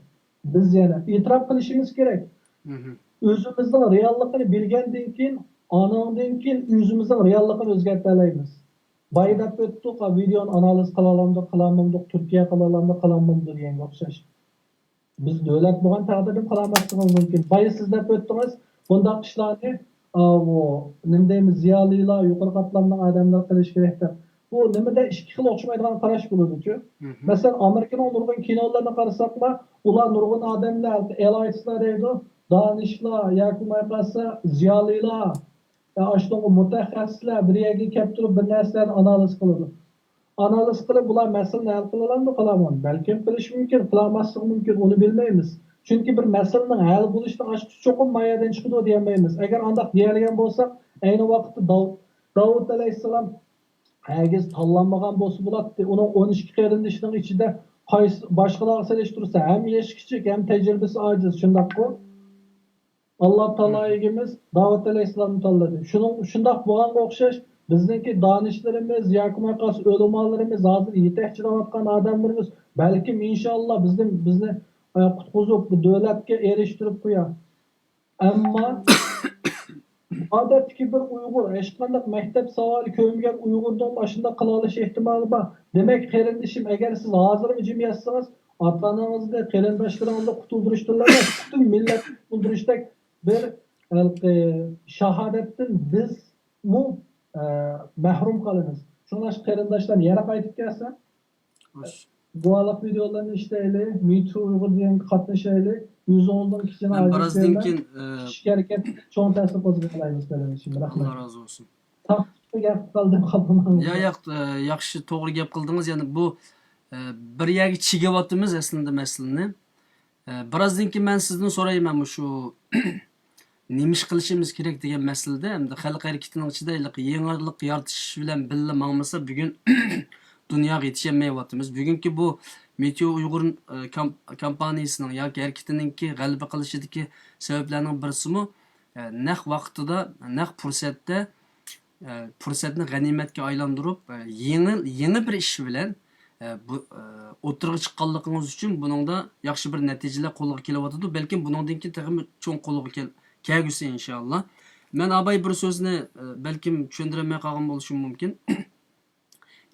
بىز يەنە ئېتىراپ قىلىشىمىز كېرەك. ئۆزىمىزنىڭ رېئاللىقىنى بىلگەندىن كېيىن، ئانىڭدىن كېيىن ئۆزىمىزنىڭ رېئاللىقىنى ئۆزگەرتەلەيمىز. بايا دەپ ئۆتتۇق، ۋىدېئونى ئانالىز قىلالامدۇق، قىلالمامدۇق، تۈركىيە قىلالامدۇ، قىلالمامدۇ دېگەنگە ئوخشاش. بىز دۆلەت بولغان تەقدىردىمۇ قىلالماسلىقىمىز مۇمكىن. بايا سىز دەپ ئۆتتىڭىز، بۇنداق ئىشلارنى، ئا، بۇ، نېمە دەيمىز، زىيالىيلار، يۇقىرى قاتلامنىڭ ئادەملىرى قىلىشى كېرەك دەپ. بۇ نېمىدە ئىككى خىل ئوخشىمايدىغان قاراش بولىدۇچۇ؟ مەسىلەن، ئامېرىكىنىڭ نۇرغۇن كىنولىرىنى قارىساقلا، ئۇلار نۇرغۇن ئادەملەر، ئېلايتسلار دەيدۇ، دانىشلار ياكى بولماي قالسا زىيالىيلار، يا ئاشۇنداق مۇتەخەسسىسلەر بىر يەرگە كەپ تۇرۇپ بىر نەرسىلەرنى ئانالىز قىلىدۇ. ئانالىز قىلىپ، بۇلار مەسىلىنى ھەل قىلالامدۇ، قىلالمامدۇ؟ بەلكىم قىلىشى مۇمكىن، قىلالماسلىقى مۇمكىن، ئۇنى بىلمەيمىز. چۈنكى بىر مەسىلىنىڭ ھەل بولۇشىنىڭ ئاچقۇچى چوقۇم ما يەردىن چىقىدۇ دېيەلمەيمىز. ئەگەر ئانداق دېيەلىگەن بولساق، ئەينى ۋاقىتتا داۋۇت، داۋۇت ئەلەيھىسسالام ھەرگىز تاللانمىغان بولسا بولاتتى. ئۇنىڭ ئون ئىككى قېرىندىشىنىڭ ئىچىدە قايسى، باشقىلارغا سېلىشتۇرسا، ھەم يېشى كىچىك، ھەم تەجرىبىسى ئاجىز، شۇنداققۇ؟ ئاللا تائالا ئىگىمىز داۋۇت ئەلەيھىسسالامنى تاللىدى. شۇنىڭ، شۇنداق بولغانغا ئوخشاش، بىزنىڭكى دانىشلىرىمىز ياكى بولماي قالسا ئۆلىمالىرىمىز، ھازىر يېتەكچىلەۋاتقان ئادەملىرىمىز بەلكىم ئىنشاللا بىزنى، بىزنى، ئە، قۇتقۇزۇپ، بۇ دۆلەتكە ئېرىشتۈرۈپ قويار. ئەمما ئادەتتىكى بىر ئۇيغۇر، ھېچقانداق مەكتەپ ساۋادى كۆرمىگەن ئۇيغۇرنىڭ ئاشۇنداق قىلالىشى ئېھتىمالى بار. دېمەك، قېرىندىشىم، ئەگەر سىز ھازىرمۇ جىم ياتسىڭىز، ئاتا-ئانىڭىزنى، قېرىنداشلىرىڭىزنى قۇتۇلدۇرۇشتىنلا ئەمەس، پۈتۈن مىللەتنى قۇتۇلدۇرۇشتەك بىر، ئە، شاھادەتتىن بىزمۇ، ئە، مەھرۇم قالىمىز. شۇڭلاشقا قېرىنداشلار، يەنە قايتىپ كەلسە، گۇۋاھلىق ۋىدېئولىرىنى ئىشلەيلى، مىتۇ ئۇيغۇر دېگەنگە قاتنىشايلى، ئۆزىڭىزنىڭ كىچىكىنى ئاجىز كۆرمەڭ. كىشىلىك ھەرىكەت چوڭ تەسىر قوزغىيالايمىز، قېرىندىشىم. رەھمەت. ئاللا رازى بولسۇن. تاپشۇرۇق گەپ قىلدىم، قالدىم. يا، ياق، ئە، ياخشى، توغرا گەپ قىلدىڭىز. يەنى بۇ، ئە، بىر يەرگە چىگىۋاتىمىز ئەسلىندە مەسىلىنى. ئە، بىرازدىن كېيىن مەن سىزدىن سورايمەن مۇشۇ نېمە ئىش قىلىشىمىز كېرەك دېگەن مەسىلىدە، ھەمدە خەلق ھەرىكىتىنىڭ ئىچىدە ھېلىقى يېڭىلىق يارىتىش بىلەن بىللە ماڭمىسا، بۈگۈن دۇنياغا يېتىشەلمەيۋاتىمىز. بۈگۈنكى بۇ مېتېئو ئۇيغۇر، ئە، كام-، كامپانىيىسىنىڭ ياكى ھەرىكىتىنىڭكى غەلىبە قىلىشىدىكى سەۋەبلەرنىڭ بىرسىمۇ، ئە، نەق ۋاقتىدا، نەق پۇرسەتتە، ئە، پۇرسەتنى غەنىيمەتكە ئايلاندۇرۇپ، ئە، يېڭى، يېڭى بىر ئىش بىلەن، ئە، بۇ، ئە، ئوتتۇرىغا چىققانلىقىڭىز ئۈچۈن بۇنىڭدا ياخشى بىر نەتىجىلەر قولغا كېلىۋاتىدۇ. بەلكىم بۇنىڭدىن كېيىن تېخىمۇ چوڭ قولغا كەل-، كەلگۈسى، ئىنشائاللا. مەن ئاباي بىر سۆزنى، ئە، بەلكىم چۈشەندۈرەلمەي قالغان بولۇشۇم مۇمكىن.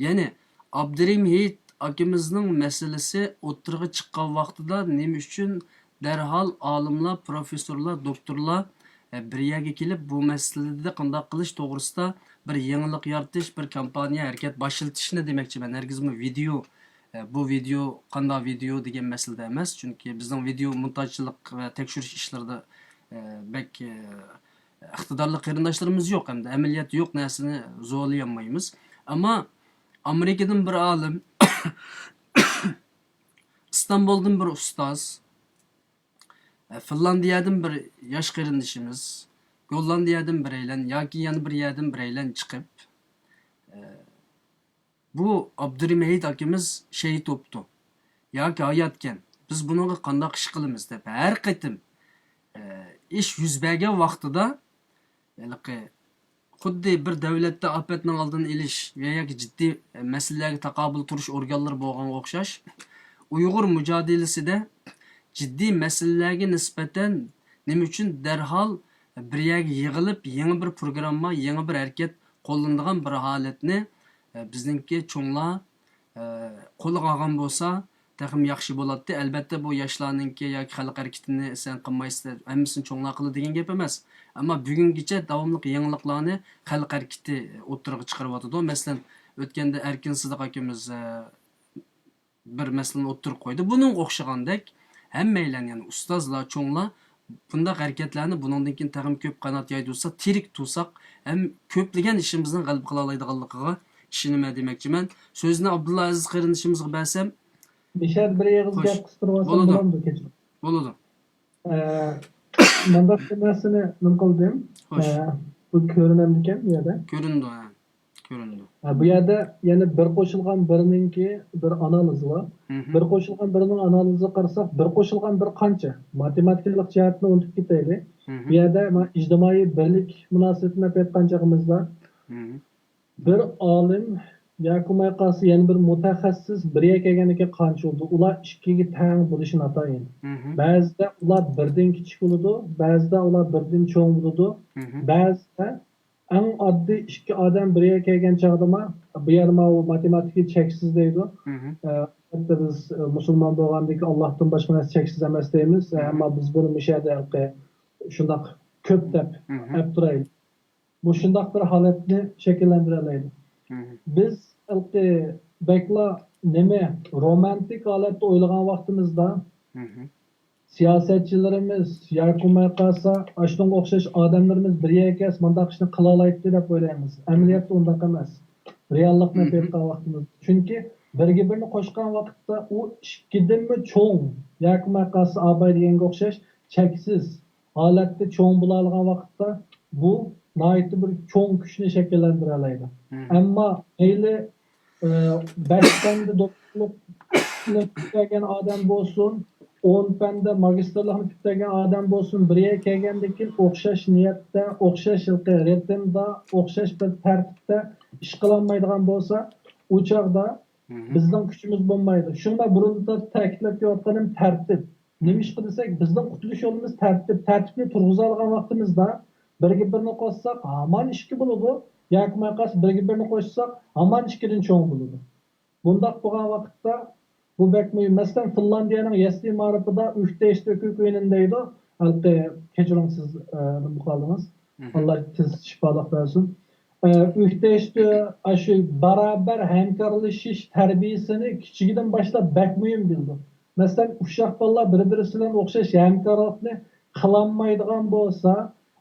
يەنى ئابدۇرېھىم ھېيت ئاكىمىزنىڭ مەسىلىسى ئوتتۇرىغا چىققان ۋاقتىدا نېمە ئۈچۈن دەرھال ئالىملار، پروفېسسورلار، دوكتورلار، ئە، بىر يەرگە كېلىپ، بۇ مەسىلىدە قانداق قىلىش توغرىسىدا بىر يېڭىلىق يارىتىش، بىر كامپانىيە، ھەرىكەت باشلىتىشنى دېمەكچىمەن. ھەرگىزمۇ ۋىدېئو، ئە، بۇ ۋىدېئو قانداق ۋىدېئو دېگەن مەسىلىدە ئەمەس. چۈنكى بىزنىڭ ۋىدېئو مونتاژچىلىق ۋە تەكشۈرۈش ئىشلىرىدا، ئە، بەك، ئە، ئىقتىدارلىق قېرىنداشلىرىمىز يوق ھەمدە ئەمەلىيەتتە يوق نەرسىنى زورلىيالمايمىز. ئەمما ئامېرىكىدىن بىر ئالىم، ئىستانبۇلدىن بىر ئۇستاز، ئە، فىنلاندىيەدىن بىر ياش قېرىندىشىمىز، گوللاندىيەدىن بىرەيلەن ياكى يەنە بىر يەردىن بىرەيلەن چىقىپ، ئە، بۇ ئابدۇرېھىم ھېيت ئاكىمىز شېھىت بوپتۇ ياكى ھاياتكەن، بىز بۇنىڭغا قانداق ئىش قىلىمىز دەپ ھەر قېتىم، ئە، ئىش يۈز بەرگەن ۋاقتىدا، ھېلىقى خۇددى بىر دۆلەتتە ئاپەتنىڭ ئالدىنى ئېلىش ۋە ياكى جىددىي مەسىلىلەرگە تاقابىل تۇرۇش ئورگانلىرى بولغانغا ئوخشاش، ئۇيغۇر مۇجادىلىسىدە جىددىي مەسىلىلەرگە نىسبەتەن نېمە ئۈچۈن دەرھال بىر يەرگە يىغىلىپ، يېڭى بىر پروگرامما، يېڭى بىر ھەرىكەت قوللىنىدىغان بىر ھالەتنى، ئە، بىزنىڭكى چوڭلار، ئە، قولغا ئالغان بولسا، تېخىمۇ ياخشى بولاتتى. ئەلبەتتە، بۇ ياشلارنىڭكى ياكى خەلق ھەرىكىتىنى سەن قىلمايسىز، ھەممىسىنى چوڭلار قىلىدۇ دېگەن گەپ ئەمەس. ئەمما بۈگۈنگىچە داۋاملىق يېڭىلىقلارنى خەلق ھەرىكىتى ئوتتۇرىغا چىقىرىۋاتىدۇ. مەسىلەن، ئۆتكەندە ئەركىن سىدىق ئاكىمىز، ئە، بىر مەسىلىنى ئوتتۇرىغا قويدى. بۇنىڭغا ئوخشىغاندەك، ھەممەيلەن، يەنى ئۇستازلار، چوڭلار بۇنداق ھەرىكەتلەرنى بۇنىڭدىن كېيىن تېخىمۇ كۆپ قانات يايدۇرسا، تىرىك تۇرساق، ھەم كۆپلىگەن ئىشىمىزنىڭ غەلىبە قىلالايدىغانلىقىغا ئىشىنىمەن دېمەكچىمەن. سۆزنى ئابدۇللا ئەزىز قېرىندىشىمىزغا بەرسەم. مىشەد، بىر ئېغىز خوش. گەپ قىستۇرۇۋالسام بولىدۇ. بولامدۇ، كەچۈرۈڭ؟ بولىدۇ. ئە، مۇنداق بىر نەرسىنى نېمە قىلدىم. خوش. ئە، بۇ كۆرۈنەمدىكەن بۇ يەردە؟ كۆرۈنىدۇ، ھە. كۆرۈنىدۇ. ھە، بۇ يەردە يەنە بىر قوشۇلغان بىرنىڭكى بىر ئانالىزى بار. مھم. بىر قوشۇلغان بىرنىڭ ئانالىزىغا قارىساق، بىر قوشۇلغان بىر قانچە؟ ماتېماتىكىلىق جەھەتنى ئۇنتۇپ كېتەيلى. مھم. بۇ يەردە مانا ئىجتىمائىي بىرلىك مۇناسىۋىتىنى ئېلىپ ئېيتقان چېغىمىزدا، مھم. بىر ئالىم ياكى بولماي قالسا يەنە بىر مۇتەخەسسىس بىر يەرگە كەلگەندىن كېيىن قانچە بولىدۇ؟ ئۇلار ئىككىگە تەڭ بولۇشى ناتايىن. مھم. بەزىدە ئۇلار بىردىن كىچىك بولىدۇ، بەزىدە ئۇلار بىردىن چوڭ بولىدۇ، مھم. بەزىدە ئەڭ ئاددىي ئىككى ئادەم بىر يەرگە كەلگەن چاغدىمۇ، بۇ يەردە ماۋۇ ماتېماتىكا چەكسىز دەيدۇ. مھم. ئە، ئەلبەتتە بىز، ئە، مۇسۇلمان بولغاندىن كېيىن ئاللاھتىن باشقا نەرسە چەكسىز ئەمەس دەيمىز. مھم. ئەمما بىز بۇنى مۇشۇ يەردە ھېلىقى شۇنداق كۆپ دەپ مھم. ئەپ تۇرايلى. مۇشۇنداق بىر ھالەتنى شەكىللەندۈرەلەيدۇ. مھم. بىز ھېلىقى بەكلا نېمە، رومانتىك ھالەتتە ئويلىغان ۋاقتىمىزدا، مھم. سىياسەتچىلىرىمىز ياكى بولماي قالسا ئاشۇنىڭغا ئوخشاش ئادەملىرىمىز بىر يەرگە كەلسە مۇنداق ئىشنى قىلالايتتى دەپ ئويلايمىز. ئەمەلىيەتتە ئۇنداق ئەمەس. رېئاللىقنى مھم. ئېيتقان ۋاقتىمىز. چۈنكى بىرگە بىرنى قوشقان ۋاقىتتا ئۇ ئىككىدىنمۇ چوڭ ياكى بولماي قالسا ئاباي دېگەنگە ئوخشاش چەكسىز ھالەتتە چوڭ بولالىغان ۋاقىتتا بۇ ناھايىتى بىر چوڭ كۈچنى شەكىللەندۈرەلەيدۇ. مھم. ئەمما مەيلى، ئى، بەش پەندە دوكتورلۇقنى پۈتتۈرگەن ئادەم بولسۇن، ئون پەندە ماگىستىرلىقنى پۈتتۈرگەن ئادەم بولسۇن، بىر يەرگە كەلگەندىن كېيىن ئوخشاش نىيەتتە، ئوخشاش ھېلىقى رىتىمدا، ئوخشاش بىر تەرتىپتە ئىش قىلالمايدىغان بولسا، ئۇ چاغدا مھم. بىزنىڭ كۈچىمىز بولمايدۇ. شۇڭا بۇرۇندا تەكىتلەپ كېلىۋاتقىنىم تەرتىپ. نېمىشقا دېسەك، بىزنىڭ قۇتۇلۇش يولىمىز تەرتىپ. تەرتىپنى تۇرغۇزالىغان ۋاقتىمىزدا بىرگە بىرنى قوشساق ھامان ئىككى بولىدۇ، ياكى بولماي قالسا بىرگە بىرنى قوشساق ھامان ئىككىدىن چوڭ بولىدۇ. بۇنداق بولغان ۋاقىتتا بۇ بەك مۇھىم. مەسىلەن، فىنلاندىيەنىڭ يەسلى مائارىپىدا ئۇھتەيشتۆكۈكۈينىن دەيدۇ. ھېلىقى، كەچۈرۈڭ، سىز، ئە، نېمە قىلدىڭىز؟ مھم. ئاللا تېز شىپالىق بەرسۇن. ئە، ئۇھتەيشتۆ ئاشۇ بارابەر ھەمكارلىشىش تەربىيەسىنى كىچىكىدىن باشلاپ بەك مۇھىم بىلىدۇ. مەسىلەن، ئۇششاق بالىلار بىر-بىرسى بىلەن ئوخشاش ھەمكارلىقنى قىلالمايدىغان بولسا،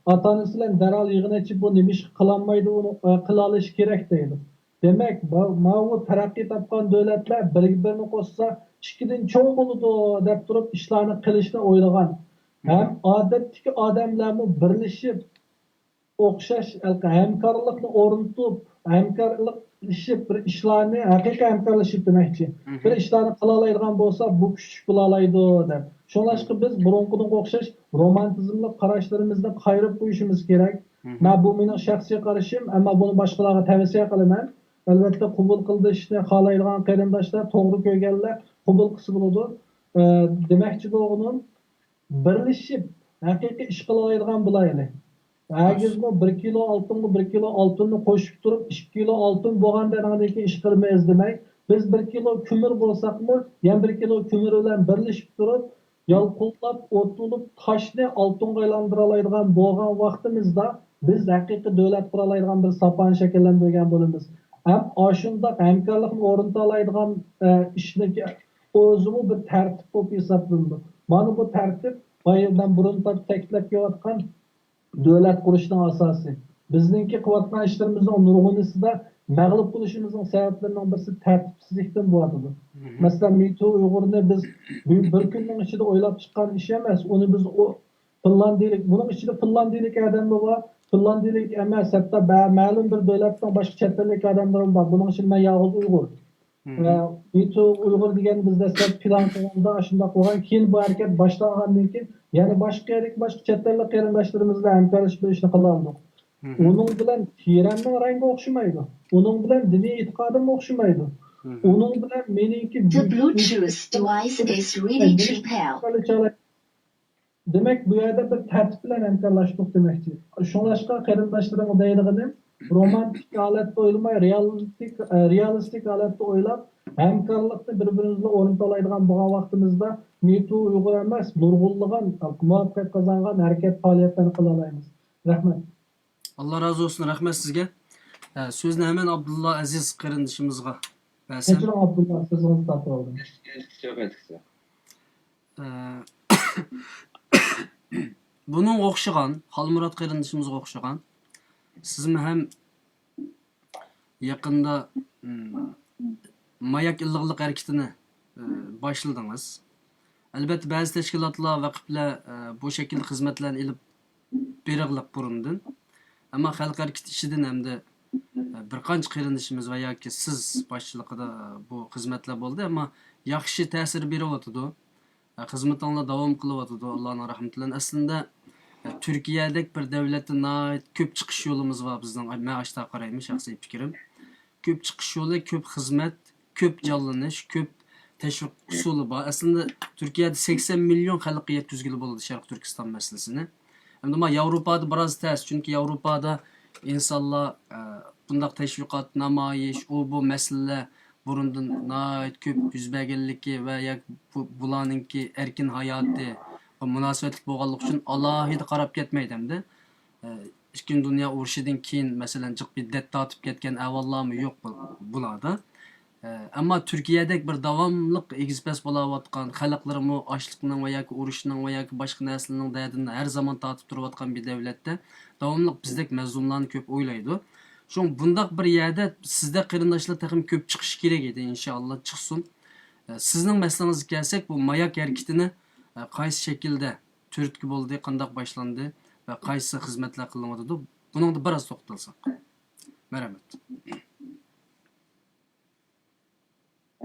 ئاتا-ئانىسى بىلەن دەرھال يىغىن ئېچىپ، بۇ نېمە ئىش قىلالمايدۇ، ئۇنى، ئە، قىلالىشى كېرەك دەيدۇ. دېمەك، ما-، ماۋۇ تەرەققىي تاپقان دۆلەتلەر بىرگە بىرنى قوشسا ئىككىدىن چوڭ بولىدۇ دەپ تۇرۇپ ئىشلارنى قىلىشنى ئويلىغان. ھەم ئادەتتىكى ئادەملەرمۇ بىرلىشىپ ئوخشاش ھەلقە-، ھەمكارلىقنى ئورنىتىپ، ھەمكارلىشىپ بىر ئىشلارنى، ھەقىقىي ھەمكارلىشىپ دېمەكچى، بىر ئىشلارنى قىلالايدىغان بولسا بۇ كۈچلۈك بولالايدۇ دەپ. شۇڭلاشقا بىز بۇرۇنقىدىنغا ئوخشاش رومانتىزملىق قاراشلىرىمىزنى قايرىپ قويۇشىمىز كېرەك. مھم. مەن، بۇ مېنىڭ شەخسىي قارىشىم، ئەمما بۇنى باشقىلارغا تەۋسىيە قىلىمەن. ئەلۋەتتە، قوبۇل قىلىشنى خالايدىغان قېرىنداشلار، توغرا كۆرگەنلەر قوبۇل قىلسا بولىدۇ. ئە، دېمەكچى بولغىنىم، بىرلىشىپ ھەقىقىي ئىش قىلالايدىغان بولايلى. ھەرگىزمۇ بىر كىلو ئالتۇنغا بىر كىلو ئالتۇننى قوشۇپ تۇرۇپ، ئىككى كىلو ئالتۇن بولغاندا ئاندىن كېيىن ئىش قىلىمىز دېمەي، بىز بىر كىلو كۆمۈر بولساقمۇ، يەنە بىر كىلو كۆمۈر بىلەن بىرلىشىپ تۇرۇپ، يالقۇنلاپ ئوت بولۇپ، تاشنى ئالتۇنغا ئايلاندۇرالايدىغان بولغان ۋاقتىمىزدا، بىز ھەقىقىي دۆلەت قۇرالايدىغان بىر ساپانى شەكىللەندۈرگەن بولىمىز. ھەم ئاشۇنداق ھەمكارلىقنى ئورنىتالايدىغان، ئە، ئىشنىڭكى ئۆزىمۇ بىر تەرتىپ بولۇپ ھېسابلىنىدۇ. مانا بۇ تەرتىپ، بايا مەن بۇرۇن تارتىپ تەكىتلەپ كېلىۋاتقان دۆلەت قۇرۇشنىڭ ئاساسى. بىزنىڭكى قىلىۋاتقان ئىشلىرىمىزنىڭ نۇرغۇنىسىدا مەغلۇپ بولۇشىمىزنىڭ سەۋەبلىرىنىڭ بىرسى تەرتىپسىزلىكتىن بولۇۋاتىدۇ. مەسىلەن، مىتۇ ئۇيغۇرنى بىز بىر، بىر كۈننىڭ ئىچىدە ئويلاپ چىققان ئىش ئەمەس. ئۇنى بىز ئۇ فىنلاندىيىلىك، بۇنىڭ ئىچىدە فىنلاندىيىلىك ئادەممۇ بار، فىنلاندىيىلىك ئەمەس، ھەتتا بە-، مەلۇم بىر دۆلەتنىڭ باشقا چەت ئەللىك ئادەملىرىمۇ بار. بۇنىڭ ئىچىدە مەن يالغۇز ئۇيغۇر. ئە، مىتۇ ئۇيغۇر دېگەن بىز دەسلەپ پىلان قىلغاندا ئاشۇنداق بولغان، كېيىن بۇ ھەرىكەت باشلانغاندىن كېيىن يەنە باشقا يەردىكى باشقا چەت ئەللىك قېرىنداشلىرىمىز بىلەن ھەمكارلىشىپ بېرىشنى قىلالىدۇق. ئۇنىڭ بىلەن تېرەمنىڭ رەڭگى ئوخشىمايدۇ. ئۇنىڭ بىلەن دىنىي ئېتىقادىم ئوخشىمايدۇ. ئۇنىڭ بىلەن مېنىڭكى The Bluetooth device is ready to pair. دېمەك، بۇ يەردە بىر تەرتىپ بىلەن ھەمكارلاشتۇق دېمەكچى. شۇڭلاشقا قېرىنداشلىرىمغا دەيدىغىنىم، رومانتىك ھالەتتە ئويلىماي، رېئالىستىك، رېئالىستىك ھالەتتە ئويلاپ، ھەمكارلىقنى بىر-بىرىمىز بىلەن ئورنىتالايدىغان بولغان ۋاقتىمىزدا، مىتۇ ئۇيغۇر ئەمەس، نۇرغۇنلىغان مۇۋەپپەقىيەت قازانغان ھەرىكەت پائالىيەتلەرنى قىلالايمىز. رەھمەت. ئاللا رازى بولسۇن، رەھمەت سىزگە. ئە، سۆزنى ھەمەن ئابدۇللا ئەزىز قېرىندىشىمىزغا بەرسەم. كەچۈرۈڭ، ئابدۇللا، سۆزىڭىزنى تارتىۋالدىم. ئە، بۇنىڭغا ئوخشىغان، خالمۇرات قېرىندىشىمىزغا ئوخشىغان، سىزمۇ ھەم يېقىندا، م، ماياك ئىللىقلىق ھەرىكىتىنى، ئە، باشلىدىڭىز. ئەلۋەتتە، بەزى تەشكىلاتلار، ۋەقىپلەر، ئە، بۇ شەكىلدە خىزمەتلەرنى ئېلىپ بېرىغلىق بۇرۇندىن. ئەمما خەلق ھەرىكىتى ئىچىدىن ھەمدە، ئە، بىر قانچە قېرىندىشىمىز ۋە ياكى سىز باشچىلىقىدا بۇ خىزمەتلەر بولدى، ئەمما ياخشى تەسىر بېرىۋاتىدۇ. خىزمىتىڭلار داۋام قىلىۋاتىدۇ، ئاللانىڭ رەھمىتى بىلەن. ئەسلىندە، تۈركىيەدەك بىر دەۋلەتتە ناھايىتى كۆپ چىقىش يولىمىز بار بىزنىڭ، مەن ئاشۇنداق قارايمەن، شەخسىي پىكرىم. كۆپ چىقىش يولى، كۆپ خىزمەت، كۆپ جانلىنىش، كۆپ تەشۋىق ئۇسۇلى بار. ئەسلىندە، تۈركىيەدە سەكسەن مىليون خەلققە يەتكۈزگىلى بولىدۇ شەرقىي تۈركىستان مەسىلىسىنى. ئەمدى ما ياۋروپادا بىراز تەس، چۈنكى ياۋروپادا ئىنسانلار، ئە، بۇنداق تەشۋىقات، نامايىش، ئۇ بۇ مەسىلىلەر بۇرۇندىن ناھايىتى كۆپ يۈز بەرگەنلىكى ۋە ياكى بۇ، بۇلارنىڭكى ئەركىن ھاياتى مۇناسىۋەتلىك بولغانلىقى ئۈچۈن ئالاھىدە قاراپ كەتمەيدۇ ئەمدى. ئە، ئىككىنچى دۇنيا ئۇرۇشىدىن كېيىن، مەسىلەن، جىق بىر دەت تارتىپ كەتكەن ئەھۋاللارمۇ يوق بۇ-، بۇلاردا. ئەمما تۈركىيەدەك بىر داۋاملىق ئېگىز-پەس بولاۋاتقان، خەلقلىرىمۇ ئاچلىقنىڭ ۋە ياكى ئۇرۇشنىڭ ۋە ياكى باشقا نەرسىلەرنىڭ دەردىدىن ھەر زامان تارتىپ تۇرۇۋاتقان بىر دەۋلەتتە داۋاملىق بىزدەك مەزلۇملارنى كۆپ ئويلايدۇ. شۇڭا بۇنداق بىر يەردە سىزدەك قېرىنداشلار تېخىمۇ كۆپ چىقىشى كېرەك ئىدى، ئىنشائاللا چىقسۇن. سىزنىڭ مەسىلىڭىزگە كەلسەك، بۇ ماياك ھەرىكىتىنى قايسى شەكىلدە تۈرتكە بولدى، قانداق باشلاندى ۋە قايسى خىزمەتلەر قىلىنىۋاتىدۇ، بۇنىڭدا بىراز توختالساق. مەرھەمەت.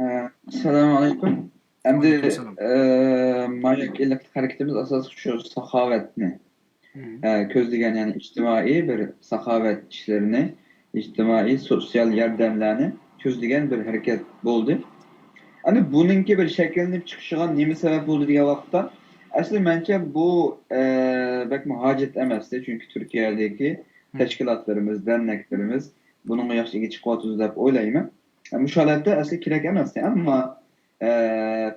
ئەسسالامۇ ئەلەيكۇم. ئەمدى، ئە، ماياك ئىللىقلىق ھەرىكىتىمىز ئاساسلىق شۇ ساخاۋەتنى، ئە، كۆزلىگەن، يەنى ئىجتىمائىي بىر ساخاۋەت ئىشلىرىنى، ئىجتىمائىي سوتسىيال ياردەملەرنى كۆزلىگەن بىر ھەرىكەت بولدى. ئەمدى بۇنىڭكى بىر شەكىللىنىپ چىقىشىغا نېمە سەۋەب بولدى دېگەن ۋاقىتتا، ئەسلى مەنچە بۇ، ئە، بەكمۇ ھاجەت ئەمەستى، چۈنكى تۈركىيەدىكى تەشكىلاتلىرىمىز، دەرنەكلىرىمىز بۇنىڭغا ياخشى ئىگە چىقىۋاتىدۇ دەپ ئويلايمەن. مۇشۇ ھالەتتە ئەسلى كېرەك ئەمەستى، ئەمما، ئە،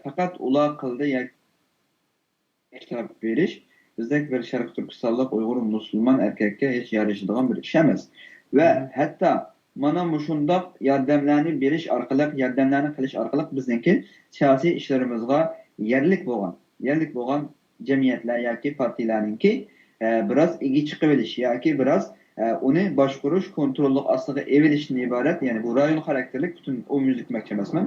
پەقەت ئۇلار قىلدى ياكى كىتاب بېرىش بىزدەك بىر شەرقىي تۈركىستانلىق ئۇيغۇر مۇسۇلمان ئەركەككە ھېچ يارىشىدىغان بىر ئىش ئەمەس. ۋە ھەتتا مانا مۇشۇنداق ياردەملەرنى بېرىش ئارقىلىق، ياردەملەرنى قىلىش ئارقىلىق بىزنىڭكى سىياسىي ئىشلىرىمىزغا يەرلىك بولغان، يەرلىك بولغان جەمئىيەتلەر ياكى پارتىيەلەرنىڭكى، ئە، بىراز ئىگە چىقىۋېلىش ياكى بىراز، ئە، ئۇنى باشقۇرۇش، كونتروللۇق ئاستىغا ئېلىشتىن ئىبارەت، يەنى بۇ رايون خاراكتېرلىك، پۈتۈن ئومۇميۈزلۈك دېمەكچى ئەمەسمەن.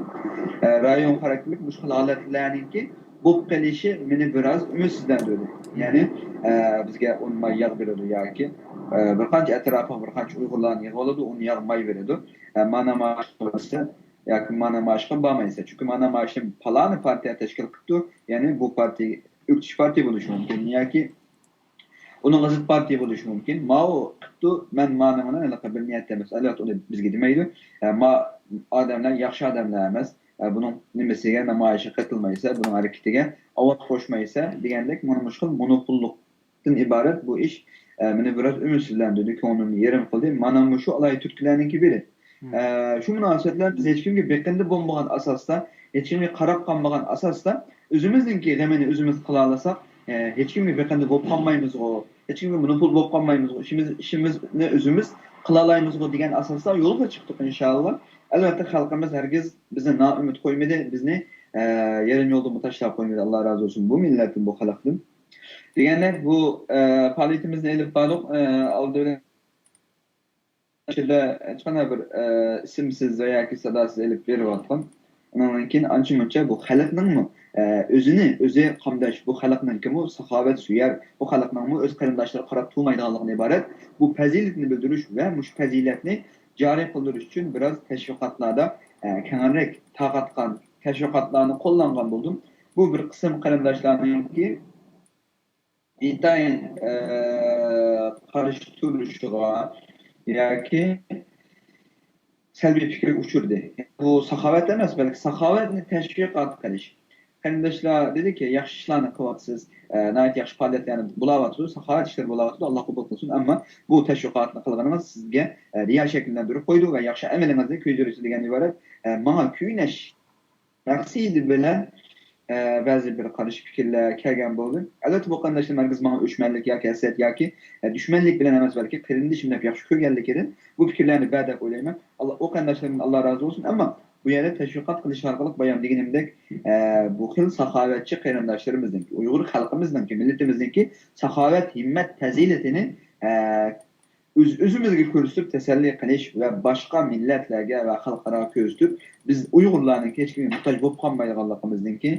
ئە، رايون خاراكتېرلىك مۇشۇ خىل ھالەتلەرنىڭكى بولۇپ قېلىشى مېنى بىراز ئۈمىدسىزلەندۈردى. يەنى، ئە، بىزگە ئۇن ماي ياغ بېرىدۇ ياكى، ئە، بىر قانچە ئەتراپىغا بىر قانچە ئۇيغۇرلارنى يىغىۋالىدۇ، ئۇن ياغ ماي بېرىدۇ. ئە، مانا مانا ياكى مانا مانا بارمايسەن. چۈنكى مانا مانا پالانى پارتىيە تەشكىل قىپتۇ، يەنى بۇ پارتىيە ئۆكتىچى پارتىيە بولۇشى مۇمكىن ياكى ئۇنىڭغا زىت پارتىيە بولۇشى مۇمكىن. ماۋۇ قىپتۇ، مەن مانىڭ بىلەن ھېلىقى بىر نىيەتتە ئەمەس. ئەلۋەتتە، ئۇنى بىزگە دېمەيدۇ. ئە، ما ئادەملەر ياخشى ئادەملەر ئەمەس. ئە، بۇنىڭ نېمىسىگە، نامايىشىغا قېتىلمايسە، بۇنىڭ ھەرىكىتىگە ئاۋاز قوشمايسە دېگەندەك، مانا مۇشۇ خىل مونوپوللۇقتىن ئىبارەت بۇ ئىش، ئە، مېنى بىراز ئۈمىدسىزلەندۈردى، كۆڭلۈمنى يېرىم قىلدى. مانا مۇشۇ ئالاھىدە تۈرتكىلەرنىڭكى بىرى. ئە، شۇ مۇناسىۋەت بىلەن بىز ھېچكىمگە بېقىندى بولمىغان ئاساستا، ھېچكىمگە قاراپ قالمىغان ئاساستا، ئۆزىمىزنىڭكى غېمىنى ئۆزىمىز قىلالىساق، ئە، ھېچكىمگە بېقىندى بولۇپ قالمايمىزغۇ، ھېچكىمگە مونوپول بولۇپ قالمايمىزغۇ، ئىشىمىز، ئىشىمىزنى ئۆزىمىز قىلالايمىزغۇ دېگەن ئاساستا يولغا چىقتۇق، ئىنشاللا. ئەلۋەتتە، خەلقىمىز ھەرگىز بىزنى نائۈمىد قويمىدى، بىزنى، ئە، يېرىم يولدىمۇ تاشلاپ قويمىدى. ئاللا رازى بولسۇن بۇ مىللەتتىن، بۇ خەلقتىن. دېگەندەك، بۇ، ئە، پائالىيىتىمىزنى ئېلىپ باردۇق. ئە، ئالدى بىلەن ئىچىدە ھېچقانداق بىر، ئە، ئىسىمسىز ۋە ياكى ساداسىز ئېلىپ بېرىۋاتقان. ئۇنىڭدىن كېيىن ئانچە-مۇنچە بۇ خەلقنىڭمۇ، ئە، ئۆزىنى ئۆزى قامداش، بۇ خەلقنىڭكىمۇ ساخاۋەتسۆيەر، بۇ خەلقنىڭمۇ ئۆز قېرىنداشلىرىغا قاراپ تۇرمايدىغانلىقىدىن ئىبارەت بۇ پەزىلىتىنى بىلدۈرۈش ۋە مۇشۇ پەزىلەتنى جارى قىلدۇرۇش ئۈچۈن بىراز تەشۋىقاتلاردا، ئە، كەڭرەك تارقاتقان، تەشۋىقاتلارنى قوللانغان بولدۇم. بۇ بىر قىسىم قېرىنداشلارنىڭكى ئىنتايىن، ئە، قارشى تۇرۇشىغا ياكى سەلبىي پىكىرگە ئۇچرىدى. بۇ ساخاۋەت ئەمەس، بەلكى ساخاۋەتنى تەشۋىقات قىلىش. قېرىنداشلار دېدىكى، ياخشى ئىشلارنى قىلىۋاتىسىز، ئە، ناھايىتى ياخشى پائالىيەتلەرنى بولاۋاتىدۇ، ساخاۋەت ئىشلىرى بولاۋاتىدۇ، ئاللا قوبۇل قىلسۇن. ئەمما بۇ تەشۋىقاتنى قىلغىنىڭىز سىزگە، ئە، رىيا شەكىللەندۈرۈپ قويىدۇ ۋە ياخشى ئەمىلىڭىزنى كۆيدۈرىدۇ دېگەن ئىبارەت، ئە، ماڭا كۆيۈنەش مەقسىتى بىلەن، ئە، بەزى بىر قارشى پىكىرلەر كەلگەن بولدى. ئەلۋەتتە، بۇ قېرىنداشلىرىم ھەرگىز ماڭا ئۆچمەنلىك ياكى ھەسەت ياكى، ئە، دۈشمەنلىك بىلەن ئەمەس، بەلكى قېرىندىشىم دەپ ياخشى كۆرگەنلىكىدىن بۇ پىكىرلەرنى بەر دەپ ئويلايمەن. ئاللا، ئۇ قېرىنداشلىرىمدىن ئاللا رازى بولسۇن. ئەمما بۇ يەردە تەشۋىقات قىلىش ئارقىلىق بايام دېگىنىمدەك، ئە، بۇ خىل ساخاۋەتچى قېرىنداشلىرىمىزنىڭكى، ئۇيغۇر خەلقىمىزنىڭكى، مىللىتىمىزنىڭكى ساخاۋەت، ھىممەت، پەزىلىتىنى، ئە، ئۆز-، ئۆزىمىزگە كۆرسىتىپ تەسەللى قىلىش ۋە باشقا مىللەتلەرگە ۋە خەلقئاراغا كۆرسىتىپ، بىز ئۇيغۇرلارنىڭ ھېچكىمگە موھتاج بولۇپ قالمايدىغانلىقىمىزنىڭكى،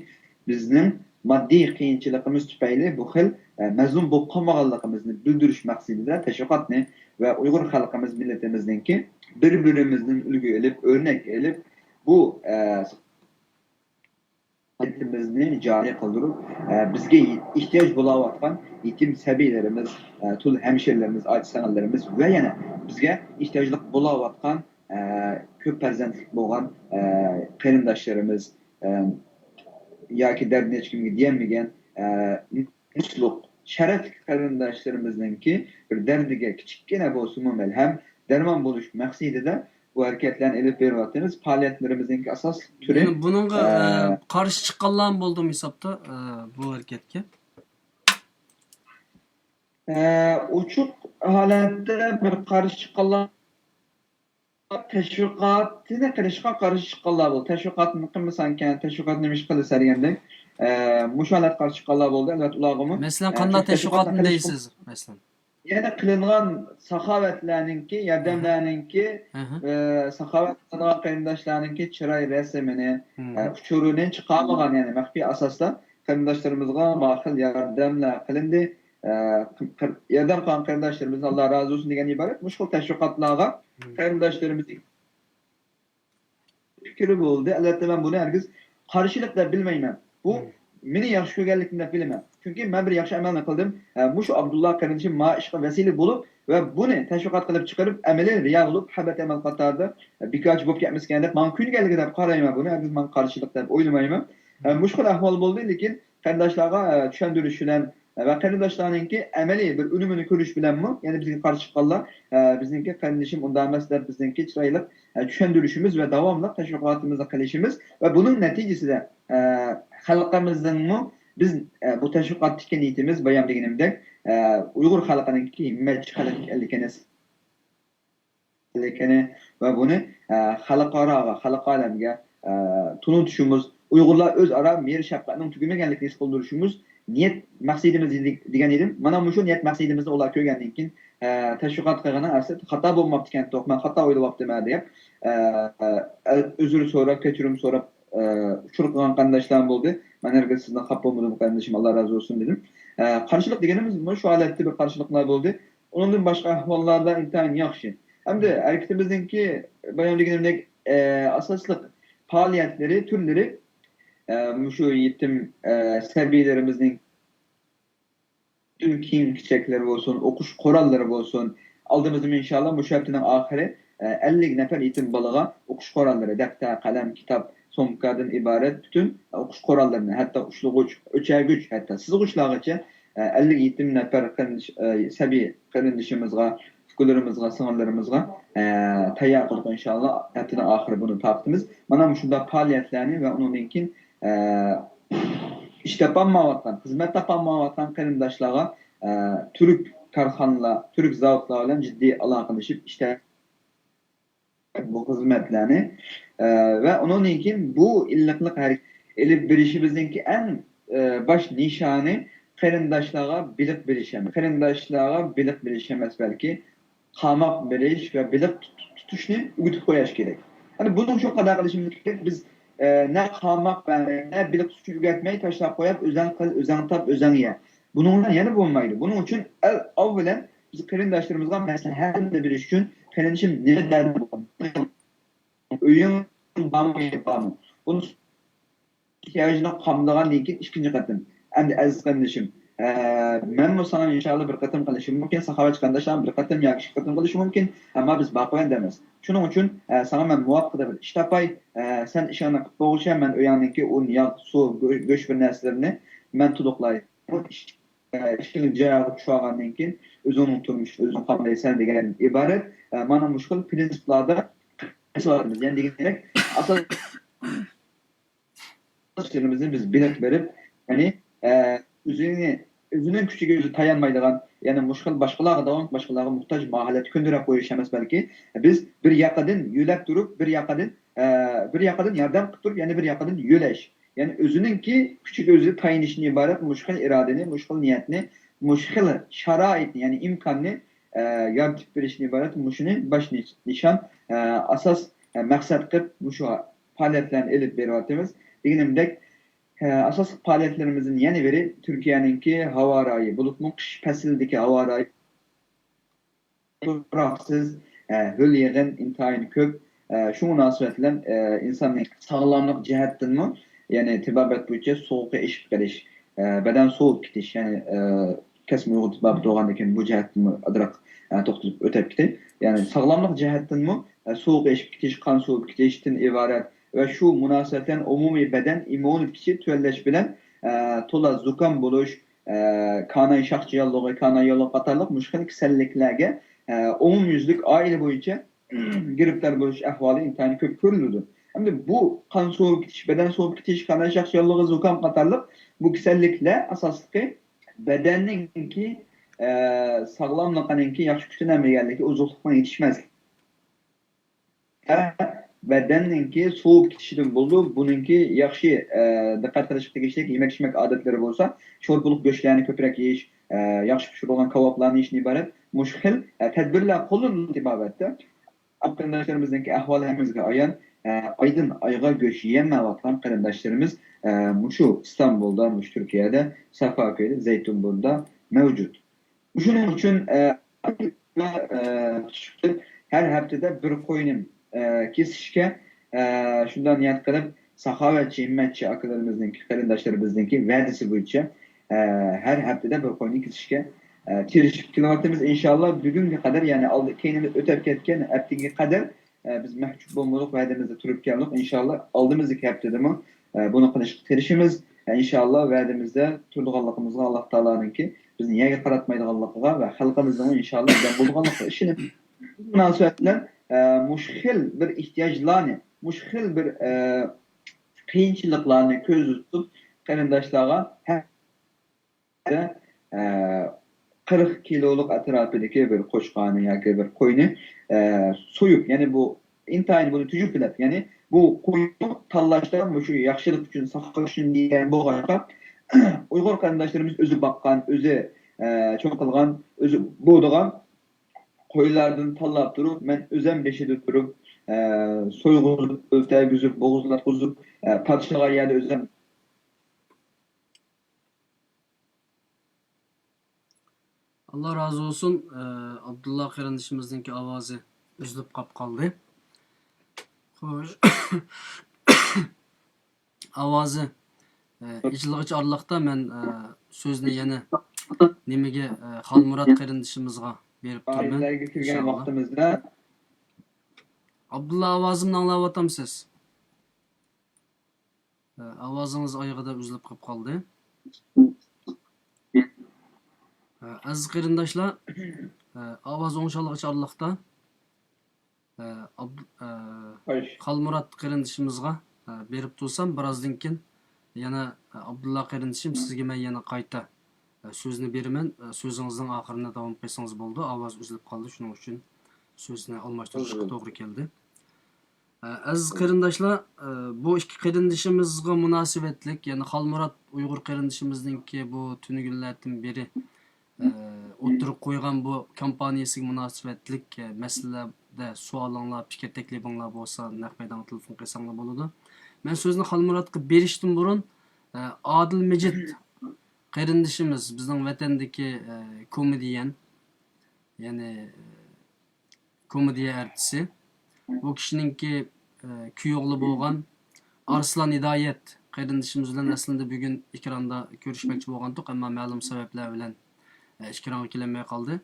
بىزنىڭ ماددىي قىيىنچىلىقىمىز تۈپەيلى بۇ خىل، ئە، مەزلۇم بولۇپ قالمىغانلىقىمىزنى بىلدۈرۈش مەقسىتىدە تەشۋىقاتنى ۋە ئۇيغۇر خەلقىمىز، مىللىتىمىزنىڭكى بىر-بىرىمىزدىن ئۈلگە ئېلىپ، ئۆرنەك ئېلىپ، بۇ، ئە، پائالىيىتىمىزنى جارى قىلدۇرۇپ، ئە، بىزگە ئېھتىياج بولاۋاتقان يېتىم سەبىيلىرىمىز، ئە، تۇل ھەمشىرىلىرىمىز، ئاچا-سىڭىللىرىمىز ۋە يەنە بىزگە ئېھتىياجلىق بولاۋاتقان، ئە، كۆپ پەرزەنتلىك بولغان، ئە، قېرىنداشلىرىمىز، ئە، ياكى دەردىنى ھېچكىمگە دېيەلمىگەن، ئە، نومۇسلۇق، شەرەپلىك قېرىنداشلىرىمىزنىڭكى بىر دەردىگە كىچىككىنە بولسىمۇ مەلھەم، دەرمان بولۇش مەقسىتىدە بۇ ھەرىكەتلەرنى ئېلىپ بېرىۋاتىمىز. پائالىيەتلىرىمىزنىڭكى ئاساسلىق تۈرى، يەنى بۇنىڭغا، ئە، ئە، قارشى چىققانلارمۇ بولدىمۇ ھېسابتا، ئە، بۇ ھەرىكەتكە؟ ئە، ئوچۇق ھالەتتە بىر قارشى چىققانلار تەشۋىقاتىنى قىلىشقا قارشى چىققانلار بولدى. تەشۋىقاتنى قىلمىساڭكەن، تەشۋىقات نېمە ئىش قىلىسەن دېگەندەك، ئە، مۇشۇ ھالەتتە قارشى چىققانلار بولدى. ئەلۋەتتە، ئۇلارغىمۇ، مەسىلەن، ئە، قانداق چۈنكى تەشۋىقاتنى تەشۋىقاتنى قىلىشقا دەيسىز، مەسىلەن؟ يەنە قىلىنغان ساخاۋەتلەرنىڭكى، ياردەملەرنىڭكى، ئە، ساخاۋەت قىلىنغان قېرىنداشلارنىڭكى چىراي رەسىمىنى، ئە، ئۇچۇرىنى چىقارمىغان، يەنى مەخپىي ئاساستا قېرىنداشلىرىمىزغا ماخىل ياردەملەر قىلىندى. ئە، قىر-، ياردەم قىلغان قېرىنداشلىرىمىزدىن ئاللا رازى بولسۇن دېگەن ئىبارەت مۇشۇ خىل تەشۋىقاتلارغا قېرىنداشلىرىمىز پىكرى بولدى. ئەلۋەتتە، مەن بۇنى ھەرگىز قارشىلىق دەپ بىلمەيمەن. بۇ مېنى ياخشى كۆرگەنلىكىم دەپ بىلىمەن. چۈنكى مەن بىر ياخشى ئەمەلنى قىلدىم. ئە، مۇشۇ ئابدۇللا قېرىندىشىم ماڭا ئىشقا ۋەسىلە بولۇپ ۋە بۇنى تەشۋىقات قىلىپ چىقىرىپ، ئەمەلىي رىيا بولۇپ، ھەبەت ئەمەل قاتارىدا، ئە، بىكارچى بولۇپ كەتمىسىكەن دەپ ماڭا كۆنگەنلىكى دەپ قارايمەن بۇنى. ھەرگىز ماڭا قارشىلىق دەپ ئويلىمايمەن. ئە، مۇشۇ خىل ئەھۋال بولدى، لېكىن قېرىنداشلارغا، ئە، چۈشەندۈرۈش بىلەن ۋە قېرىنداشلارنىڭكى ئەمەلىي بىر ئۈنۈمىنى كۆرۈش بىلەنمۇ، يەنە بىزگە قارشى چىققانلار، ئە، بىزنىڭكى قېرىندىشىم ئۇنداق ئەمەس دەپ بىزنىڭكى چىرايلىق، ئە، چۈشەندۈرۈشىمىز ۋە داۋاملىق تەشۋىقاتىمىزنى قىلىشىمىز ۋە بۇنىڭ نەتىجىسىدە، ئە، خەلقىمىزنىڭمۇ بىز، ئە، بۇ تەشۋىقاتتىكى نىيىتىمىز بايام دېگىنىمدەك، ئە، ئۇيغۇر خەلقىنىڭكى ھىممەتچى خەلق ئىكەنلىكىنى ئىكەنلىكىنى ۋە بۇنى، ئە، خەلقئاراغا، خەلقئالەمگە، ئە، تونۇتۇشىمىز، ئۇيغۇرلار ئۆزئارا مېھىر-شەپقەتنىڭ تۈگىمىگەنلىكىنى ھېس قىلدۇرۇشىمىز نىيەت مەقسىتىمىز دېدى-، دېگەن ئىدىم. مانا مۇشۇ نىيەت مەقسىتىمىزنى ئۇلار كۆرگەندىن كېيىن، ئە، تەشۋىقات قىلغىنىڭ ئەسلى خاتا بولماپتىكەنتۇق، مەن خاتا ئويلاۋاپتىمەن دەپ، ئە، ئە، ئۆزرە سوراپ، كەچۈرۈم سوراپ، ئە، ئۇچۇر قىلغان قېرىنداشلارمۇ بولدى. مەن ھەرگىز سىزدىن خاپا بولمىدىم، قېرىندىشىم، ئاللا رازى بولسۇن دېدىم. ئە، قارشىلىق دېگىنىمىز مۇشۇ ھالەتتە بىر قارشىلىقلار بولدى. ئۇنىڭدىن باشقا ئەھۋاللاردا ئىنتايىن ياخشى. ئەمدى ھەرىكىتىمىزنىڭكى بايام دېگىنىمدەك، ئە، ئاساسلىق پائالىيەتلىرى، تۈرلىرى، ئە، مۇشۇ يېتىم، ئە، سەبىيلىرىمىزنىڭ پۈتۈن كىيىم-كېچەكلىرى بولسۇن، ئوقۇش قوراللىرى بولسۇن. ئالدىمىزدىمۇ ئىنشاللا مۇشۇ ھەپتىنىڭ ئاخىرى، ئە، ئەللىك نەپەر يېتىم بالىغا ئوقۇش قوراللىرى، دەپتەر، قەلەم، كىتاب، سومكادىن ئىبارەت پۈتۈن ئوقۇش قوراللىرىنى، ھەتتا ئۇچلىغۇچ، ئۆچەگۈچ، ھەتتا سىزغۇچلارغىچە، ئە، ئەللىك يېتىم نەپەر قېرىندىش، ئە، سەبىي قېرىندىشىمىزغا، ئۇكىلىرىمىزغا، سىڭىللىرىمىزغا، ئە، تەييار قىلدۇق ئىنشاللا. ھەپتىنىڭ ئاخىرى بۇنى تارقىتىمىز. مانا مۇشۇنداق پائالىيەتلەرنى ۋە ئۇنىڭدىن كېيىن، ئە، ئىش تاپالمايۋاتقان، خىزمەت تاپالمايۋاتقان قېرىنداشلارغا، ئە، تۈرك كارخانىلار، تۈرك زاۋۇتلار بىلەن جىددىي ئالاقىلىشىپ ئىشلەپ بۇ خىزمەتلەرنى، ئە، ۋە ئۇنىڭدىن كېيىن بۇ ئىللىقلىق ھەرىكىتى ئېلىپ بېرىشىمىزنىڭكى ئەڭ، ئە، باش نىشانى قېرىنداشلارغا بېلىق بېرىش ئەمەس. قېرىنداشلارغا بېلىق بېرىش ئەمەس، بەلكى قاماق بېرىش ۋە بېلىق تۇت-، تۇتۇشنى ئۆگىتىپ قويۇش كېرەك. يەنى بۇنىڭ ئۈچۈن قانداق قىلىشىمىز كېرەك؟ بىز، ئە، نە قاماق بەرمەي، نە بېلىق تۇتۇشنى ئۆگەتمەي تاشلاپ قويۇپ، ئۆزەڭ قىل، ئۆزەڭ تاپ، ئۆزەڭ يە. بۇنىڭ بىلەن يەنە بولمايدۇ. بۇنىڭ ئۈچۈن ئەل-، ئاۋۋالەن بىز قېرىنداشلىرىمىزغا مەسلىھەتنى بېرىش ئۈچۈن، قېرىندىشىم، نېمە دەردىڭ بار؟ ئۆيۈڭ بارمۇ، يېرىڭ بارمۇ؟ بۇنى ئېھتىياجىنى قامدىغاندىن كېيىن ئىككىنچى قېتىم. ئەمدى ئەزىز قېرىندىشىم، ئە، مەنمۇ ساڭا ئىنشاللا بىر قېتىم قىلىشىم مۇمكىن، ساخاۋەتچى قېرىنداشلارمۇ بىر قېتىم ياكى ئىككى قېتىم قىلىشى مۇمكىن، ئەمما بىز باقىۋەن دەيمىز. شۇنىڭ ئۈچۈن، ئە، ساڭا مەن مۇۋاپىق بىر ئىش تاپاي، ئە، سەن ئىشىڭنى قىلىپ بولغۇچە مەن ئۆيۈڭنىڭكى ئۇن، ياغ، سۇ، گۆ-، گۆش بىر نەرسىلىرىنى مەن تولۇقلاي. ئىشىڭ جايىغا چۈشۈۋالغاندىن كېيىن ئۆزۈڭنىڭ تۇرمۇشىنى ئۆزۈڭ قامدايسەن دېگەندىن ئىبارەت، ئە، مانا مۇشۇ خىل پىرىنسىپلاردا قىلىۋاتىمىز. يەنى دېگەندەك، ئاساس ئىشلىرىمىزنى بىز بېلىق بېرىپ، يەنى، ئە، ئۆزىنى، ئۆزىنىڭ كۈچىگە ئۆزى تايانمايدىغان، يەنى مۇشۇ خىل باشقىلارغا داۋام، باشقىلارغا موھتاج، ماھالەتتە كۆندۈرۈپ قويۇش ئەمەس، بەلكى بىز بىر ياقىدىن يۆلەپ تۇرۇپ، بىر ياقىدىن، ئە، بىر ياقىدىن ياردەم قىلىپ تۇرۇپ، يەنە بىر ياقىدىن يۆلەش. يەنى ئۆزىنىڭكى كۈچىگە ئۆزى تايىنىشتىن ئىبارەت مۇشۇ خىل ئىرادىنى، مۇشۇ خىل نىيەتنى، مۇشۇ خىل شارائىتنى، يەنى ئىمكاننى، ئە، يارىتىپ بېرىشتىن ئىبارەت مۇشۇنى باش نىش-، نىشان، ئە، ئاساس، ئە، مەقسەت قىلىپ مۇشۇ پائالىيەتلەرنى ئېلىپ بېرىۋاتىمىز. دېگىنىمدەك، ئە، ئاساسلىق پائالىيەتلىرىمىزدىن يەنە بىرى تۈركىيەنىڭكى ھاۋا رايى، بولۇپمۇ قىش پەسلىدىكى ھاۋا رايى تۇراقسىز، ئە، ھۆل يېغىن ئىنتايىن كۆپ. ئە، شۇ مۇناسىۋەت بىلەن، ئە، ئىنساننىڭ ساغلاملىق جەھەتتىنمۇ، يەنى تېبابەت بويىچە سوغۇقى ئېشىپ قېلىش، ئە، بەدەن سوۋۇپ كېتىش، يەنى، ئە، كەسمە ئۇيغۇر تېبابىتى بولغاندىن كېيىن بۇ جەھەتتىنمۇ ئازراق، ئە، توختىلىپ ئۆتۈپ كېتەي. يەنى ساغلاملىق جەھەتتىنمۇ، ئە، سوغۇق ئېشىپ كېتىش، قان سوۋۇپ كېتىشتىن ئىبارەت ۋە شۇ مۇناسىۋەت بىلەن ئومۇمىي بەدەن ئىممۇنىتېتى تۆۋەنلەش بىلەن، ئە، تولا زۇكام بولۇش، ئە، كاناي شاخچى ياللۇغى، كاناي ياللۇغى قاتارلىق مۇشۇ خىل كېسەللىكلەرگە، ئە، ئومۇميۈزلۈك ئائىلە بويىچە گىرىپتار بولۇش ئەھۋالى ئىنتايىن كۆپ كۆرۈلىدۇ. ئەمدى بۇ قان سوۋۇپ كېتىش، بەدەن سوۋۇپ كېتىش، قاناي شاخچى ياللۇغى، زۇكام قاتارلىق بۇ كېسەللىكلەر ئاساسلىقى بەدەننىڭكى، ئە، ساغلاملىقىنىڭكى ياخشى كۈتۈنەلمىگەنلىكى، ئوزۇقلۇقنىڭ يېتىشمەسلىكى. بەدەننىڭكى سوۋۇپ كېتىشىدىن بولىدۇ. بۇنىڭكى ياخشى، ئە، دىققەت قىلىشقا تېگىشلىك يېمەك-ئىچمەك ئادەتلىرى بولسا، شورپىلىق گۆشلەرنى كۆپرەك يېيىش، ئە، ياخشى پىشۇرۇلغان كاۋاپلارنى يېيىشتىن ئىبارەت مۇشۇ خىل، ئە، تەدبىرلەر قوللىنىلىپ بابەتتە. قېرىنداشلىرىمىزنىڭكى ئەھۋالى ھەممىمىزگە ئايان. ئە، ئايدىن ئايغا گۆش يېيەلمەيۋاتقان قېرىنداشلىرىمىز، ئە، مۇشۇ ئىستانبۇلدا، مۇشۇ تۈركىيەدە، سافاكۆيدە، زەيتۇنبۇردا مەۋجۇت. شۇنىڭ ئۈچۈن، ئە، ئە، ھەر ھەپتىدە بىر قوينى، ئە، كېسىشكە، ئە، شۇنداق نىيەت قىلىپ، ساخاۋەتچى، ھىممەتچى ئاكىلىرىمىزنىڭكى، قېرىنداشلىرىمىزنىڭكى ۋەدىسى بويىچە، ئە، ھەر ھەپتىدە بىر قوينى كېسىشكە، ئە، تىرىشىپ كېلىۋاتىمىز. ئىنشاللا بۈگۈنگە قەدەر، يەنى ئالدى، كەينىمىز ئۆتۈپ كەتكەن ھەپتىگە قەدەر، ئە، بىز مەھجۇپ بولمىدۇق، ۋەدىمىزدە تۇرۇپ كەلدۇق. ئىنشاللا ئالدىمىزدىكى ھەپتىدىمۇ، ئە، بۇنى قىلىشقا تىرىشىمىز. ئە، ئىنشاللا ۋەدىمىزدە تۇرىدىغانلىقىمىزغا ئاللا تائالانىڭكى بىزنى يەرگە قاراتمايدىغانلىقىغا ۋە خەلقىمىزنىڭ ئىنشاللا ياردەم بولىدىغانلىقىغا ئىشىنىپ، بۇ مۇناسىۋەت بىلەن، ئە، مۇشۇ خىل بىر ئېھتىياجلارنى، مۇشۇ خىل بىر، ئە، قىيىنچىلىقلارنى كۆزدە تۇتۇپ، قېرىنداشلارغا ھە-، ئە، قىرىق كىلولۇق ئەتراپىدىكى بىر قوچقارنى ياكى بىر قوينى، ئە، سويۇپ، يەنى بۇ ئىنتايىن بۇنى تۈجۈپىلەپ، يەنى بۇ قوينى تاللاشتا مۇشۇ ياخشىلىق ئۈچۈن ساقلاش ئۈچۈن دېگەن بولغاچقا، ئۇيغۇر قېرىنداشلىرىمىز ئۆزى باققان، ئۆزى، ئە، چوڭ قىلغان، ئۆزى بولىدىغان قويلاردىن تاللاپ تۇرۇپ، مەن ئۆزەم بېشىدا تۇرۇپ، ئە، سويغۇزۇپ، ئۆلتۈرگۈزۈپ، بوغۇزلاتقۇزۇپ، ئە، پادىشاھلار يەردە ئۆزەم. ئاللا رازى بولسۇن. ئە، ئابدۇللا قېرىندىشىمىزنىڭكى ئاۋازى ئۈزۈلۈپ قاپ قالدى. خوش. ئاۋازى، ئە، ئېچىلغۇچە ئارىلىقتا مەن، ئە، سۆزنى يەنە نېمىگە، ئە، خالمۇرات قېرىندىشىمىزغا بېرىپ تۇرىمەن، ئائىلىلەرگە كىرگەن ئىنشاللا. ۋاقتىمىزدا. ئابدۇللا، ئاۋازىمنى ئاڭلاۋاتامسىز؟ ئە، ئاۋازىڭىز ئايىغىدا ئۈزۈلۈپ قېلىپ قالدى. ئە، ئەزىز قېرىنداشلار، ئە، ئاۋاز ئوڭشالغۇچى ئارىلىقتا. ئە، ئابد-، ئە، خالمۇرات قېرىندىشىمىزغا، ئە، بېرىپ تۇرسام، بىرازدىن كېيىن يەنە، ئە، ئابدۇللا قېرىندىشىم، سىزگە مەن يەنە قايتا، ئە، سۆزنى بېرىمەن. ئە، سۆزىڭىزنىڭ ئاخىرىنى داۋام قىلسىڭىز بولىدۇ. ئاۋاز ئۈزۈلۈپ قالدى، شۇنىڭ ئۈچۈن سۆزنى ئالماشتۇرۇشقا توغرا كەلدى. ئە، ئەزىز قېرىنداشلار، ئە، بۇ ئىككى قېرىندىشىمىزغا مۇناسىۋەتلىك، يەنى خالمۇرات ئۇيغۇر قېرىندىشىمىزنىڭكى بۇ تۈنۈگۈنلەردىن بېرى، ئە، ئوتتۇرىغا قويغان بۇ كامپانىيەسىگە مۇناسىۋەتلىك، ئە، مەسىلىلەردە سوئالىڭلار، پىكىر تەكلىپىڭلار بولسا، نەق مەيدانغا تېلېفون قىلساڭلار بولىدۇ. مەن سۆزنى خالمۇراتقا بېرىشتىن بۇرۇن، ئە، ئادىل مىجىت قېرىندىشىمىز، بىزنىڭ ۋەتەندىكى، ئە، كومېدىيەن، يەنى، ئە، كومېدىيە ئارتىسى. بۇ كىشىنىڭكى، ئە، كۈيئوغلى بولغان ئارسلان ھىدايەت قېرىندىشىمىز بىلەن ئەسلىدە بۈگۈن ئېكراندا كۆرۈشمەكچى بولغانتۇق، ئەمما مەلۇم سەۋەبلەر بىلەن، ئە، ئېكرانغا كېلەلمەي قالدى.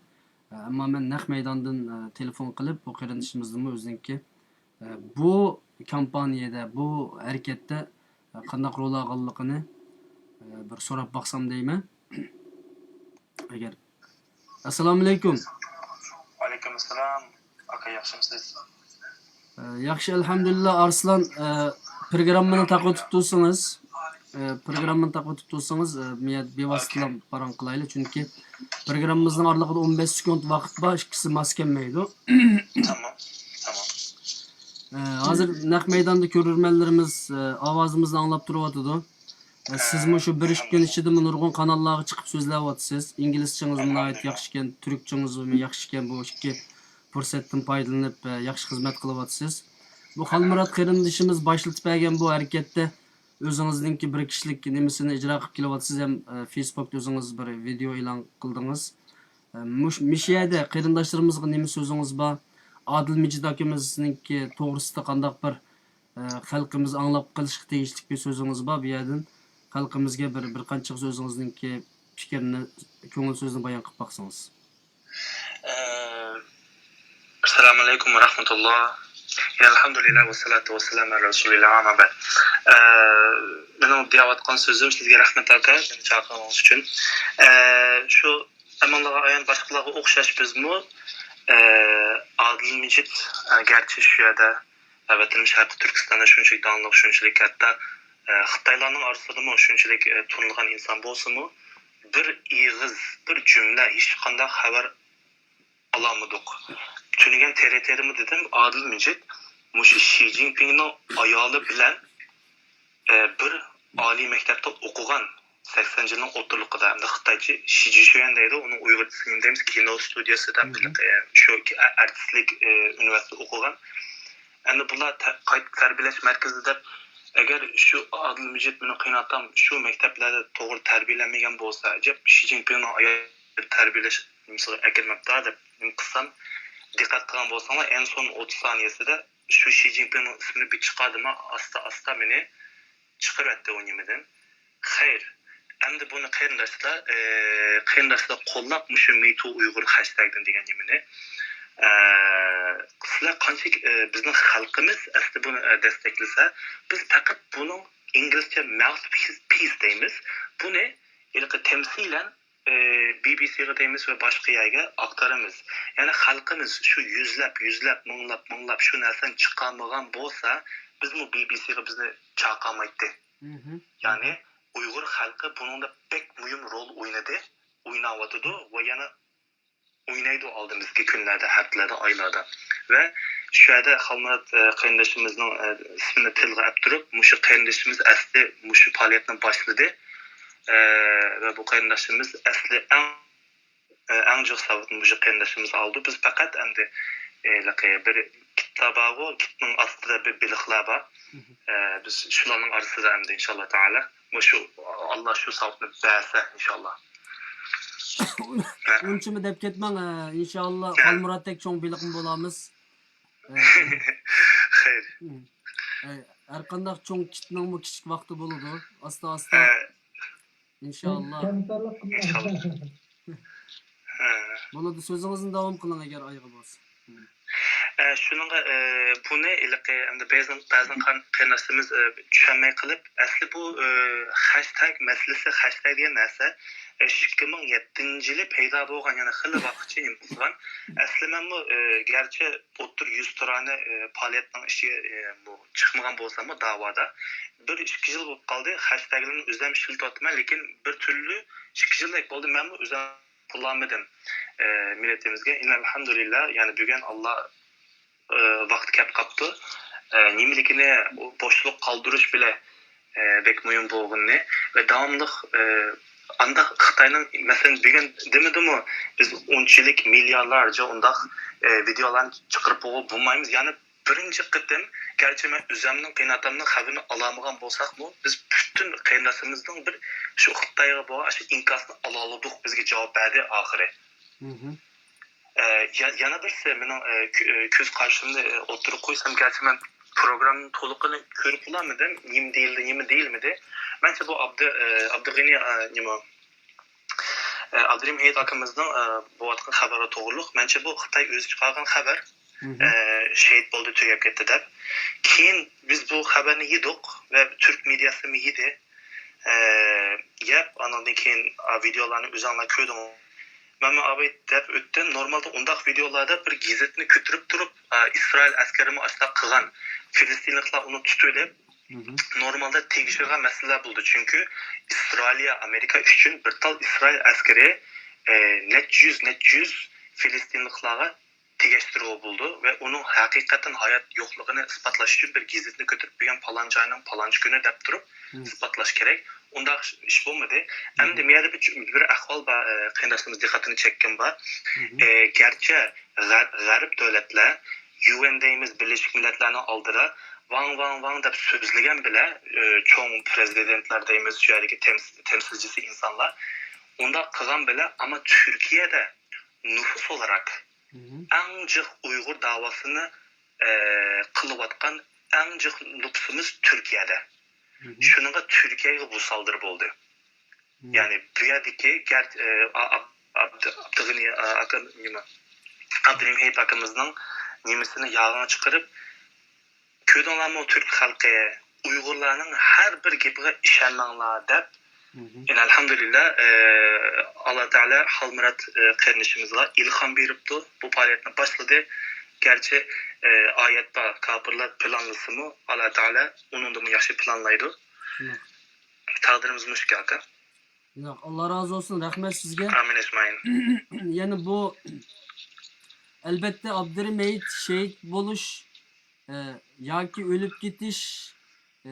ئە، ئەمما مەن نەق مەيداندىن، ئە، تېلېفون قىلىپ، بۇ قېرىندىشىمىزدىنمۇ ئۆزىنىڭكى، ئە، بۇ كامپانىيەدە، بۇ ھەرىكەتتە، ئە، قانداق رول ئالغانلىقىنى، ئە، بىر سوراپ باقسام دەيمەن. ئەگەر ئەسسالامۇئەلەيكۇم. ۋەئەلەيكۇم ئەسسالام. ئاكا، ياخشىمۇسىز؟ ئە، ياخشى، ئەلھەمدۇلىللا. ئارسلان، ئە، پروگراممىنى تاقىۋېتىپ تۇرسىڭىز، ئە، پروگراممىنى تاقىۋېتىپ تۇرسىڭىز، ئە، مەن بىۋاسىتە پاراڭ قىلايلى، چۈنكى پروگراممىمىزنىڭ ئارىلىقىدا ئون بەش سېكۇنت ۋاقىت بار، ئىككىسى ماس كەلمەيدۇ. تامام، تامام. ئە، ھازىر نەق مەيداندا كۆرۈرمەنلىرىمىز، ئە، ئاۋازىمىزنى ئاڭلاپ تۇرۇۋاتىدۇ. ئە، سىزمۇ شۇ بىر ئىككى كۈن ئىچىدىمۇ نۇرغۇن قاناللارغا چىقىپ سۆزلەۋاتىسىز. ئىنگلىزچىڭىزمۇ ناھايىتى ياخشىكەن، تۈركچىڭىزمۇ ياخشىكەن. بۇ ئىككى پۇرسەتتىن پايدىلىنىپ، ئە، ياخشى خىزمەت قىلىۋاتىسىز. بۇ خالمۇرات قېرىندىشىمىز باشلىتىپ بەرگەن بۇ ھەرىكەتتە ئۆزىڭىزنىڭكى بىر كىشىلىك نېمىسىنى ئىجرا قىلىپ كېلىۋاتىسىز ھەم، ئە، فېيسبۇكتا ئۆزىڭىز بىر ۋىدېئو ئېلان قىلدىڭىز. ئە، مۇش-، مۇشۇ يەردە قېرىنداشلىرىمىزغا نېمە سۆزىڭىز بار؟ ئادىل مىجىت ئاكىمىزنىڭكى توغرىسىدا قانداق بىر ئە، خەلقىمىز ئاڭلاپ قېلىشقا تېگىشلىك بىر سۆزىڭىز بار، بۇ يەردىن خەلقىمىزگە بىر، بىر قانچە سۆزىڭىزنىڭكى پىكرىنى، كۆڭۈل سۆزىنى بايان قىلىپ باقسىڭىز. ئە، ئەسسالامۇئەلەيكۇم ۋە رەھمەتۇللا. ئەلھەمدۇلىللا ۋەسسالاتۇ ۋەسسالامۇ ئەلا رەسۇلىللا، ئەمما بەئد. ئە، مېنىڭ دېيەۋاتقان سۆزۈم سىزگە رەھمەت ئاكا، مېنى چاقىرغىنىڭىز ئۈچۈن. ئە، شۇ ئەمەللارغا ئايان باشقىلارغا ئوخشاش بىزمۇ، ئە، ئادىل مىجىت، ئە، گەرچە شۇ يەردە ۋەتىنىمىز شەرقىي تۈركىستاندا شۇنچىلىك داڭلىق، شۇنچىلىك ھەتتا، ئە، خىتايلارنىڭ ئارىسىدىمۇ شۇنچىلىك، ئە، تونۇلغان ئىنسان بولسىمۇ، بىر ئېغىز، بىر جۈملە، ھېچقانداق خەۋەر ئالالمىدۇق. تۈنۈگۈن تېرېتېرىمۇ دېدىم، ئادىل مىجىت مۇشۇ شى جىنپىڭنىڭ ئايالى بىلەن، ئە، بىر ئالىي مەكتەپتە ئوقۇغان، سەكسەنىنچى يىلنىڭ ئوتتۇرىلىقىدا، ئەمدى خىتايچە شى جىشۈەن دەيدۇ، ئۇنىڭ ئۇيغۇرچىسى نېمە دەيمىز، كىنو ستۇدىيەسى دەپ، مم. ھېلىقى، ئە، شۇ ئە-، ئارتىسلىك، ئە، ئۇنىۋېرسىتېتتا ئوقۇغان. ئەمدى بۇلار تە-، قايتا تەربىيەلەش مەركىزى دەپ، ئەگەر شۇ ئادىل مىجىت، مېنىڭ قېيىنئاتام شۇ مەكتەپلەردە توغرا تەربىيەلەنمىگەن بولسا، ئەجەب شى جىنپىڭنىڭ ئايالى تەربىيەلەش نېمىسىگە ئەكىرمەپتۇ دەپ نېمە قىلسام، دىققەت قىلغان بولساڭلار، ئەڭ سون ئوتتۇز سانىيەسىدە شۇ شى جىنپىڭنىڭ ئىسمىنى بىر چىقاردىما، ئاستا ئاستا مېنى چىقىرىۋەتتى ئۇ نېمىدىن. خەير، ئەمدى بۇنى قېرىنداشلار، ئى، قېرىنداشلار قوللاپ مۇشۇ مىتۇ ئۇيغۇر خەشتەگدىن دېگەن نېمىنى، ئە، سىلەر قانچىلىك، ئى، بىزنىڭ خەلقىمىز ئەسلى بۇنى، ئە، دەستەكلىسە، بىز پەقەت بۇنىڭ ئىنگلىزچە ماۋسپىس دەيمىز. بۇنى ھېلىقى تەمسىلەن ئى، بى بى سىغا دەيمىز ۋە باشقا يەرگە ئاقتۇرىمىز. يەنى خەلقىمىز شۇ يۈزلەپ، يۈزلەپ، مىڭلاپ، مىڭلاپ شۇ نەرسىنى چىقارمىغان بولسا، بىزمۇ بى بى سىغا بىزنى چاقىرمايتتى. مهم. يەنى ئۇيغۇر خەلقى بۇنىڭدا بەك مۇھىم رول ئوينىدى، ئويناۋاتىدۇ ۋە يەنە ئوينايدۇ ئالدىمىزدىكى كۈنلەردە، ھەپتىلەردە، ئايلاردا. ۋە شۇ يەردە خالمۇرات، ئە، قېرىندىشىمىزنىڭ، ئە، ئىسمىنى تىلغا ئەپ تۇرۇپ، مۇشۇ قېرىندىشىمىز ئەسلى مۇشۇ پائالىيەتنى باشلىدى. ئە، ۋە بۇ قېرىنداشىمىز ئەسلى ئەڭ، ئە، ئەڭ جىق ساۋۇتنى مۇشۇ قېرىنداشىمىز ئالدى. بىز پەقەت ئەمدى، ئە، ھېلىقى بىر كىتتا بارغۇ، كىتنىڭ ئاستىدا بىر بېلىقلار بار. مهم. ئە، بىز شۇلارنىڭ ئارىسىدا ئەمدى ئىنشاللا تائالا. مۇشۇ، ئاللا شۇ ساۋۇتنى بەرسە ئىنشاللا. ئۇنچىمۇ دەپ كەتمەڭ، ئە، ئىنشاللا ھە. خالمۇراتتەك چوڭ بېلىقمۇ بولارمىز. ئە، خەير. ئە، ھەرقانداق چوڭ كىتنىڭمۇ كىچىك ۋاقتى بولىدۇ. ئاستا-ئاستا. ھە. ئىنشاللا. كەمتەرلىك قىلماڭ. ئىنشاللا. ھە. بولىدۇ، سۆزىڭىزنى داۋام قىلىڭ، ئەگەر ئايىغى بولسا. ئە، شۇنىڭغا، ئە، بۇنى ھېلىقى، ئەمدى بەزى، بەزى قان-، قېرىنداشلىرىمىز، ئە، چۈشەنمەي قېلىپ، ئەسلى بۇ، ئە، خەشتەگ مەسىلىسى، خەشتەگ دېگەن نەرسە، ئە، ئىككى مىڭ يەتتىنچى يىلى پەيدا بولغان، يەنى خېلى ۋاقىتچە نېمە قىلغان. ئەسلى مەنمۇ، ئە، گەرچە ئوتتۇرا يۈزتۇرانە، ئە، پائالىيەتنىڭ ئىچىگە، ئە، بۇ چىقمىغان بولساممۇ داۋادا، بىر ئىككى يىل بولۇپ قالدى، خەشتەگلەرنى ئۆزۈم ئىشلىتىۋاتىمەن، لېكىن بىر تۈرلۈ ئىككى يىلدەك بولدى، مەنمۇ ئۆزۈم قىلالمىدىم، ئە، مىللىتىمىزگە. ئەلھەمدۇلىللا، يەنى بۈگۈن ئاللا، ئە، ۋاقتى كەپ قاپتۇ. ئە، نېمىلىكىنى بوشلۇق قالدۇرۇش بىلەن، ئە، بەك مۇھىم بولغىنىنى ۋە داۋاملىق، ئە، ئانداق خىتاينىڭ، مەسىلەن، بۈگۈن دېمىدىمۇ، بىز ئۇنچىلىك مىليارلارچە ئۇنداق، ئە، ۋىدېئولارنى چىقىرىپ بولمايمىز. يەنى بىرىنچى قېتىم، گەرچە مەن ئۆزۈمنىڭ قېيىنئاتامنىڭ خەۋىرىنى ئالالمىغان بولساقمۇ، بىز پۈتۈن قېرىنداشلىرىمىزنىڭ بىر شۇ خىتايغا بولغان شۇ ئىنكاسىنى ئالالىدۇق، بىزگە جاۋاب بەردى ئاخىرى. مھم. ئە، يا-، يەنە بىرسى مېنىڭ، ئە، كۆ-، ئە، كۆز قارىشىمنى، ئە، ئوتتۇرىغا قويسام، گەرچە مەن پروگراممىنى تولۇقىنى كۆرۈپ بولالمىدىم، نېمە دېيىلدى، نېمە دېيىلمىدى. مەنچە بۇ ئابدۇ-، ئە، ئابدۇغېنى، ئە، نېمە، ئە، ئابدۇرېھىم ھېيت ئاكىمىزنىڭ، ئە، بولۇۋاتقان خەۋىرى توغرۇلۇق. مەنچە بۇ خىتاي ئۆزى چىقارغان خەۋەر. مھم. ئە، شېھىت بولدى، تۈگەپ كەتتى دەپ. كېيىن بىز بۇ خەۋەرنى يېدۇق ۋە تۈرك مېدىياسىمۇ يېدى. ئە، يەپ، ئانىڭدىن كېيىن، ئا، ۋىدېئولارنى ئۆزۈڭلار كۆردۈڭلار. مەنمۇ ئاباي دەپ ئۆتتۈم. نورمالدا ئۇنداق ۋىدېئولاردا بىر گېزىتنى كۆتۈرۈپ تۇرۇپ، ئا، ئىسرائىل ئەسكىرىمۇ ئاشۇنداق قىلغان، فىلىستىنلىقلار ئۇنى تۇتۇۋېلىپ، مھم. نورمالدا تېگىشىدىغان مەسىلىلەر بولدى. چۈنكى ئىسرائىلىيە، ئامېرىكا ئۈچۈن بىر تال ئىسرائىل ئەسكىرى، ئە، نەچچە يۈز، نەچچە يۈز فىلىستىنلىقلارغا تېگەشتۈرۈۋ بولىدۇ ۋە ئۇنىڭ ھەقىقەتەن ھايات يوقلۇقىنى ئىسپاتلاش ئۈچۈن بىر گېزىتنى كۆتۈرۈپ بەرگەن، پالانچى ئاينىڭ پالانچى كۈنى دەپ تۇرۇپ مم. ئىسپاتلاش كېرەك. ئۇنداق ئىش بولمىدى. مم. ئەمدى مۇ يەردە بىر، بىر ئەھۋال بار، ئە، قېرىنداشلىرىمىز دىققىتىنى چەككەن بار. مم. ئە، گەرچە غەر-، غەرب دۆلەتلەر، يۇ ئېن دەيمىز، بىرلەشكەن مىللەتلەرنىڭ ئالدىدا ۋاڭ، ۋاڭ، ۋاڭ دەپ سۆزلىگەن بىلەن، ئە، چوڭ پرېزىدېنتلار دەيمىز، شۇ يەردىكى تەمس-، تەمسىلچىسى ئىنسانلار ئۇنداق قىلغان بىلەن، ئەمما تۈركىيەدە نوپۇس ئولاراق مم. ئەڭ جىق ئۇيغۇر داۋاسىنى، ئە، قىلىۋاتقان ئەڭ جىق نوپۇسىمىز تۈركىيەدە. مم. شۇنىڭغا تۈركىيەگە بۇ سالدىرى بولدى. مم. يەنى بۇ يەردىكى گەر-، ئە، ئا-، ئاب-، ئابد-، ئابدۇغېنى، ئا-، ئاكا، نېمە، ئابدۇرېھىم ھېيت ئاكىمىزنىڭ نېمىسىنى ياغىڭ چىقىرىپ، كۆردۈڭلارمۇ تۈرك خەلقى، ئۇيغۇرلارنىڭ ھەر بىر گېپىگە ئىشەنمەڭلار دەپ، مم. يەنە ئەلھەمدۇلىللا، ئە، ئاللا تائالا ھالمۇرات، ئە، قېرىندىشىمىزغا ئىلھام بېرىپتۇ، بۇ پائالىيەتنى باشلىدى. گەرچە، ئە، ئايەت بار، كاپىرلار پىلانلىسىمۇ، ئاللا تائالا ئۇنىڭدىنمۇ ياخشى پىلانلايدۇ. شۇنداق. تەقدىرىمىز مۇشۇ ئاكا. شۇنداق. ئاللا رازى بولسۇن، رەھمەت سىزگە. ئامىن ئەجمەئىن. يەنە بۇ، ئەلبەتتە، ئابدۇرېھىم ھېيت شېھىت بولۇش، ئە، ياكى ئۆلۈپ كېتىش، ئە،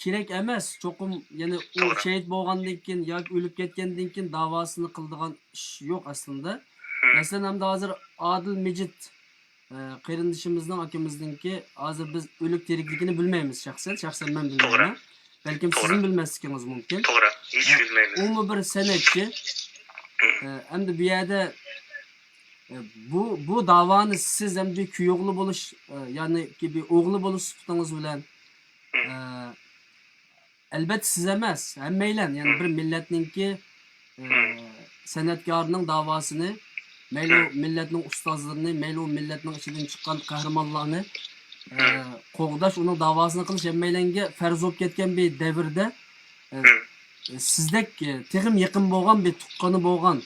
كېرەك ئەمەس. چوقۇم، يەنى ئۇ توغرا. شېھىت بولغاندىن كېيىن ياكى ئۆلۈپ كەتكەندىن كېيىن داۋاسىنى قىلىدىغان ئىش يوق ئەسلىندە. مم. مەسىلەن، ئەمدى ھازىر ئادىل مىجىت، ئە، قېرىندىشىمىزنىڭ، ئاكىمىزنىڭكى ھازىر بىز ئۆلۈك تىرىكلىكىنى بىلمەيمىز شەخسەن. شەخسەن مەن توغرا. بىلمەيمەن. بەلكىم توغرا. سىزمۇ بىلمەسلىكىڭىز مۇمكىن. توغرا. ھېچ ئە، بىلمەيمىز. ئۇمۇ بىر سەنئەتچى. مم. ئە، ئەمدى بۇ يەردە، ئە، بۇ، بۇ داۋانى سىز ئەمدى كۈيئوغلى بولۇش، ئە، يەنى كى-، بىر ئوغلى بولۇش سۈپىتىڭىز بىلەن، مم. ئە، ئەلبەتتە سىز ئەمەس، ھەممەيلەن، يەنى مم. بىر مىللەتنىڭكى، ئە، مم. سەنئەتكارىنىڭ داۋاسىنى، مەيلى ئۇ مم. مىللەتنىڭ ئۇستازلىرىنى، مەيلى ئۇ مىللەتنىڭ ئىچىدىن چىققان قەھرىمانلارنى، ئە، مم. قوغداش، ئۇنىڭ داۋاسىنى قىلىش ھەممەيلەنگە پەرز بولۇپ كەتكەن بىر دەۋردە، ئە، مم. سىزدەك، ئە، تېخىمۇ يېقىن بولغان، بىر تۇغقىنى بولغان،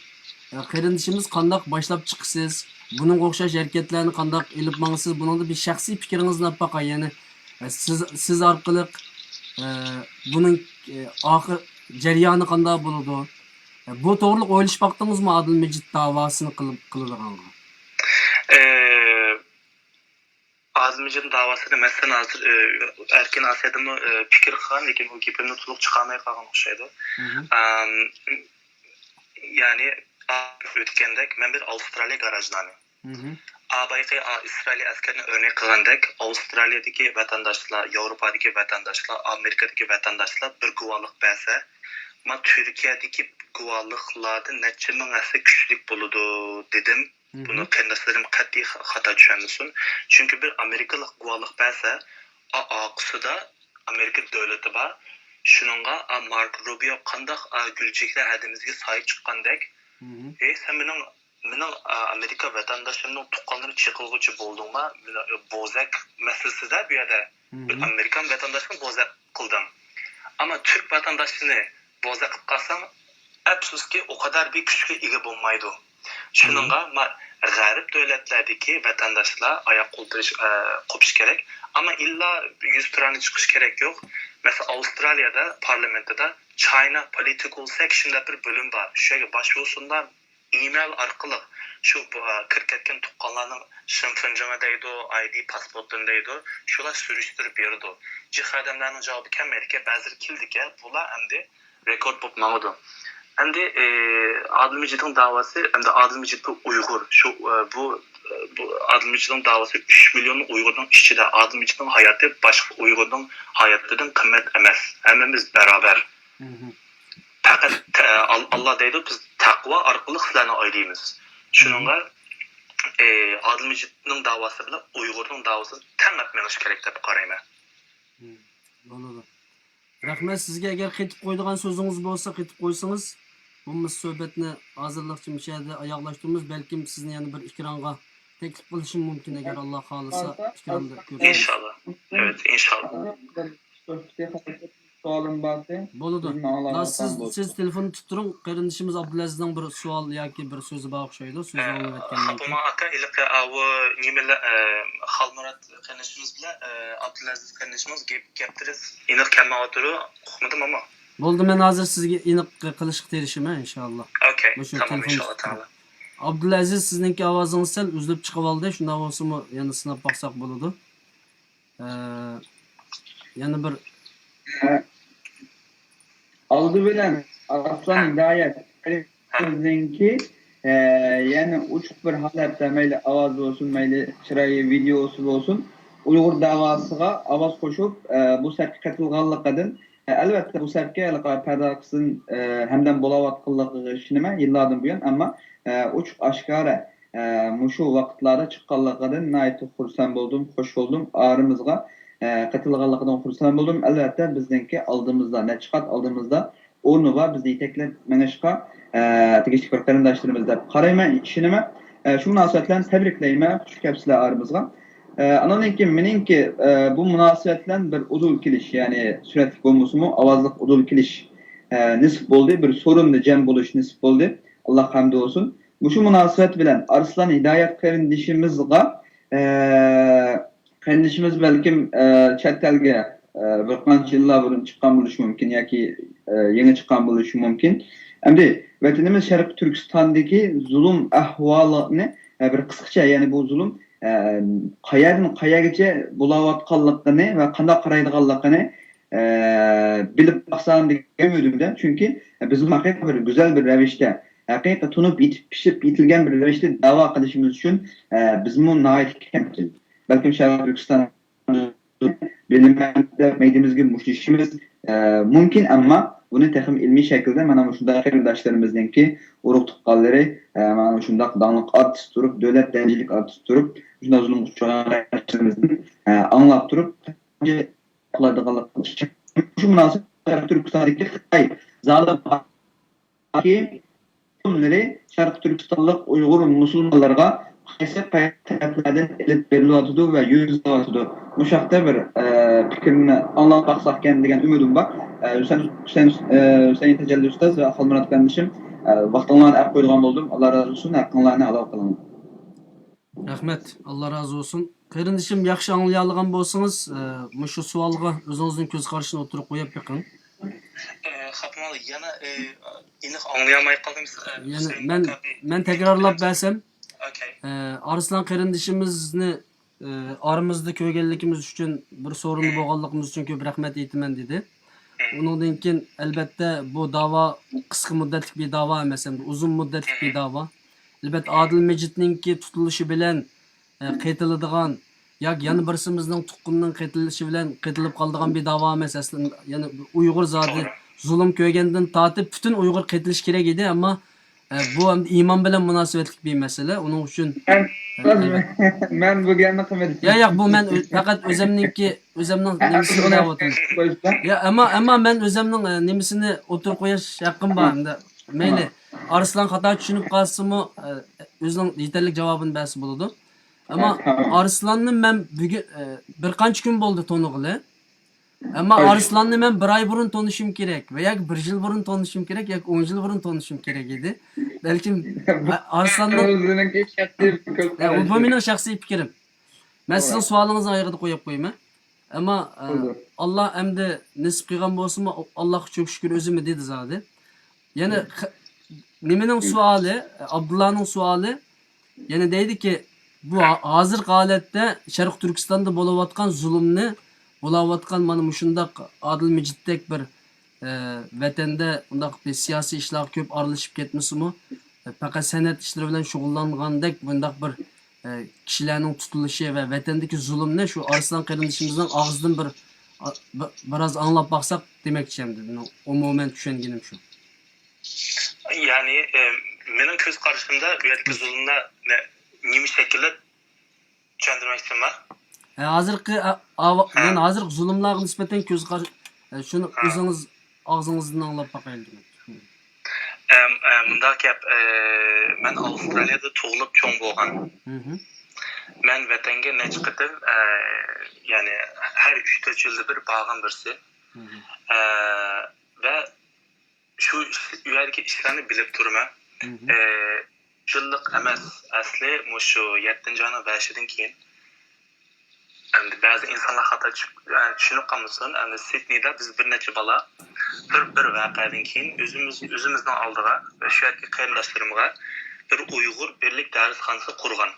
ئە، قېرىندىشىمىز قانداق باشلاپ چىقىسىز؟ بۇنىڭغا ئوخشاش ھەرىكەتلەرنى قانداق ئېلىپ ماڭىسىز؟ بۇنىڭدا بىر شەخسىي پىكرىڭىزنى ئاپ باقاي، يەنى، ئە، سىز، سىز ئارقىلىق، ئە، بۇنىڭ، ئە، ئاخىر جەريانى قانداق بولىدۇ؟ ئە، بۇ توغرىلىق ئويلىشىپ باقتىڭىزمۇ، ئادىل مىجىت داۋاسىنى قىلىپ، قىلىدىغانغا؟ ئە، ئادىل مىجىت داۋاسىدا مەسىلەن ھازىر، ئە، ئەركىن ئاسىيادىمۇ، ئە، پىكىر قىلغان، لېكىن ئۇ گېپىمنى تولۇق چىقارماي قالغان ئوخشايدۇ. مھم. ئام، يەنى، ئۆتكەندەك، مەن بىر ئاۋسترالىيە گاراژدانى. مھم. ئا، بايىقى، ئا، ئىسرائىلىي ئەسكەرنى ئۆرنەك قىلغاندەك، ئاۋسترالىيەدىكى ۋەتەنداشلار، ياۋروپادىكى ۋەتەنداشلار، ئامېرىكىدىكى ۋەتەنداشلار بىر گۇۋاھلىق بەرسە، ما تۈركىيەدىكى گۇۋاھلىقلاردىن نەچچە مىڭ ھەسسە كۈچلۈك بولىدۇ، دېدىم. مھم. بۇنى قېرىنداشلىرىم قەتئىي خا-، خاتا چۈشەنمىسۇن. چۈنكى بىر ئامېرىكىلىق گۇۋاھلىق بەرسە، ئا-، ئارقىسىدا ئامېرىكا دۆلىتى بار. شۇنىڭغا، ئا، ماركو روبىيو قانداق، ئا، گۈلچېھرە ھەدىمىزگە سايە چىققاندەك، ئەي، سەن مېنىڭ، مېنىڭ، ئە، ئامېرىكا ۋەتەنداشلىرىمنىڭ تۇغقانلىرىنى چېقىلغۇچى بولدۇڭما؟ مېنىڭ، ئە، بوزەك مەسىلىسىدە بۇ يەردە بىر ئامېرىكان ۋەتەنداشنى بوزەك قىلدىڭ. ئەمما تۈرك ۋەتەنداشلىرىنى بوزەك قىلىپ قالساڭ، ئەپسۇسكى، ئۇ قەدەر بىر كۈچكە ئىگە بولمايدۇ. شۇنىڭغا ما-، غەرب دۆلەتلەردىكى ۋەتەنداشلار ئاياق قولتۇرۇش، ئە، قوپۇش كېرەك. ئەمما ئىللا يۈز تۇرانى چىقىش كېرەك يوق. مەسىلەن، ئاۋسترالىيەدە پارلامېنتىدا China Political Section دەپ بىر بۆلۈم بار. شۇ يەرگە باشۋۇرسۇنلار، ئىمېيل ئارقىلىق شۇ بۇ، ئە، كىرىپ كەتكەن تۇغقانلارنىڭ شىنفېنجىڭى دەيدۇ، ئايدى پاسپورتىنى دەيدۇ، شۇلار سۈرۈشتۈرۈپ بېرىدۇ. جىق ئادەملەرنىڭ جاۋابى كەلمەيدىكەن، بەزىلىرى كېلىدىكەن، بۇلار ئەمدى رېكورد بولۇپ ماڭىدۇ. ئەمدى، ئى، ئادىل مىجىتنىڭ داۋاسى، ئەمدى ئادىل مىجىت بۇ ئۇيغۇر، شۇ، ئى، بۇ، ئى، بۇ ئادىل مىجىتنىڭ داۋاسى ئۈچ مىليون ئۇيغۇرنىڭ ئىچىدە، ئادىل مىجىتنىڭ ھاياتى باشقا ئۇيغۇرنىڭ ھاياتىدىن قىممەت ئەمەس. ھەممىمىز باراۋەر. پەقەت تە-، ئال-، ئاللا دەيدۇ، بىز تەقۋا ئارقىلىق سىلەرنى ئايرىيمىز. شۇنىڭغا، ئى، ئادىل مىجىتنىڭ داۋاسى بىلەن ئۇيغۇرنىڭ داۋاسىنى تەڭ ئېلىپ مېڭىش كېرەك دەپ قارايمەن. بولىدۇ. رەھمەت سىزگە. ئەگەر قېتىپ قويىدىغان سۆزىڭىز بولسا، قېتىپ قويسىڭىز. بولمىسا سۆھبەتنى ھازىرلىقچە مۇشۇ يەردە ئاياغلاشتۇرىمىز. بەلكىم سىزنى يەنە بىر ئېكرانغا تەكلىپ قىلىشىم مۇمكىن، ئەگەر ئاللا خالىسا، ئېكراندا كۆرۈشىمىز. ئىنشاللا. ئەۋەت، ئىنشاللا. سۆھبىتى سوئالىم بار ئىدى. بولىدۇ. سىزنى ئاڭلاۋاتقان سىز، بولسا. سىز تېلېفون تۇتۇپ تۇرۇڭ. قېرىندىشىمىز ئابدۇلئەزىزنىڭ بىر سوئال ياكى بىر سۆزى بار ئوخشايدۇ. سۆزى ئاڭلىۋەتكەندىن كېيىن. ئاكا، ھېلىقى ئاۋۇ نېمىلەر، ئە، خالمۇرات قېرىندىشىمىز بىلەن، ئە، ئابدۇلئەزىز قېرىندىشىمىز گەپ، گەپتىرىس ئېنىق كەلمەيۋاتىدۇ. ئۇقمىدىم ئەمما. بولدى، مەن ھازىر سىزگە ئېنىق قىلىشقا تىرىشىمەن، ئىنشاللا. ئوكەي، مۇشۇ تامام، تېلېفون ئىنشاللا، تۇتۇپ تۇرۇڭ. ئابدۇلئەزىز، سىزنىڭكى ئاۋازىڭىز سەل ئۈزۈلۈپ چىقىۋالدى. شۇنداق بولسىمۇ، يەنە سىناپ باقساق بولىدۇ. ئە، يەنە بىر ئالدى بىلەن ئارسلان ھىدايەت بىزنىڭكى، ئە، يەنە ئوچۇق بىر ھالەتتە، مەيلى ئاۋاز بولسۇن، مەيلى چىرايى، ۋىدېئوسى بولسۇن، ئۇيغۇر داۋاسىغا ئاۋاز قوشۇپ، ئە، بۇ سەپكە قېتىلغانلىقىدىن، ئە، ئەلۋەتتە، بۇ سەپكە ھېلىقى پەردە ئارقىسىدىن، ئە، ھەمدەم بولاۋاتقانلىقىغا ئىشىنىمەن يىللاردىن بۇيان، ئەمما، ئە، ئوچۇق ئاشكارا، ئە، مۇشۇ ۋاقىتلاردا چىققانلىقىدىن ناھايىتى خۇرسەن بولدۇم، خۇش بولدۇم. ئارىمىزغا، ئە، قېتىلغانلىقىدىن خۇرسەن بولدۇم. ئەلۋەتتە، بىزنىڭكى ئالدىمىزدا، نەچچە قات ئالدىمىزدا ئورنى بار، بىزنى يېتەكلەپ مېڭىشقا، ئە، تېگىشلىك بىر قېرىنداشلىرىمىز دەپ قارايمەن، ئىشىنىمەن. ئە، شۇ مۇناسىۋەت بىلەن تەبرىكلەيمەن، خۇش كەپسىلەر ئارىمىزغا. ئە، ئانىڭدىن كېيىن مېنىڭكى، ئە، بۇ مۇناسىۋەت بىلەن بىر ئۇدۇل كېلىش، يەنى سۈرەتلىك بولمىسىمۇ، ئاۋازلىق ئۇدۇل كېلىش، ئە، نېسىپ بولدى، بىر سورۇندا جەم بولۇش نېسىپ بولدى. ئاللاھقا ھەمدى بولسۇن. مۇشۇ مۇناسىۋەت بىلەن ئارسلان ھىدايەت قېرىندىشىمىزغا، ئە، قېرىندىشىمىز بەلكىم، ئە، چەت ئەلگە، ئە، بىر قانچە يىللار بۇرۇن چىققان بولۇشى مۇمكىن ياكى، ئە، يېڭى چىققان بولۇشى مۇمكىن. ئەمدى ۋەتىنىمىز شەرقىي تۈركىستاندىكى زۇلۇم ئەھۋالىنى، ئە، بىر قىسقىچە، يەنى بۇ زۇلۇم، ئە، قەيەردىن قەيەرگىچە بولاۋاتقانلىقىنى ۋە قانداق قارايدىغانلىقىنى، ئە، بىلىپ باقسام دېگەن ئۈمىدىمدە. چۈنكى بىزمۇ ھەقىقىي بىر گۈزەل بىر رەۋىشتە، ھەقىقىي تونۇپ يېتىپ پىشىپ يېتىلگەن بىر رەۋىشتە داۋا قىلىشىمىز ئۈچۈن، ئە، بىزمۇ ناھايىتى كەمچىل. بەلكىم شەرقىي تۈركىستان بىلىمەن دەپ مەيدىمىزگە مۇشتلىشىشىمىز، ئە، مۇمكىن، ئەمما بۇنى تېخىمۇ ئىلمىي شەكىلدە مانا مۇشۇنداق قېرىنداشلىرىمىزنىڭكى، ئۇرۇق تۇغقانلىرى، ئە، مانا مۇشۇنداق داڭلىق ئارتىس تۇرۇپ، دۆلەت دەرىجىلىك ئارتىس تۇرۇپ، شۇنداق زۇلۇمغا ئۇچرىغان قېرىنداشلىرىمىزدىن، ئە، ئاڭلاپ تۇرۇپ، قىلىدىغانلىقىنى، شۇ مۇناسىۋەتتە شەرقىي تۈركىستاندىكى خىتاي زالىم ھاكىم زۇلۇملىرى شەرقىي تۈركىستانلىق ئۇيغۇر مۇسۇلمانلىرىغا قايسى، قايسى تەرەپلەردىن ئېلىپ بېرىلىۋاتىدۇ ۋە يۈرگۈزۈلۈۋاتىدۇ؟ مۇشۇ ھەقتە بىر، ئە، پىكرىنى ئاڭلاپ باقساق ئىكەن دېگەن ئۈمىدىم بار. ئە، ھۈسەن، ھۈسەن، ئە، ھۈسەيىن تەجەللى ئۇستاز ۋە خالمۇرات قېرىندىشىم، ئە، ۋاقتىڭلارنى ئەپ قويىدىغان بولدۇم. ئاللا رازى بولسۇن، ھەققىڭلارنى ھالال قىلىڭلار. رەھمەت، ئاللا رازى بولسۇن. قېرىندىشىم، ياخشى ئاڭلىيالىغان بولسىڭىز، ئە، مۇشۇ سوئالغا ئۆزىڭىزنىڭ كۆز قارىشىنى ئوتتۇرىغا قويۇپ بېقىڭ. ئە، خاپىمال، يەنە، ئە، ئېنىق ئاڭلىيالماي قالدىم. ئە، يەنە مەن، مەن تەكرارلاپ بەرسەم، ئوكەي. ئە، ئارسلان قېرىندىشىمىزنى، ئە، ئارىمىزدا كۆرگەنلىكىمىز ئۈچۈن، بىر سورۇندا بولغانلىقىمىز ئۈچۈن كۆپ رەھمەت ئېيتىمەن، دېدى. ئۇنىڭدىن كېيىن، ئەلۋەتتە، بۇ داۋا قىسقا مۇددەتلىك بىر داۋا ئەمەس، ئەمدى ئۇزۇن مۇددەتلىك بىر داۋا. ئەلۋەتتە، ئادىل مىجىتنىڭكى تۇتۇلۇشى بىلەن، ئە، قېتىلىدىغان ياكى يەنە بىرسىمىزنىڭ تۇغقىنىنىڭ قېتىلىشى بىلەن قېتىلىپ قالىدىغان بىر داۋا ئەمەس. ئەسلى، يەنى ئۇيغۇر زادى زۇلۇم كۆرگەندىن تارتىپ پۈتۈن ئۇيغۇر قېتىلىشى كېرەك ئىدى، ئەمما، ئە، بۇ ئەمدى ئىمان بىلەن مۇناسىۋەتلىك بىر مەسىلە. ئۇنىڭ ئۈچۈن، مەن، ئە، ئەلۋەتتە. مەن بۇ گەپنى قىلمىدىم. يا، ياق، بۇ مەن ئۆ-، پەقەت ئۆزەمنىڭكى، ئۆزەمنىڭ نېمىسىنى دەۋاتىمەن. يا، ئەمما، ئەمما مەن ئۆزەمنىڭ، ئە، نېمىسىنى ئوتتۇرىغا قويۇش ھەققىم بار ئەمدى. مەيلى، ئارسلان خاتا چۈشىنىپ قالسىمۇ، ئە، ئۆزىنىڭ يېتەرلىك جاۋابىنى بەرسە بولىدۇ. ئەمما ھە، تامام. ئارسلاننى مەن بۈگۈن، ئە، بىر قانچە كۈن بولدى تونۇغىلى. ئەمما ئارسلاننى مەن بىر ئاي بۇرۇن تونۇشۇم كېرەك ۋە ياكى بىر يىل بۇرۇن تونۇشۇم كېرەك ياكى ئون يىل بۇرۇن تونۇشۇم كېرەك ئىدى. بەلكىم، بۇ ئارسلاننىڭ ئۆزىنىڭكى شەخسىي پىكىر يا، بۇ مېنىڭ شەخسىي پىكرىم. مەن سىزنىڭ سوئالىڭىزنى ئايىغىدا قويۇپ قويىمەن. ئەمما، ئە، بولدى. ئاللا ئەمدى نېسىپ قىلغان بولسىمۇ، ئاللاغا چۈشۈكۈر ئۆزۈممۇ دېدى زادى. يەنە نېمىنىڭ سوئالى، ئابدۇللانىڭ سوئالى، يەنە دەيدىكى، بۇ ھا-، ھازىرقى ھالەتتە شەرقىي تۈركىستاندا بولۇۋاتقان زۇلۇمنى، بولاۋاتقان مانا مۇشۇنداق ئادىل مىجىتتەك بىر، ئە، ۋەتەندە ئۇنداق بىر سىياسىي ئىشلارغا كۆپ ئارىلىشىپ كەتمىسىمۇ، ئە، پەقەت سەنئەت ئىشلىرى بىلەن شۇغۇللانغاندەك بۇنداق بىر، ئە، كىشىلەرنىڭ تۇتۇلۇشى ۋە ۋەتەندىكى زۇلۇمنى شۇ ئارسلان قېرىندىشىمىزنىڭ ئاغزىدىن بىر، ئا، بىر، بىراز ئاڭلاپ باقساق دېمەكچى ئەمدى. مېنىڭ ئومۇمەن چۈشەنگىنىم شۇ. يەنى، ئە، مېنىڭ كۆز قارىشىمدا بۇ يەردىكى زۇلۇملار نە-، نېمە شەكىلدە چۈشەندۈرمەكچىمەن؟ ھە، ھازىرقى، ئا، ئاۋا-، ھە. يەنى ھازىرقى زۇلۇملارغا نىسبەتەن كۆز قار-، ئە، شۇنى ھە. ئۆزىڭىز ئاغزىڭىزدىن ئاڭلاپ باقايلى دېمەكچى. ئەم، ئە، مۇنداق گەپ، ئە، مەن ئاۋسترالىيەدە تۇغۇلۇپ چوڭ بولغان. مەن ۋەتەنگە نەچچە قېتىم، ئە، يەنى ھەر ئۈچ تۆت يىلدا بىر بارغان بىرسى. ئە، ۋە شۇ ئىش-، ئۇ يەردىكى ئىشلارنى بىلىپ تۇرىمەن. ئە، يىللىق ئەمەس، ئەسلى مۇشۇ يەتتىنچى ئاينىڭ بەشىدىن كېيىن، ئەمدى بەزى ئىنسانلار خاتا چۈ-، ئە، چۈشىنىپ قالمىسۇن، ئەمدى سىدنېيدا بىز بىر نەچچە بالا بىر، بىر ۋەقەدىن كېيىن ئۆزىمىز، ئۆزىمىزنىڭ ئالدىغا ۋە شۇ يەردىكى قېرىنداشلىرىمغا بىر ئۇيغۇر بىرلىك دەرسخانىسى قۇرغان.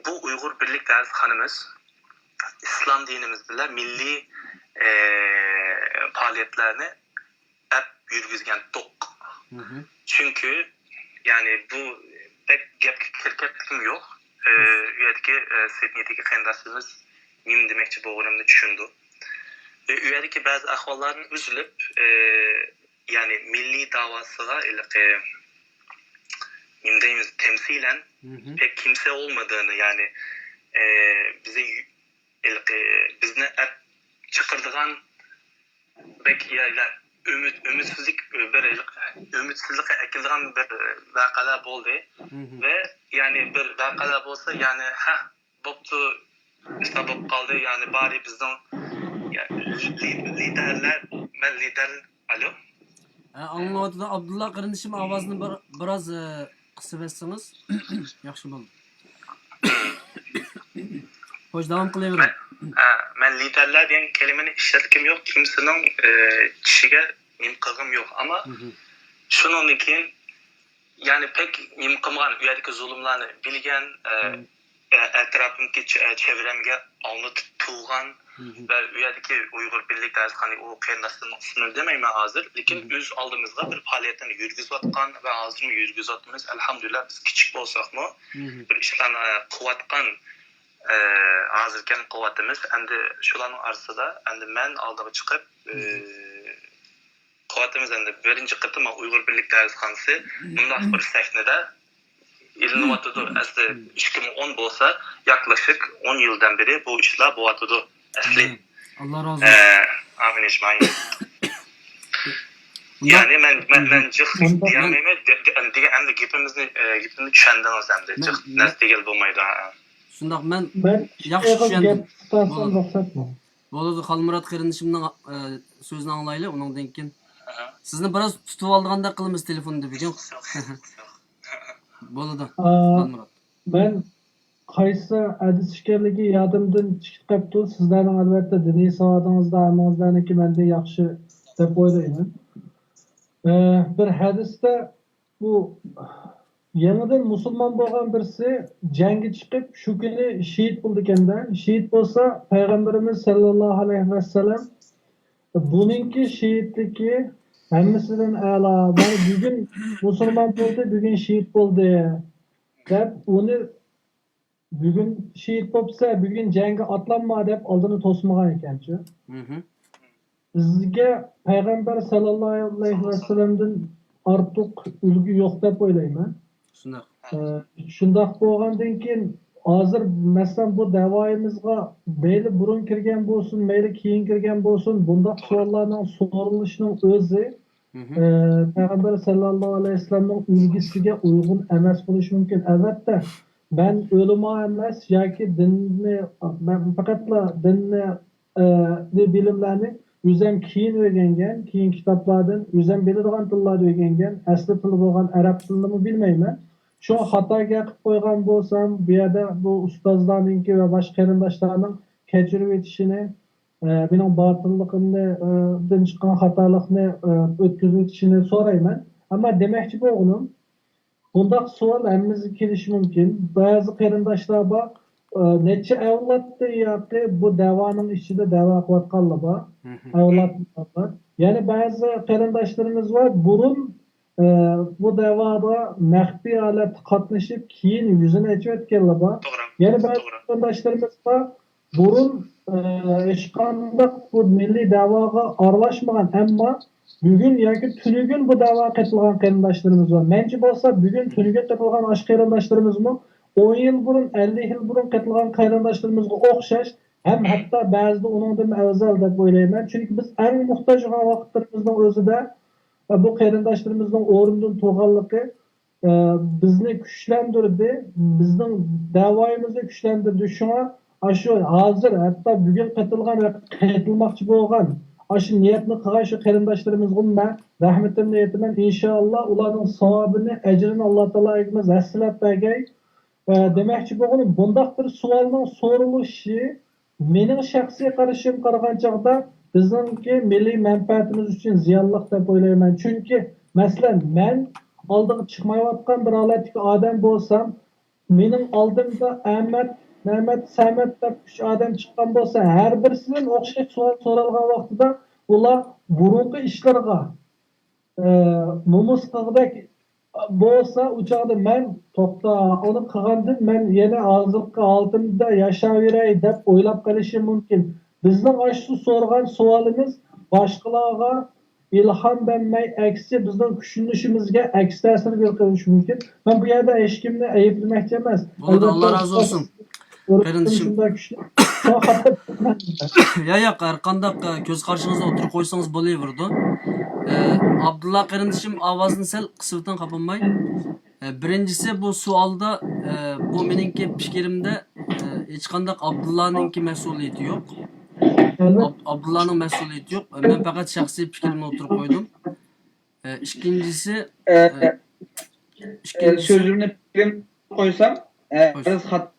بۇ ئۇيغۇر بىرلىك دەرسخانىمىز ئىسلام دىنىمىز بىلەن مىللىي، ئە، پائالىيەتلەرنى ئەپ يۈرگۈزگەنتۇق. چۈنكى، يەنى بۇ بەك گەپكە كىرىپ كەتكۈم يوق. ئە، ئۇ يەردىكى، ئە، سىدنېيدىكى قېرىنداشلىرىمىز نېمە دېمەكچى بولغىنىمنى چۈشىنىدۇ. ئە، ئۇ يەردىكى بەزى ئەھۋاللاردىن ئۈزۈلۈپ، ئە، يەنى مىللىي داۋاسىغا ھېلىقى، نېمە دەيمىز، تەمسىلەن پەك كىمسە ئولمىدىنى، يەنى، ئە، بىزنى يۈ-، ھېلىقى بىزنى ئەپ چىقىرىدىغان بەك يا، يا ئۈمىد، ئۈمىدسىزلىك، بىر ھېلىقى ئۈمىدسىزلىككە ئەكېلىدىغان بىر ۋەقەلەر بولدى. ۋە يەنى بىر ۋەقەلەر بولسا، يەنى، ھە، بوپتۇ، ئىشلار بولۇپ قالدى، يەنى بارى بىزنىڭ، يا، لى-، لى-، لىدەرلەر، مەن لىدەر، ئالو؟ ھە، ئاڭلىنىۋاتىدۇ. ئابدۇللا قېرىندىشىم ئاۋازىنى بىر، بىراز، ئە، قىسىۋەتسىڭىز ياخشى بولىدۇ. خوش، داۋام قىلىۋېرىڭ. مەن، ئە، مەن لىدەرلەر دېگەن كەلىمىنى ئىشلەتكۈم يوق، كىمسىنىڭ، ئە، چىشىگە نېمە قىلغۇم يوق، ئەمما شۇنىڭدىن كېيىن يەنى پەك نېمە قىلمىغان، ئۇ يەردىكى زۇلۇملارنى بىلگەن، ئە، ئە، ئەتراپىمدىكى چە-، ئە، چەۋرەمگە ئاڭلىتىپ تۇرغان ۋە ئۇ يەردىكى ئۇيغۇر بىرلىك دەرسخانا، ئۇ قېرىنداشلىرىمنىڭ ئىسمىنى دېمەيمەن ھازىر، لېكىن ئۆز ئالدىمىزغا بىر پائالىيەتلەرنى يۈرگۈزۈۋاتقان ۋە ھازىرمۇ يۈرگۈزۈۋاتىمىز. ئەلھەمدۇلىللا، بىز كىچىك بولساقمۇ، بىر ئىشلارنى قىلىۋاتقان، ئە، ھازىركەن قىلىۋاتىمىز. ئەمدى شۇلارنىڭ ئارىسىدا ئەمدى مەن ئالدىغا چىقىپ، ئە، قىلىۋاتىمىز ئەمدى. بىرىنچى قېتىم ئۇيغۇر بىرلىك دەرسخانىسى مۇنداق بىر سەھنىدە ئېلىنىۋاتىدۇ. ئەسلى ئىككى مىڭ ئون بولسا، ياقلىشىق ئون يىلدىن بېرى بۇ ئىشلار بولۇۋاتىدۇ. ئەسلى. ئاللا رازى بولسۇن. ئامىن ئەجمەئىن. يەنى مەن، مەن، مەن جىق دېيەلمەيمەن، دېگەن ئەمدى گېپىمىزنى، گېپىمنى چۈشەندىڭىز ئەمدى. جىق نەرسە دېگىلى بولمايدۇ. شۇنداق، مەن ياخشى چۈشەندىم. بولىدۇ. بولىدۇ، خالمۇرات قېرىندىشىمنىڭ، ئە، سۆزىنى ئاڭلايلى، ئۇنىڭدىن كېيىن. ئەھە. سىزنى بىراز تۇتۇۋالىدىغاندەك قىلىمىز تېلېفوندا بۈگۈن. بولىدۇ، ئا، خالمۇرات. مەن قايسى ھەدىس ئىكەنلىكى يادىمدىن چىقىپ قاپتۇ. سىزلەرنىڭ ئەلۋەتتە دىنىي ساۋادىڭىزدا ھەممىڭىزلەرنىڭكى مەندىن ياخشى دەپ ئويلايمەن. ئە، بىر ھەدىستە بۇ يېڭىدىن مۇسۇلمان بولغان بىرسى جەڭگە چىقىپ، شۇ كۈنى شېھىت بولىدىكەن-دە. شېھىت بولسا، پەيغەمبىرىمىز سەللەللاھۇ ئەلەيھى ۋەسەللەم، «بۇنىڭكى شېھىتلىكى ھەممىسىدىن ئەلا. مانا بۈگۈن مۇسۇلمان بولدى، بۈگۈن شېھىت بولدى» دەپ، ئۇنى بۈگۈن شېھىت بوپسە، بۈگۈن جەڭگە ئاتلانما دەپ ئالدىنى توسمىغان ئىكەنچۇ. بىزگە پەيغەمبەر سەللەللاھۇ ئەلەيھى ۋەسەللەمدىن ئارتۇق ئۈلگە يوق دەپ ئويلايمەن. شۇنداق. ئە، شۇنداق بولغاندىن كېيىن، ھازىر، مەسىلەن، بۇ دەۋايىمىزغا مەيلى بۇرۇن كىرگەن بولسۇن، مەيلى كېيىن كىرگەن بولسۇن، بۇنداق سوئاللارنىڭ سورىلىشىنىڭ ئۆزى ئە، پەيغەمبەر سەللەللاھۇ ئەلەيھى ۋەسەللەمنىڭ ئۈلگىسىگە ئۇيغۇن ئەمەس بولۇشى مۇمكىن. ئەلۋەتتە، مەن ئۆلىما ئەمەس ياكى دىننى، مەن پەقەتلا دىننى، ئە، بىلىملەرنى ئۆزۈم كېيىن ئۆگەنگەن، كېيىن كىتابلاردىن، ئۆزۈم بىلىدىغان تىللاردا ئۆگەنگەن، ئەسلى تىلى بولغان ئەرەب تىلىنىمۇ بىلمەيمەن. شۇڭا خاتا گەپ قىلىپ قويغان بولسام، بۇ يەردە بۇ ئۇستازلارنىڭكى ۋە باشقا قېرىنداشلارنىڭ كەچۈرۈۋېتىشىنى، ئە، مېنىڭ باتىللىقىمنى، ئە، دىن چىققان خاتالىقنى، ئە، ئۆتكۈزۈۋېتىشىنى سورايمەن. ئەمما دېمەكچى بولغىنىم، بۇنداق سوئال ھەممىمىزگە كېلىشى مۇمكىن. بەزى قېرىنداشلار بار، ئە، نەچچە ئەۋلادتىن ياقى بۇ دەۋانىڭ ئىچىدە دەۋا قىلىۋاتقانلار بار. ئەۋلاد بار. يەنە بەزى قېرىنداشلىرىمىز بار، بۇرۇن ئە، بۇ دەۋادا مەخپىي ھالەتتە قاتنىشىپ، كېيىن يۈزىنى ئېچىۋەتكەنلەر بار. يەنە بەزى قېرىنداشلىرىمىز بار، بۇرۇن، ئە، ھېچقانداق بۇ مىللىي دەۋاغا ئارىلاشمىغان، ئەمما بۈگۈن ياكى تۈنۈگۈن بۇ دەۋاغا قېتىلغان قېرىنداشلىرىمىز بار. مەنچە بولسا، بۈگۈن، تۈنۈگۈن قېتىلغان ئاشۇ قېرىنداشلىرىمىزمۇ ئون يىل بۇرۇن، ئەللىك يىل بۇرۇن قېتىلغان قېرىنداشلىرىمىزغا ئوخشاش ھەم ھەتتا بەزىدە ئۇنىڭدىن ئەۋزەل دەپ ئويلايمەن. چۈنكى بىز ئەڭ موھتاج بولغان ۋاقىتلىرىمىزنىڭ ئۆزىدە، بۇ قېرىنداشلىرىمىزنىڭ ئورنىدىن تۇرغانلىقى، ئە، بىزنى كۈچلەندۈردى، بىزنىڭ دەۋايىمىزنى كۈچلەندۈردى. شۇڭا ئاشۇ ھازىر، ھەتتا بۈگۈن قېتىلغان ۋە قېتىلماقچى بولغان، ئاشۇ نىيەتنى قىلغان شۇ قېرىنداشلىرىمىزغىمۇ مەن رەھمىتىمنى ئېيتىمەن. ئىنشائاللا، ئۇلارنىڭ ساۋابىنى، ئەجرىنى ئاللا تائالا ھەممىمىز ھەسسىلەپ بەرگەي. ئە، دېمەكچى بولغىنىم، بۇنداق بىر سوئالنىڭ سورىلىشى مېنىڭ شەخسىي قارىشىمغا قارىغان چاغدا بىزنىڭكى مىللىي مەنپەئەتىمىز ئۈچۈن زىيانلىق دەپ ئويلايمەن. چۈنكى، مەسىلەن، مەن ئالدىغا چىقمايۋاتقان بىر ھالەتتىكى ئادەم بولسام، مېنىڭ ئالدىمدا ئەمەت، مەمەت، سەمەت دەپ ئۈچ ئادەم چىققان بولسا، ھەر بىرسىدىن ئوخشاش سوئال سورالغان ۋاقتىدا ئۇلار بۇرۇنقى ئىشلىرىغا، ئە، نومۇس قىلغۇدەك بولسا، ئۇ چاغدا مەن، توختا، ئۇنى قىلغاندىن مەن يەنە ھازىرقى ھالىتىمدە ياشاۋېرەي دەپ ئويلاپ قېلىشى مۇمكىن. بىزنىڭ ئاشۇ سورىغان سوئالىمىز باشقىلارغا ئىلھام بەرمەي، ئەكسىچە بىزنىڭ كۈچلىنىشىمىزگە ئەكس تەسىر بېرىپ قېلىشى مۇمكىن. مەن بۇ يەردە ھېچكىمنى ئەيىبلىمەكچى ئەمەس. بولىدۇ، ئاللا رازى بولسۇن. قېرىندىشىم. شۇنداق كۈچلۈك. يا، ياق، ھەر قانداق، ئە، كۆز قارىشىڭىزنى ئوتتۇرىغا قويسىڭىز بولۇۋېرىدۇ. ئە، ئابدۇللا قېرىندىشىم، ئاۋازىنى سەل قىسىۋېتىڭ، خاپا بولماي. ئە، بىرىنچىسى، بۇ سوئالدا، ئە، بۇ مېنىڭكى پىكرىمدە، ئە، ھېچقانداق ئابدۇللانىڭكى مەسئۇلىيىتى يوق. ئاب-، ئابدۇللانىڭ مەسئۇلىيىتى يوق. مەن پەقەت شەخسىي پىكرىمنى ئوتتۇرىغا قويدۇم. ئە، ئىككىنچىسى، ئە، ئە، ئىككىنچىسى، سۆزۈمنى قويسام، ئە، بىراز خاتا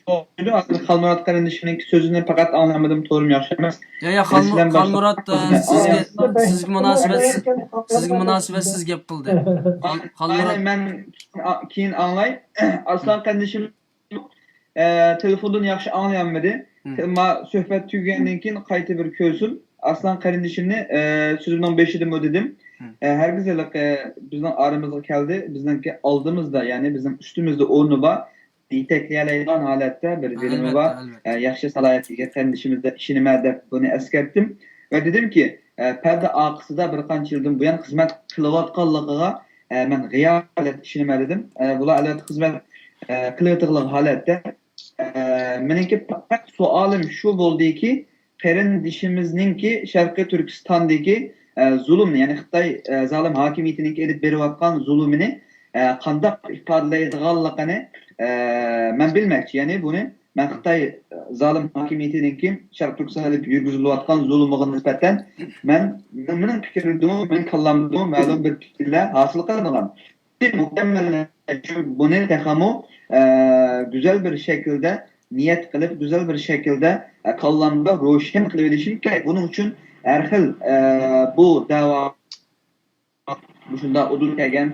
بولدى. ھازىر خالمۇرات قېرىندىشىمنىڭ سۆزىنى پەقەت ئاڭلىمىدىم، تورۇم ياخشى ئەمەس. يا، يا، خالمۇ-، خالمۇرات، ئە، سىزگە، سىزگە مۇناسىۋەتسىز، سىزگە مۇناسىۋەتسىز گەپ قىلدى. خال-، خالمۇرات. مەن كېيىن ئاڭلاي. ئارسلان قېرىندىشىم ئە، تېلېفوندىن ياخشى ئاڭلىيالمىدى. مم. ما سۆھبەت تۈگىگەندىن كېيىن قايتا بىر كۆرسۇن. ئارسلان قېرىندىشىمنى، ئە، سۆزۈمنىڭ بېشىدىمۇ دېدىم. مم. ئە، ھەرگىز ھېلىقى بىزنىڭ ئارىمىزغا كەلدى. بىزنىڭكى ئالدىمىزدا، يەنى بىزنىڭ ئۈستىمىزدە ئورنى بار، يېتەكلىيەلەيدىغان ھالەتتە بىر بىلىمى بار، ئەلۋەتتە، ئەلۋەتتە. ئە، ياخشى سالاھىيەتكە ئىگە قېرىندىشىمىز دەپ ئىشىنىمەن دەپ بۇنى ئەسكەرتتىم. ۋە دېدىمكى، ئە، پەردە ئارقىسىدا بىر قانچە يىلدىن بۇيان خىزمەت قىلىۋاتقانلىقىغا، ئە، مەن رېئال ھالەتتە ئىشىنىمەن دېدىم. ئە، بۇلار ئەلۋەتتە خىزمەت، ئە، قىلىۋېتىدىغان ھالەتتە. ئە، مېنىڭكى پەقەت سوئالىم شۇ بولدىكى، قېرىندىشىمىزنىڭكى شەرقىي تۈركىستاندىكى، ئە، زۇلۇمنى، يەنى خىتاي، ئە، زالىم ھاكىمىيىتىنىڭكى ئېلىپ بېرىۋاتقان زۇلۇمىنى، ئە، قانداق ئىپادىلەيدىغانلىقىنى، ئە، مەن بىلمەكچى. يەنى بۇنى مەن خىتاي زالىم ھاكىمىيىتىنىڭكى شەرقىي تۈركىستاندا يۈرگۈزۈلۈۋاتقان زۇلۇمىغا نىسبەتەن مەن، مېنىڭ پىكرىمدىمۇ، مېنىڭ كاللامدىمۇ مەلۇم بىر پىكىرلەر ھاسىل قىلىنغان. مۇكەممەل، بۇنى تېخىمۇ، ئە، گۈزەل بىر شەكىلدە نىيەت قىلىپ، گۈزەل بىر شەكىلدە، ئە، كاللامدا روشەن قىلىۋېلىشىم كېرەك. بۇنىڭ ئۈچۈن ھەر خىل، ئە، بۇ دەۋا مۇشۇنداق ئۇدۇل كەلگەن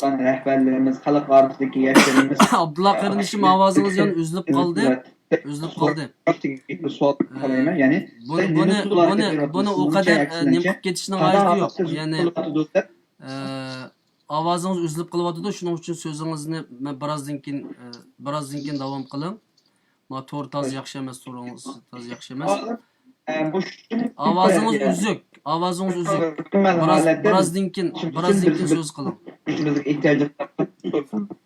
رەھبەرلىرىمىز، خەلق ئارىسىدىكى ياشلىرىمىز. ئابدۇللا قېرىندىشىم، ئاۋازىڭىز يەنە ئۈزۈلۈپ قالدى. ئۈزۈلۈپ قالدى. سوئال قىلىمەن، يەنى بۇنى، بۇنى، بۇنى، بۇنى ئۇ قەدەر، ئە، نېمە قىلىپ كېتىشنىڭ ھاجىتى يوق. يەنى، ئە، ئاۋازىڭىز ئۈزۈلۈپ قېلىۋاتىدۇ، شۇنىڭ ئۈچۈن سۆزىڭىزنى مەن بىرازدىن كېيىن، ئە، بىرازدىن كېيىن داۋام قىلىڭ. ما تور تازا ياخشى ئەمەس، تورىڭىز تازا ياخشى ئەمەس. ئاۋازىڭىز ئۈزۈك، ئاۋازىڭىز ئۈزۈك. بىراز، بىرازدىن كېيىن، بىرازدىن كېيىن سۆز قىلىڭ.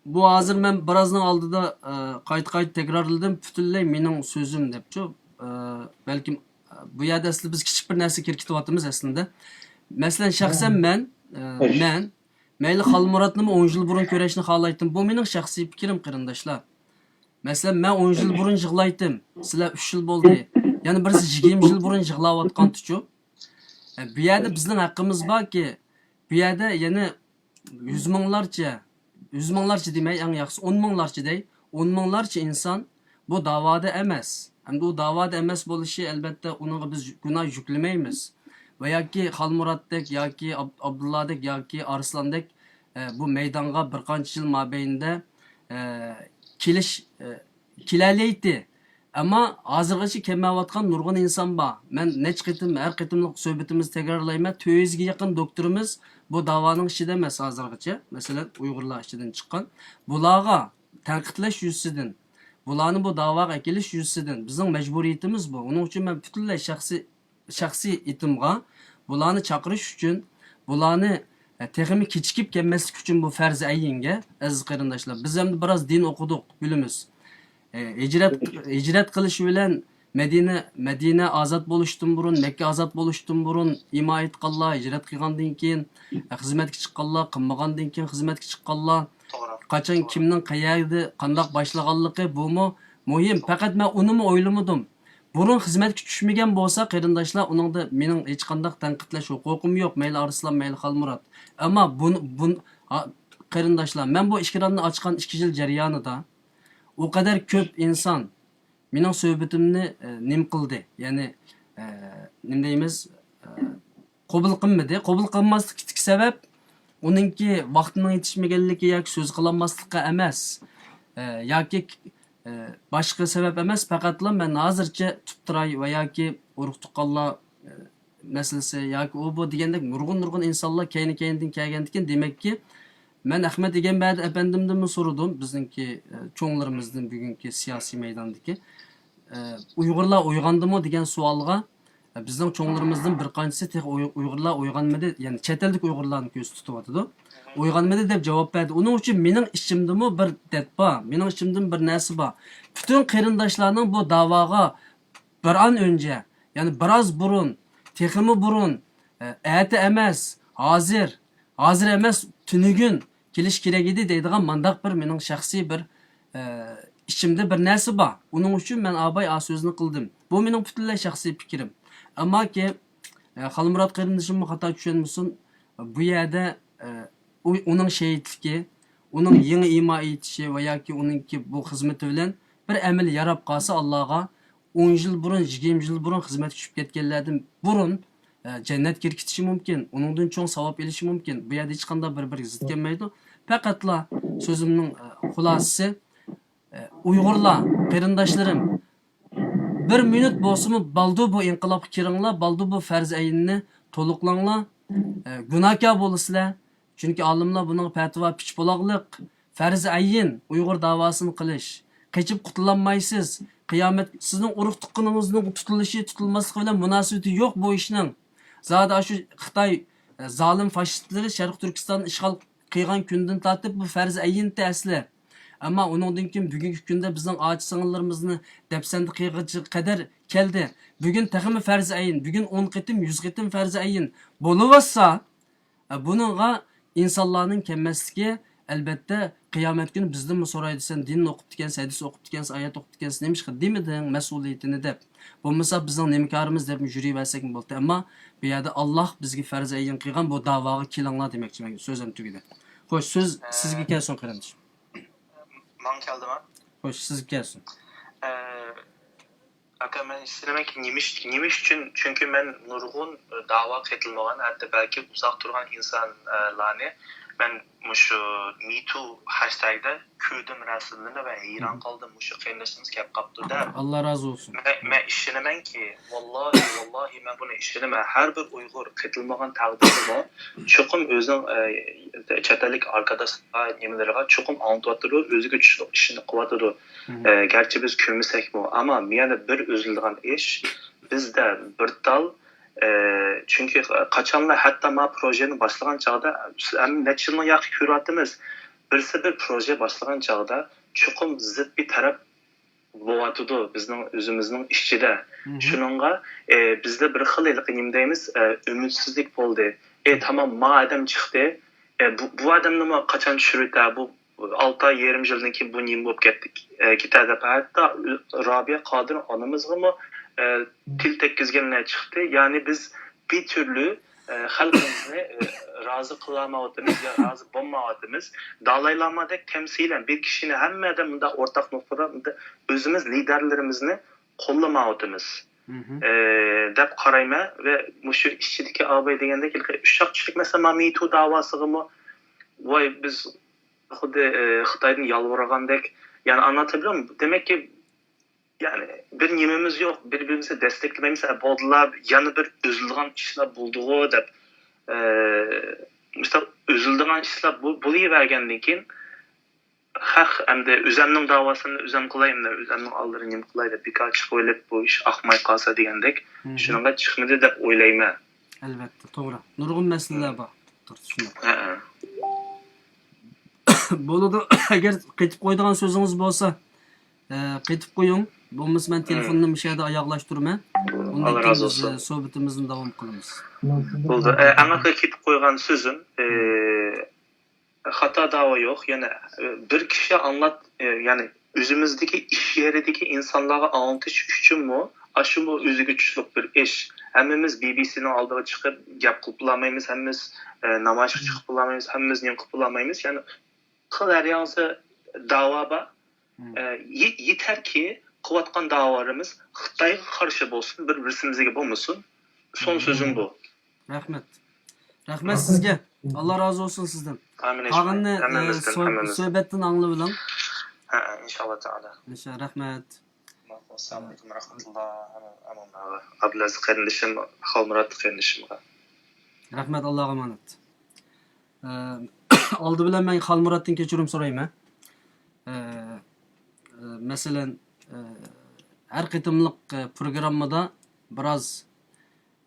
بۇ ھازىر مەن بىرازنىڭ ئالدىدا، ئە، قايتا-قايتا تەكرارلىدىم، پۈتۈنلەي مېنىڭ سۆزۈم دەپچۇ. ئە، بەلكىم، ئە، بۇ يەردە ئەسلى بىز كىچىك بىر نەرسە كىرىپ كېتىۋاتىمىز ئەسلىدە. مەسىلەن، شەخسەن مەن، ئە، مەن مەيلى خالمۇراتنىمۇ ئون يىل بۇرۇن كۆرۈشنى خالايتتىم. بۇ مېنىڭ شەخسىي پىكرىم، قېرىنداشلار. مەسىلەن، مەن ئون يىل بۇرۇن يىغلايتتىم، سىلەر ئۈچ يىل بولدى. يەنە بىرسى يىگىرمە يىل بۇرۇن يىغلاۋاتقانتىچۇ. ئە، بۇ يەردە بىزنىڭ ھەققىمىز باركى، بۇ يەردە يەنە يۈز مىڭلارچە، يۈز مىڭلارچە دېمەي، ئەڭ ياخشىسى ئون مىڭلارچە دەي، ئون مىڭلارچە ئىنسان بۇ داۋادا ئەمەس. ھەمدە ئۇ داۋادا ئەمەس بولۇشى، ئەلۋەتتە، ئۇنىڭغا بىز گۇناھ يۈكلىمەيمىز. ۋە ياكى خالمۇراتتەك ياكى ئاب-، ئابدۇللادەك ياكى ئارسلاندەك، ئە، بۇ مەيدانغا بىر قانچە يىل مابەينىدە، ئە، كېلىش، ئە، كېلەلەيتتى. ئەمما ھازىرغىچە كەلمەيۋاتقان نۇرغۇن ئىنسان بار. مەن نەچچە قېتىم، ھەر قېتىملىق سۆھبىتىمىزدە تەكرارلايمەن، تۆت يۈزگە يېقىن دوكتورىمىز بۇ داۋانىڭ ئىچىدە ئەمەس ھازىرغىچە. مەسىلەن، ئۇيغۇرلار ئىچىدىن چىققان. بۇلارغا تەنقىدلەش يۈزىسىدىن، بۇلارنى بۇ داۋاغا ئەكېلىش يۈزىسىدىن بىزنىڭ مەجبۇرىيىتىمىز بۇ. ئۇنىڭ ئۈچۈن مەن پۈتۈنلەي شەخسىي شەخسىي ئېتىمغا بۇلارنى چاقىرىش ئۈچۈن، بۇلارنى، ئە، تېخىمۇ كېچىكىپ كەلمەسلىك ئۈچۈن بۇ پەرز ئەينگە، ئەزىز قېرىنداشلار، بىز ئەمدى بىراز دىن ئوقۇدۇق، بىلىمىز. ئە، ھىجرەت، ھىجرەت قىلىش بىلەن مەدىنە، مەدىنە ئازاد بولۇشتىن بۇرۇن، مەككە ئازاد بولۇشتىن بۇرۇن ئىمان ئېيتقانلار، ھىجرەت قىلغاندىن كېيىن، ئە، خىزمەتكە چىققانلار، قىلمىغاندىن كېيىن خىزمەتكە چىققانلار، قاچان، كىمنىڭ، قەيەردە، قانداق باشلىغانلىقى، بۇمۇ مۇھىم. پەقەت مەن ئۇنىمۇ ئويلىمىدىم. بۇرۇن خىزمەتكە چۈشمىگەن بولسا، قېرىنداشلار، ئۇنىڭدا مېنىڭ ھېچقانداق تەنقىدلەش ھوقۇقۇم يوق، مەيلى ئارسلان، مەيلى خالمۇرات. ئەمما بۇن-، بۇن-، ھا، قېرىنداشلار، مەن بۇ ئېكراننى ئاچقان ئىككى يىل جەريانىدا ئۇ قەدەر كۆپ ئىنسان مېنىڭ سۆھبىتىمنى، ئە، نېمە قىلدى؟ يەنى، ئە، نېمە دەيمىز؟ ئە، قوبۇل قىلمىدى. قوبۇل قىلماسلىقتىكى سەۋەب ئۇنىڭكى ۋاقتىنىڭ يېتىشمىگەنلىكى ياكى سۆز قىلالماسلىقى ئەمەس، ئە، ياكى، ئە، باشقا سەۋەب ئەمەس، پەقەتلا مەن ھازىرچە تۇپتۇراي ۋە ياكى ئۇرۇق تۇغقانلار، ئە، مەسىلىسى ياكى ئۇ بۇ دېگەندەك نۇرغۇن نۇرغۇن ئىنسانلار كەينى كەينىدىن كەلگەندىكىن، دېمەككى، مەن ئەخمەت ئىگەمبەردى ئەپەندىمدىنمۇ سورىدىم، بىزنىڭكى، ئە، چوڭلىرىمىزدىن، بۈگۈنكى سىياسىي مەيداندىكى. ئە، ئۇيغۇرلار ئويغاندىمۇ دېگەن سوئالغا، ئە، بىزنىڭ چوڭلىرىمىزدىن بىر قانچىسى تېخى ئۇي-، ئۇيغۇرلار ئويغانمىدى، يەنى چەت ئەلدىكى ئۇيغۇرلارنى كۆزدە تۇتۇۋاتىدۇ. ئويغانمىدى دەپ جاۋاب بەردى. ئۇنىڭ ئۈچۈن مېنىڭ ئىچىمدىمۇ بىر دەرد بار، مېنىڭ ئىچىمدىمۇ بىر نەرسە بار. پۈتۈن قېرىنداشلارنىڭ بۇ داۋاغا بىر ئان ئۆنجە، يەنى بىراز بۇرۇن، تېخىمۇ بۇرۇن، ئە، ئەتە ئەمەس، ھازىر، ھازىر ئەمەس، تۈنۈگۈن كېلىش كېرەك ئىدى دەيدىغان مانداق بىر مېنىڭ شەخسىي بىر، ئە، ئىچىمدە بىر نەرسە بار. ئۇنىڭ ئۈچۈن مەن ئاباي ئا سۆزنى قىلدىم. بۇ مېنىڭ پۈتۈنلەي شەخسىي پىكرىم. ئەمماكى، ئە، خالمۇرات قېرىندىشىممۇ خاتا چۈشەنمىسۇن، بۇ يەردە، ئە، ئۇ، ئۇنىڭ شېھىتلىكى، ئۇنىڭ يېڭى ئىمان ئېيتىشى ۋە ياكى ئۇنىڭكى بۇ خىزمىتى بىلەن بىر ئەمەل ياراپ قالسا ئاللاغا، ئون يىل بۇرۇن، يىگىرمە يىل بۇرۇن خىزمەتكە چۈشۈپ كەتكەنلەردىن بۇرۇن، ئە، جەننەتكە كىرىشى مۇمكىن، ئۇنىڭدىن چوڭ ساۋاب ئېلىشى مۇمكىن. بۇ يەردە ھېچقانداق بىر-بىرىگە زىت كەلمەيدۇ. پەقەتلا سۆزۈمنىڭ، ئە، خۇلاسىسى، ئە، ئۇيغۇرلار، قېرىنداشلىرىم، بىر مىنۇت بولسىمۇ بالدۇر بۇ ئىنقىلابقا كىرىڭلار، بالدۇر بۇ پەرز ئەيننى تولۇقلاڭلار. ئە، گۇناھكار بولىسىلەر. چۈنكى ئالىملار بۇنىڭغا پەتىۋا پىچ بولاغلىق، پەرز ئەين ئۇيغۇر داۋاسىنى قىلىش. قېچىپ قۇتۇلالمايسىز. قىيامەت سىزنىڭ ئۇرۇق تۇغقىنىڭىزنىڭ تۇتۇلۇشى، تۇتۇلماسلىقى بىلەن مۇناسىۋىتى يوق بۇ ئىشنىڭ. زادى ئاشۇ خىتاي، ئە، زالىم فاشىستلىرى شەرقىي تۈركىستاننى ئىشغال قىلغان كۈندىن تارتىپ بۇ پەرز ئەينتى ئەسلى. ئەمما ئۇنىڭدىن كېيىن بۈگۈنكى كۈندە بىزنىڭ ئاچا سىڭىللىرىمىزنى دەپسەندە قىلغۇچىغا قەدەر كەلدى. بۈگۈن تېخىمۇ پەرز ئەين، بۈگۈن ئون قېتىم، يۈز قېتىم پەرز ئەين بولۇۋاتسا، ئە، بۇنىڭغا ئىنسانلارنىڭ كەلمەسلىكى، ئەلۋەتتە، قىيامەت كۈنى بىزدىنمۇ سورايدۇ، سەن دىننى ئوقۇپتىكەنسەن، ھەدىس ئوقۇپتىكەنسەن، ئايەت ئوقۇپتىكەنسەن، نېمىشقا دېمىدىڭ مەسئۇلىيىتىنى دەپ. بولمىسا بىزنىڭ نېمە كارىمىز دەپمۇ يۈرۈۋەرسەكمۇ بولاتتى. ئەمما بۇ يەردە ئاللاھ بىزگە پەرز ئەين قىلغان بۇ داۋاغا كېلىڭلار دېمەكچىمەن. سۆزۈم تۈگىدى. خوش، سۆز سىزگە كەلسۇن، قېرىندىش. ماڭا كەلدىما؟ خوش، سىزگە كەلسۇن. ئە، ئاكا، مەن ئىشىنىمەنكى، نېمە ئۈچ-، نېمە ئۈچۈن؟ چۈنكى مەن نۇرغۇن، ئە، داۋا قېتىلمىغان، ھەتتا بەلكى ئۇزاق تۇرغان ئىنسانلارنى مەن مۇشۇ مىتۇ ھەشتەگدە كۆردۈم رەسىملىرىنى ۋە ھەيران قالدىم، مۇشۇ قېرىندىشىمىز كەپ قاپتۇ دەپ. ئاللا رازى بولسۇن. مەن، مەن ئىشىنىمەنكى، ۋاللاھى، ۋاللاھى مەن بۇنى ئىشىنىمەن، ھەر بىر ئۇيغۇر قېتىلمىغان تەقدىردىمۇ چوقۇم ئۆزىنىڭ، ئە، چەت ئەللىك ئاركىداشلىرىغا، نېمىلىرىغا چوقۇم ئاڭلىتىۋاتىدۇ، ئۆزىگە چۈشىنىپ ئىشىنىپ قىلىۋاتىدۇ. ئە، گەرچە بىز كۆرمىسەكمۇ، ئەمما يەنە بىر ئۈزۈلىدىغان ئىش، بىزدە بىر تال، ئە، چۈنكى قاچانلا ھەتتا ما پروژېنى باشلىغان چاغدا، بىز ھەم نەچچە يىلنىڭ ياقى كۆرۈۋاتىمىز، بىرسى بىر پروژە باشلىغان چاغدا چوقۇم زىت بىر تەرەپ بولۇۋاتىدۇ بىزنىڭ ئۆزىمىزنىڭ ئىچىدە. شۇنىڭغا، ئى، بىزدە بىر خىل ھېلىقى نېمە دەيمىز، ئى، ئۈمىدسىزلىك بولدى. ئى، تامام، ما ئادەم چىقتى. ئى، بۇ، بۇ ئادەمنىمۇ قاچان چۈشۈرۈۋېتە، بۇ ئالتە ئاي، يېرىم يىلدىن كېيىن بۇ نېمە بولۇپ كەتتى، ئى، كېتە دەپ، ھەتتا رابىيە قادىر ئانىمىزغىمۇ، ئى، تىل تەگكۈزگەنلەر چىقتى. يەنى بىز بىر تۈرلۈك، ئى، خەلقىمىزنى، ئى، رازى قىلالمايۋاتىمىز يا رازى بولمايۋاتىمىز. دالاي لامادەك تەمسىلەن بىر كىشىنى ھەممە ئادەم مۇنداق ئورتاق نۇقتىدا مۇنداق ئۆزىمىز لىدەرلىرىمىزنى قوللىمايۋاتىمىز، ئى، دەپ قارايمەن. ۋە مۇشۇ ئىچىدىكى ئاباي دېگەندەك ھېلىقى ئۇششاق چۈشلۈك، مەسىلەن، ما مېتو داۋاسىغىمۇ، ۋاي، بىز خۇددى، ئى، خىتايدىن يالۋۇرغاندەك، يەنى ئاڭلىتىپ بېرىمەن. دېمەككى، يەنى بىر نېمىمىز يوق، بىر-بىرىمىزنى دەستەكلىمەيمىز. ھە، بولدىلا، يەنە بىر ئۈزۈلىدىغان ئىشلار بولدىغۇ دەپ، ئى، مۇشۇنداق ئۈزۈلىدىغان ئىشلار بو-، بولۇۋەرگەندىن كېيىن، خەق ئەمدى ئۆزەمنىڭ داۋاسىنى ئۆزەم قىلاي، ئەمدى ئۆزەمنىڭ ئالدىدا نېمە قىلاي دەپ بىكار چىقىۋېلىپ، بۇ ئىش ئاقماي قالسا دېگەندەك، شۇنىڭغا چىقمىدى دەپ ئويلايمەن. ئەلۋەتتە، توغرا. نۇرغۇن مەسىلىلەر بار. توغرا، شۇنداق. ھەئە. بولىدۇ، ئەگەر قېتىپ قويىدىغان سۆزىڭىز بولسا، ئە، قېتىپ قويۇڭ. بولمىسا مەن تېلېفوننى مۇشۇ يەردە ئاياغلاشتۇرىمەن. ئۇندىن كېيىن بىز، ئە، سۆھبىتىمىزنى داۋام قىلىمىز. بولدى. ئە، ئەڭ ئاخىرى قېتىپ قويغان سۆزۈم، ئە، خاتا داۋا يوق. يەنە، ئە، بىر كىشى ئاڭلات، ئە، يەنى ئۆزىمىزدىكى ئىش يېرىدىكى ئىنسانلارغا ئاڭلىتىش ئۈچۈنمۇ، ئاشۇمۇ ئۆزىگە چۈشلۈك بىر ئىش. ھەممىمىز بى بى سىنىڭ ئالدىغا چىقىپ گەپ قىلىپ بولالمايمىز، ھەممىمىز، ئە، نامايىشقا چىقىپ بولالمايمىز، ھەممىمىز نېمە قىلىپ بولالمايمىز. يەنى خىل ھەر يانسى داۋا بار. ئە، يې-، يېتەركى، قىلىۋاتقان داۋالىرىمىز خىتايغا قارشى بولسۇن، بىر-بىرسىمىزگە بولمىسۇن. سون سۆزۈم بۇ. رەھمەت. رەھمەت سىزگە. ئاللا رازى بولسۇن سىزدىن. ئامىن. قالغىنىنى، ئە، ھەممىمىزدىن، سۆ-، ھەممىمىزدىن. سۆھبەتتىن ئاڭلىۋېلىڭ. ھە، ئىنشاللا تائالا. ئىنشاللا، رەھمەت. ئەسسالامۇ ئەلەيكۇم ۋە رەھمەتۇللا. ئابلەزىز قېرىندىشىم، خالمۇرات قېرىندىشىمغا. رەھمەت، ئاللاغا ئامانەت. ئە، ئالدى بىلەن مەن خالمۇراتتىن كەچۈرۈم سورايمەن. ئە، ئە، مەسىلەن، ئە، ھەر قېتىملىق، ئە، پروگراممىدا بىراز،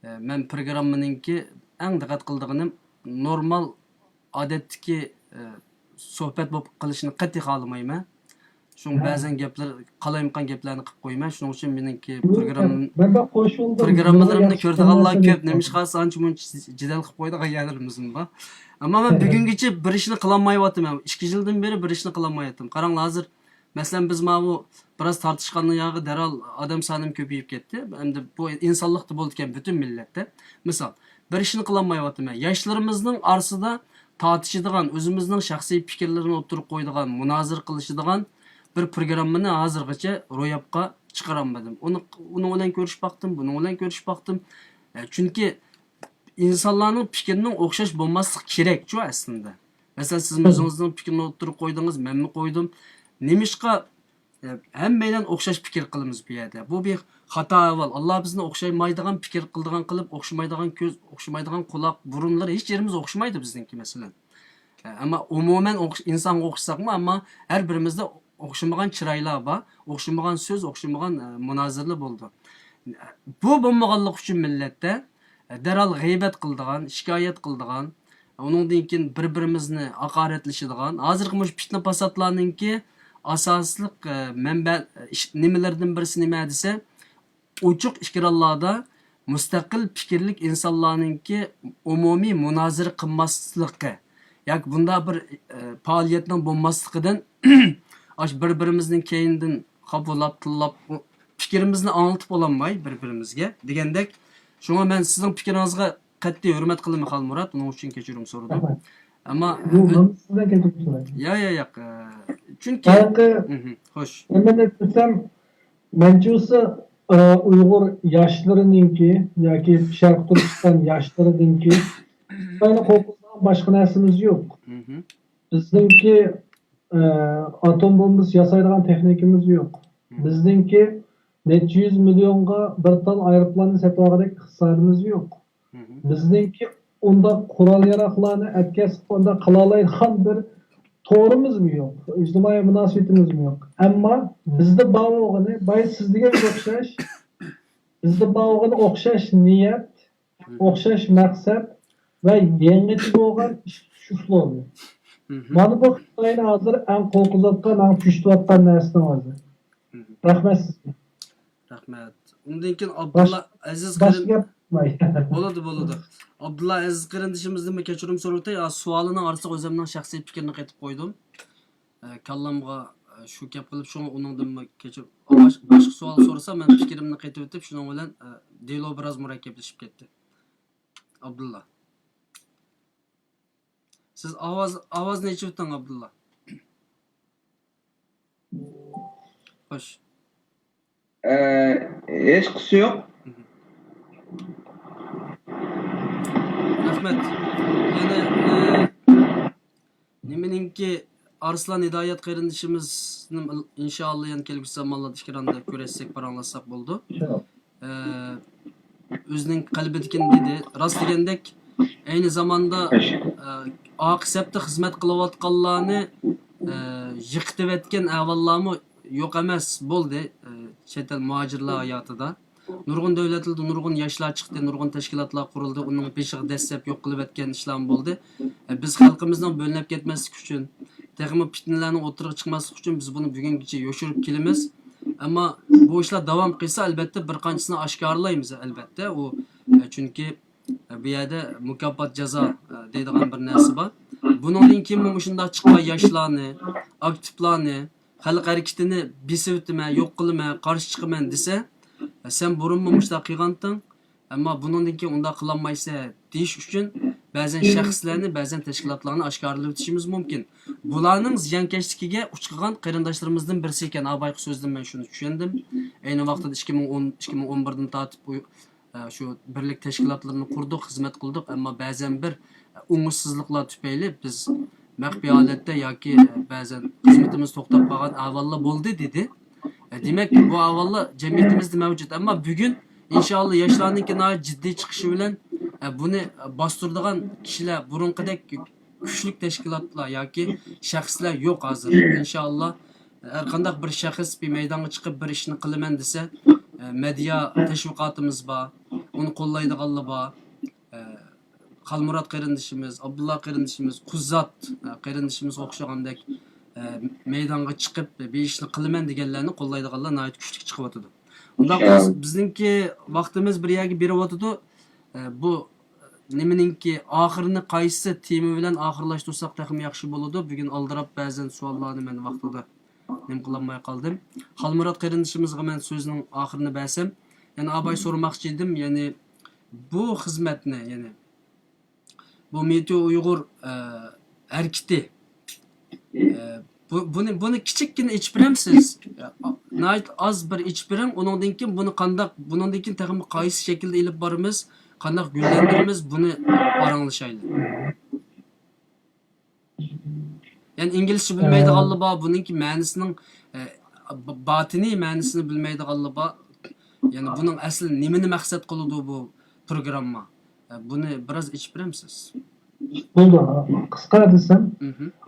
ئە، مەن پروگراممىنىڭكى ئەڭ دىققەت قىلىدىغىنىم نورمال، ئادەتتىكى، ئە، سۆھبەت بولۇپ قېلىشىنى قەتئىي خالىمايمەن. شۇڭا بەزەن گەپلەر، قالايمىقان گەپلەرنى قىلىپ قويىمەن. شۇنىڭ ئۈچۈن مېنىڭكى پروگراممام-، پروگراممىلىرىمنى كۆرىدىغانلار كۆپ. نېمىشقا دېسە، ئانچە مۇنچە جېدەل قىلىپ قويىدىغان يەرلىرىمىزمۇ بار. ئەمما مەن بۈگۈنگىچە بىر ئىشنى قىلالمايۋاتىمەن. ئىككى يىلدىن بېرى بىر ئىشنى قىلالمايۋاتىمەن. قاراڭلار، ھازىر، مەسىلەن، بىز ماۋۇ بىراز تارتىشقاندىن ياغى دەرھال ئادەم سانىمۇ كۆپىيىپ كەتتى. ئەمدى بۇ ئىنسانلىقتا بولىدىكەن پۈتۈن مىللەتتە. مىسال، بىر ئىشنى قىلالمايۋاتىمەن. ياشلىرىمىزنىڭ ئارىسىدا تارتىشىدىغان، ئۆزىمىزنىڭ شەخسىي پىكىرلىرىنى ئوتتۇرىغا قويىدىغان، مۇنازىرە قىلىشىدىغان بىر پروگراممىنى ھازىرغىچە روياپقا چىقىرالمىدىم. ئۇنى، ئۇنىڭ بىلەن كۆرۈشۈپ باقتىم، بۇنىڭ بىلەن كۆرۈشۈپ باقتىم. ئە، چۈنكى ئىنسانلارنىڭ پىكرىنىڭ ئوخشاش بولماسلىقى كېرەكچۇ ئەسلىندە. مەسىلەن، سىزمۇ ئۆزىڭىزنىڭ پىكرىنى ئوتتۇرىغا قويدىڭىز، مەنمۇ قويدۇم. نېمىشقا، ئە، ھەممەيلەن ئوخشاش پىكىر قىلىمىز بۇ يەردە؟ بۇ بىر خاتا ئەھۋال. ئاللا بىزنى ئوخشىمايدىغان پىكىر قىلىدىغان قىلىپ، ئوخشىمايدىغان كۆز، ئوخشىمايدىغان قۇلاق، بۇرۇنلىرى، ھېچ يېرىمىز ئوخشىمايدۇ بىزنىڭكى، مەسىلەن. ئە، ئەمما ئومۇمەن ئوخش-، ئىنسانغا ئوخشىساقمۇ، ئەمما ھەر بىرىمىزدە ئوخشىمىغان چىرايلار بار، ئوخشىمىغان سۆز، ئوخشىمىغان، ئە، مۇنازىرىلەر بولىدۇ. بۇ بولمىغانلىقى ئۈچۈن مىللەتتە، ئە، دەرھال غەيۋەت قىلىدىغان، شىكايەت قىلىدىغان، ئۇنىڭدىن كېيىن بىر-بىرىمىزنى ھاقارەتلىشىدىغان، ھازىرقى مۇشۇ پىتنە-پاساتلارنىڭكى ئاساسلىق، ئە، مەنبە، ئىش-، نېمىلىرىدىن بىرسى نېمە دېسە، ئوچۇق ئېكرانلاردا مۇستەقىل پىكىرلىك ئىنسانلارنىڭكى ئومۇمىي مۇنازىرە قىلماسلىقى ياكى بۇنداق بىر، ئە، پائالىيەتنىڭ بولماسلىقىدىن، ئاشۇ بىر-بىرىمىزنىڭ كەينىدىن خاپىلاپ، تىللاپ، ئۇ پىكرىمىزنى ئاڭلىتىپ بولالماي بىر-بىرىمىزگە دېگەندەك. شۇڭا مەن سىزنىڭ پىكرىڭىزگە قەتئىي ھۆرمەت قىلىمەن، خالمۇرات. ئۇنىڭ ئۈچۈن كەچۈرۈم سورىدىم. رەھمەت. ئەمما، يوق، مەن سىزدىن كەچۈرۈم سورايمەن. يا، يا، ياق. ئە، چۈنكى، بايىقى، مھم، خوش. نېمىنى دېسەم، مەنچە بولسا، ئە، ئۇيغۇر ياشلىرىنىڭكى ياكى شەرقىي تۈركىستان ياشلىرىنىڭكى خىتاينى قورقۇتىدىغان باشقا نەرسىمىز يوق. مھم. بىزنىڭكى، ئە، ئاتوم بومبىسى ياسايدىغان تېخنىكىمىز يوق. مھم. بىزنىڭكى نەچچە يۈز مىليونغا بىر تال ئايروپىلاننى سېتىۋالغۇدەك ئىقتىسادىمىز يوق. مھم. بىزنىڭكى ئۇنداق قورال-ياراغلارنى ئەتكەسلىك ئۇنداق قىلالايدىغان بىر تورىمىزمۇ يوق، ئىجتىمائىي مۇناسىۋىتىمىزمۇ يوق. ئەمما بىزدە بار بولغىنى، بايا سىز دېگەنگە ئوخشاش، بىزدە بار بولغىنى ئوخشاش نىيەت، مھم. ئوخشاش مەقسەت ۋە يېڭىچە بولغان ئىش، ئۇسلۇب. مھم. مانا بۇ خىتاينى ھازىر ئەڭ قورقۇزۇۋاتقان، ئەڭ چۆچۈتۈۋاتقان نەرسىنىڭ ئۆزى. مھم. رەھمەت سىزگە. رەھمەت. ئۇندىن كېيىن ئابدۇللا ئەزىز قېرىن- گەپ قىلماي. بولىدۇ، بولىدۇ. ئابدۇللا ئەزىز قېرىندىشىمىزدىنمۇ كەچۈرۈم سورىۋېتەي. ئا، سوئالىنىڭ ئارىسىغا ئۆزۈمنىڭ شەخسىي پىكرىنى قېتىپ قويدۇم. ئە، كاللامغا، ئە، شۇ كەپ قېلىپ، شۇڭا ئۇنىڭدىنمۇ كەچۈرۈم. باش-، باشقا سوئال سورىسا، مەن پىكرىمنى قېتىۋېتىپ، شۇنىڭ بىلەن، ئە، دېلو بىراز مۇرەككەپلىشىپ كەتتى. ئابدۇللا. سىز ئاۋاز، ئاۋازنى ئېچىۋېتىڭ، ئابدۇللا. خوش. ئە، ھېچقىسى يوق. رەھمەت. يەنە، ئە، نېمىنىڭكى ئارسلان ھىدايەت قېرىندىشىمىزنى ئىنشائاللا يەنە كەلگۈسى زامانلاردا ئىكرامدا كۆرۈشسەك، پاراڭلاشساق بولىدۇ. ئە، ئۆزىنىڭ قەلبىدىكىنى دېدى. راست دېگەندەك، ئەينى زاماندا، ئە، ئاقى سەپتە خىزمەت قىلىۋاتقانلارنى، ئە، يىقىتىۋەتكەن ئەھۋاللارمۇ يوق ئەمەس، بولدى، ئە، چەت ئەل مۇھاجىرلار ھاياتىدا. نۇرغۇن دۆلەتلەردە نۇرغۇن ياشلار چىقتى، نۇرغۇن تەشكىلاتلار قۇرۇلدى، ئۇنىڭ بېشىغا دەسسەپ يوق قىلىۋەتكەن ئىشلارمۇ بولدى. ئە، بىز خەلقىمىزنىڭ بۆلۈنۈپ كەتمەسلىكى ئۈچۈن، تېخىمۇ پىتنىلەرنىڭ ئوتتۇرىغا چىقماسلىقى ئۈچۈن بىز بۇنى بۈگۈنگىچە يوشۇرۇپ كېلىمىز. ئەمما بۇ ئىشلار داۋام قىلسا، ئەلبەتتە، بىر قانچىسىنى ئاشكارىلايمىز، ئەلبەتتە. ئۇ، ئە، چۈنكى، ئە، بۇ يەردە مۇكاپات، جازا، ئە، دەيدىغان بىر نەرسە بار. بۇنىڭدىن كېيىنمۇ مۇشۇنداق چىققان ياشلارنى، ئاكتىپلارنى، خەلق ھەرىكىتىنى بېسىۋېتىمەن، يوق قىلىمەن، قارشى چىقىمەن دېسە، سەن بۇرۇنمۇ مۇشۇنداق قىلغانتىڭ، ئەمما بۇنىڭدىن كېيىن ئۇنداق قىلالمايسەن دېيىش ئۈچۈن بەزەن شەخسلەرنى، بەزەن تەشكىلاتلارنى ئاشكارىلىۋېتىشىمىز مۇمكىن. بۇلارنىڭ زىيانكەشلىكىگە ئۇچرىغان قېرىنداشلىرىمىزدىن بىرسى ئىكەن. ئابايقى سۆزىدىن مەن شۇنى چۈشەندىم. ئەينى ۋاقىتتا ئىككى مىڭ ئون، ئىككى مىڭ ئون بىردىن تارتىپ ئۇ، ئە، شۇ بىرلىك تەشكىلاتلىرىنى قۇردۇق، خىزمەت قىلدۇق، ئەمما بەزەن بىر ئوڭۇشسىزلىقلار تۈپەيلى بىز مەخپىي ھالەتتە ياكى بەزەن خىزمىتىمىز توختاپ قالغان ئەھۋاللار بولدى، دېدى. دېمەك، بۇ ئەھۋاللار جەمئىيىتىمىزدە مەۋجۇت. ئەمما بۈگۈن، ئىنشائاللا، ياشلارنىڭكى ناھايىتى جىددىي چىقىشى بىلەن، بۇنى باستۇرىدىغان كىشىلەر، بۇرۇنقىدەك كۈچلۈك تەشكىلاتلار ياكى شەخسلەر يوق ھازىر. ئىنشائاللا، ھەر قانداق بىر شەخس بىر مەيدانغا چىقىپ بىر ئىشنى قىلىمەن دېسە، مېدىيا تەشۋىقاتىمىز بار، ئۇنى قوللايدىغانلار بار. خالمۇرات قېرىندىشىمىز، ئابدۇللا قېرىندىشىمىز، قۇزات، ئە، قېرىندىشىمىزغا ئوخشىغاندەك، ئە، مەيدانغا چىقىپ بىر ئىشنى قىلىمەن دېگەنلەرنى قوللايدىغانلار ناھايىتى كۈچلۈك چىقىۋاتىدۇ. ئۇنداق بولسا، بىزنىڭكى ۋاقتىمىز بىر يەرگە بېرىۋاتىدۇ. ئە، بۇ نېمىنىڭكى ئاخىرىنى، قايسى تېما بىلەن ئاخىرلاشتۇرساق تېخىمۇ ياخشى بولىدۇ؟ بۈگۈن ئالدىراپ بەزەن سوئاللارنى مەن ۋاقتىدا نېمە قىلالماي قالدىم. خالمۇرات قېرىندىشىمىزغا مەن سۆزنىڭ ئاخىرىنى بەرسەم، يەنە ئاباي سورىماقچى ئىدىم، يەنى بۇ خىزمەتنى، يەنى بۇ مېتېئو ئۇيغۇر، ئە، ھەرىكىتى، ئە، بۇ، بۇنى، بۇنى كىچىككىنە ئېچىپ بېرەمسىز؟ ئە، ناھايىتى ئاز بىر ئېچىپ بېرىڭ، ئۇنىڭدىن كېيىن بۇنى قانداق، بۇنىڭدىن كېيىن تېخىمۇ قايسى شەكىلدە ئېلىپ بارىمىز، قانداق گۈللەندۈرىمىز، بۇنى پاراڭلىشايلى. يەنى ئىنگلىزچە بىلمەيدىغانلار بار، بۇنىڭكى مەنىسىنىڭ، ئە، ب-، باتىنىي مەنىسىنى بىلمەيدىغانلار بار. يەنى بۇنىڭ ئەسلى نېمىنى مەقسەت قىلىدۇ بۇ پروگرامما؟ ئە، بۇنى بىراز ئېچىپ بېرەمسىز؟ بولدى، قىسقا دېسەم.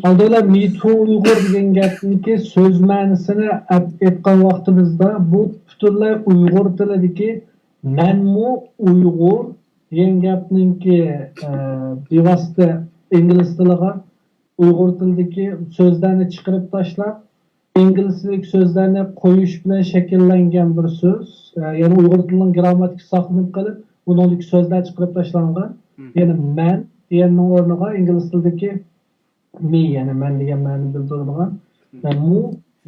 ئالدى بىلەن مېتېئو ئۇيغۇر دېگەن گەپنىڭكى سۆز مەنىسىنى ئېيت-، ئېيتقان ۋاقتىمىزدا بۇ پۈتۈنلەي ئۇيغۇر تىلىدىكى مەنمۇ ئۇيغۇر دېگەن گەپنىڭكى، ئە، بىۋاسىتە ئىنگلىز تىلىغا، ئۇيغۇر تىلىدىكى سۆزلەرنى چىقىرىپ تاشلاپ، ئىنگلىز تىلىدىكى سۆزلەرنى قويۇش بىلەن شەكىللەنگەن بىر سۆز. ئە، يەنى ئۇيغۇر تىلىنىڭ گرامماتىكىسى ساقلىنىپ قېلىپ، ئۇنىڭدىكى سۆزلەر چىقىرىپ تاشلانغان. يەنى مەن دېگەننىڭ ئورنىغا ئىنگلىز تىلىدىكى مى، يەنى مەن دېگەن مەنىنى بىلدۈرىدىغان، مۇ،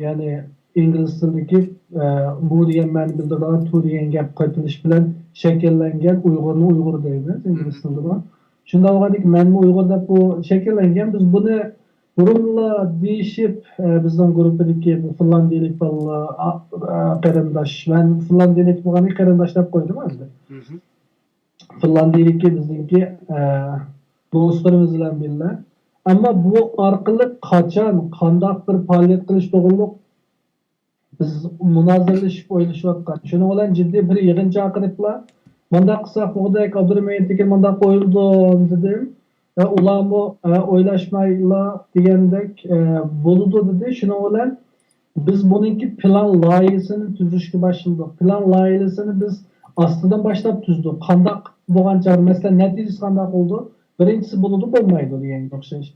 يەنى ئىنگلىز تىلىدىكى، ئە، مۇ دېگەن مەنىنى بىلدۈرىدىغان تو دېگەن گەپ قېتىلىش بىلەن شەكىللەنگەن ئۇيغۇرنى ئۇيغۇر دەيمىز ئىنگلىز تىلىدا. شۇنداق بولغاندىكىن مەنمۇ ئۇيغۇر دەپ بۇ شەكىللەنگەن. بىز بۇنى بۇرۇنلا دېيىشىپ، ئە، بىزنىڭ گۇرۇپپىدىكى بۇ فىنلاندىيىلىك بالىلار، ئا، ئا، قېرىنداش، مەن فىنلاندىيىلىك بولغاندىكىن قېرىنداش دەپ قويدۇم ئەمدى. فىنلاندىيىدىكى بىزنىڭكى، ئە، دوستلىرىمىز بىلەن بىللە. ئەمما بۇ ئارقىلىق قاچان، قانداق بىر پائالىيەت قىلىش توغرۇلۇق بىز مۇنازىرىلىشىپ ئويلىشىۋاتقان. شۇنىڭ بىلەن جىددىي بىر يىغىن چاقىرىپلا، مۇنداق قىلساق بولغۇدەك، ئابدۇرېھىم ھېيتتىكىن مۇنداق قويۇلدى دېدىم. ۋە ئۇلارمۇ، ئە، ئويلاشمايلا دېگەندەك، ئە، بولىدۇ دېدى. شۇنىڭ بىلەن بىز بۇنىڭكى پىلان لايىھىسىنى تۈزۈشكە باشلىدۇق. پىلان لايىھىسىنى بىز ئاستىدىن باشلاپ تۈزدۇق. قانداق بولغان چاغدا، مەسىلەن، نەتىجىسى قانداق بولىدۇ؟ بىرىنچىسى بولىدۇ، بولمايدۇ دېگەنگە ئوخشاش.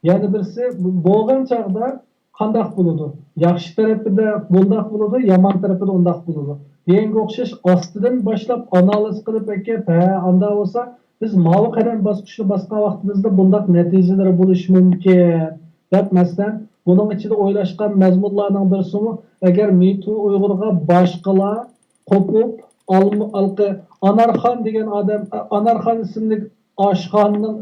يەنە بىرسى، بولغان چاغدا قانداق بولىدۇ؟ ياخشى تەرىپىدە بۇنداق بولىدۇ، يامان تەرىپىدە ئۇنداق بولىدۇ دېگەنگە ئوخشاش ئاستىدىن باشلاپ ئانالىز قىلىپ ئەكەپ، ھە، ئاندا بولسا بىز ماۋۇ قەدەم باسقۇچنى باسقان ۋاقتىمىزدا بۇنداق نەتىجىلىرى بولۇشى مۇمكىن دەپ، مەسىلەن، بۇنىڭ ئىچىدە ئويلاشقان مەزمۇنلارنىڭ بىرسىمۇ، ئەگەر مىتۇ ئۇيغۇرغا باشقىلار قوپۇپ، ئالما-، ئالقى-، ئانارخان دېگەن ئادەم، ئانارخان ئىسىملىك ئاشخانىنىڭ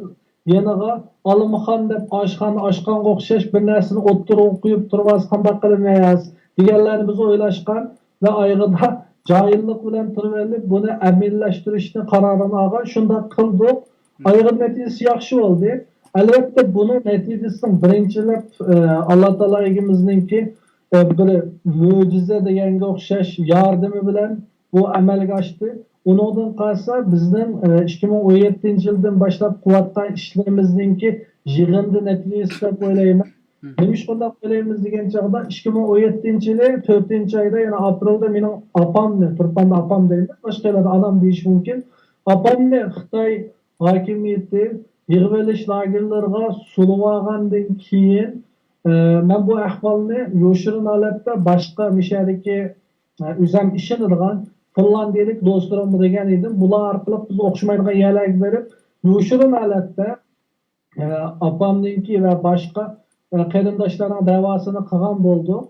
يېنىغا ئالمىخان دەپ ئاشخانا ئاچقانغا ئوخشاش بىر نەرسىنى ئوتتۇرىغا قويۇپ تۇرۇۋالسا قانداق قىلىمىز دېگەنلەرنى بىز ئويلاشقان ۋە ئايىغىدا جاھىللىق بىلەن تۇرۇۋېلىپ، بۇنى ئەمەلىيلەشتۈرۈشنى قارارىنى ئالغان. شۇنداق قىلدۇق. ئايىغىدا نەتىجىسى ياخشى بولدى. ئەلۋەتتە، بۇنىڭ نەتىجىسىنىڭ بىرىنچىلەپ، ئە، ئاللا تائالا ئىگىمىزنىڭكى، ئە، بىر مۆجىزە دېگەنگە ئوخشاش ياردىمى بىلەن بۇ ئەمەلگە ئاشتى. ئۇنىڭدىن قالسا، بىزنىڭ، ئە، ئىككى مىڭ ئون يەتتىنچى يىلدىن باشلاپ قىلىۋاتقان ئىشلىرىمىزنىڭكى يىغىندى نەتىجىسى دەپ ئويلايمەن. نېمە ئۈچۈن بۇنداق ئويلايمىز دېگەن چاغدا، ئىككى مىڭ ئون يەتتىنچى يىلى تۆتىنچى ئايدا، يەنى ئاپرېلدا مېنىڭ ئاپامنى، تۇرپاندا ئاپام دەيمىز، باشقا يەرلەردە ئانام دېيىش مۇمكىن، ئاپامنى خىتاي ھاكىمىيىتى يىغىۋېلىش لاگېرلىرىغا سولىۋالغاندىن كېيىن، ئە، مەن بۇ ئەھۋالنى يوشۇرۇن ھالەتتە باشقا مۇشۇ يەردىكى، ئە، ئۆزۈم ئىشىنىدىغان فىنلاندىيەلىك دوستلىرىمغا دېگەن ئىدىم. بۇلار ئارقىلىق بىز ئوخشىمايدىغان يەرلەرگە بېرىپ، يوشۇرۇن ھالەتتە، ئە، ئاپامنىڭكى ۋە باشقا، ئە، قېرىنداشلارنىڭ دەۋاسىنى قىلغان بولدۇق.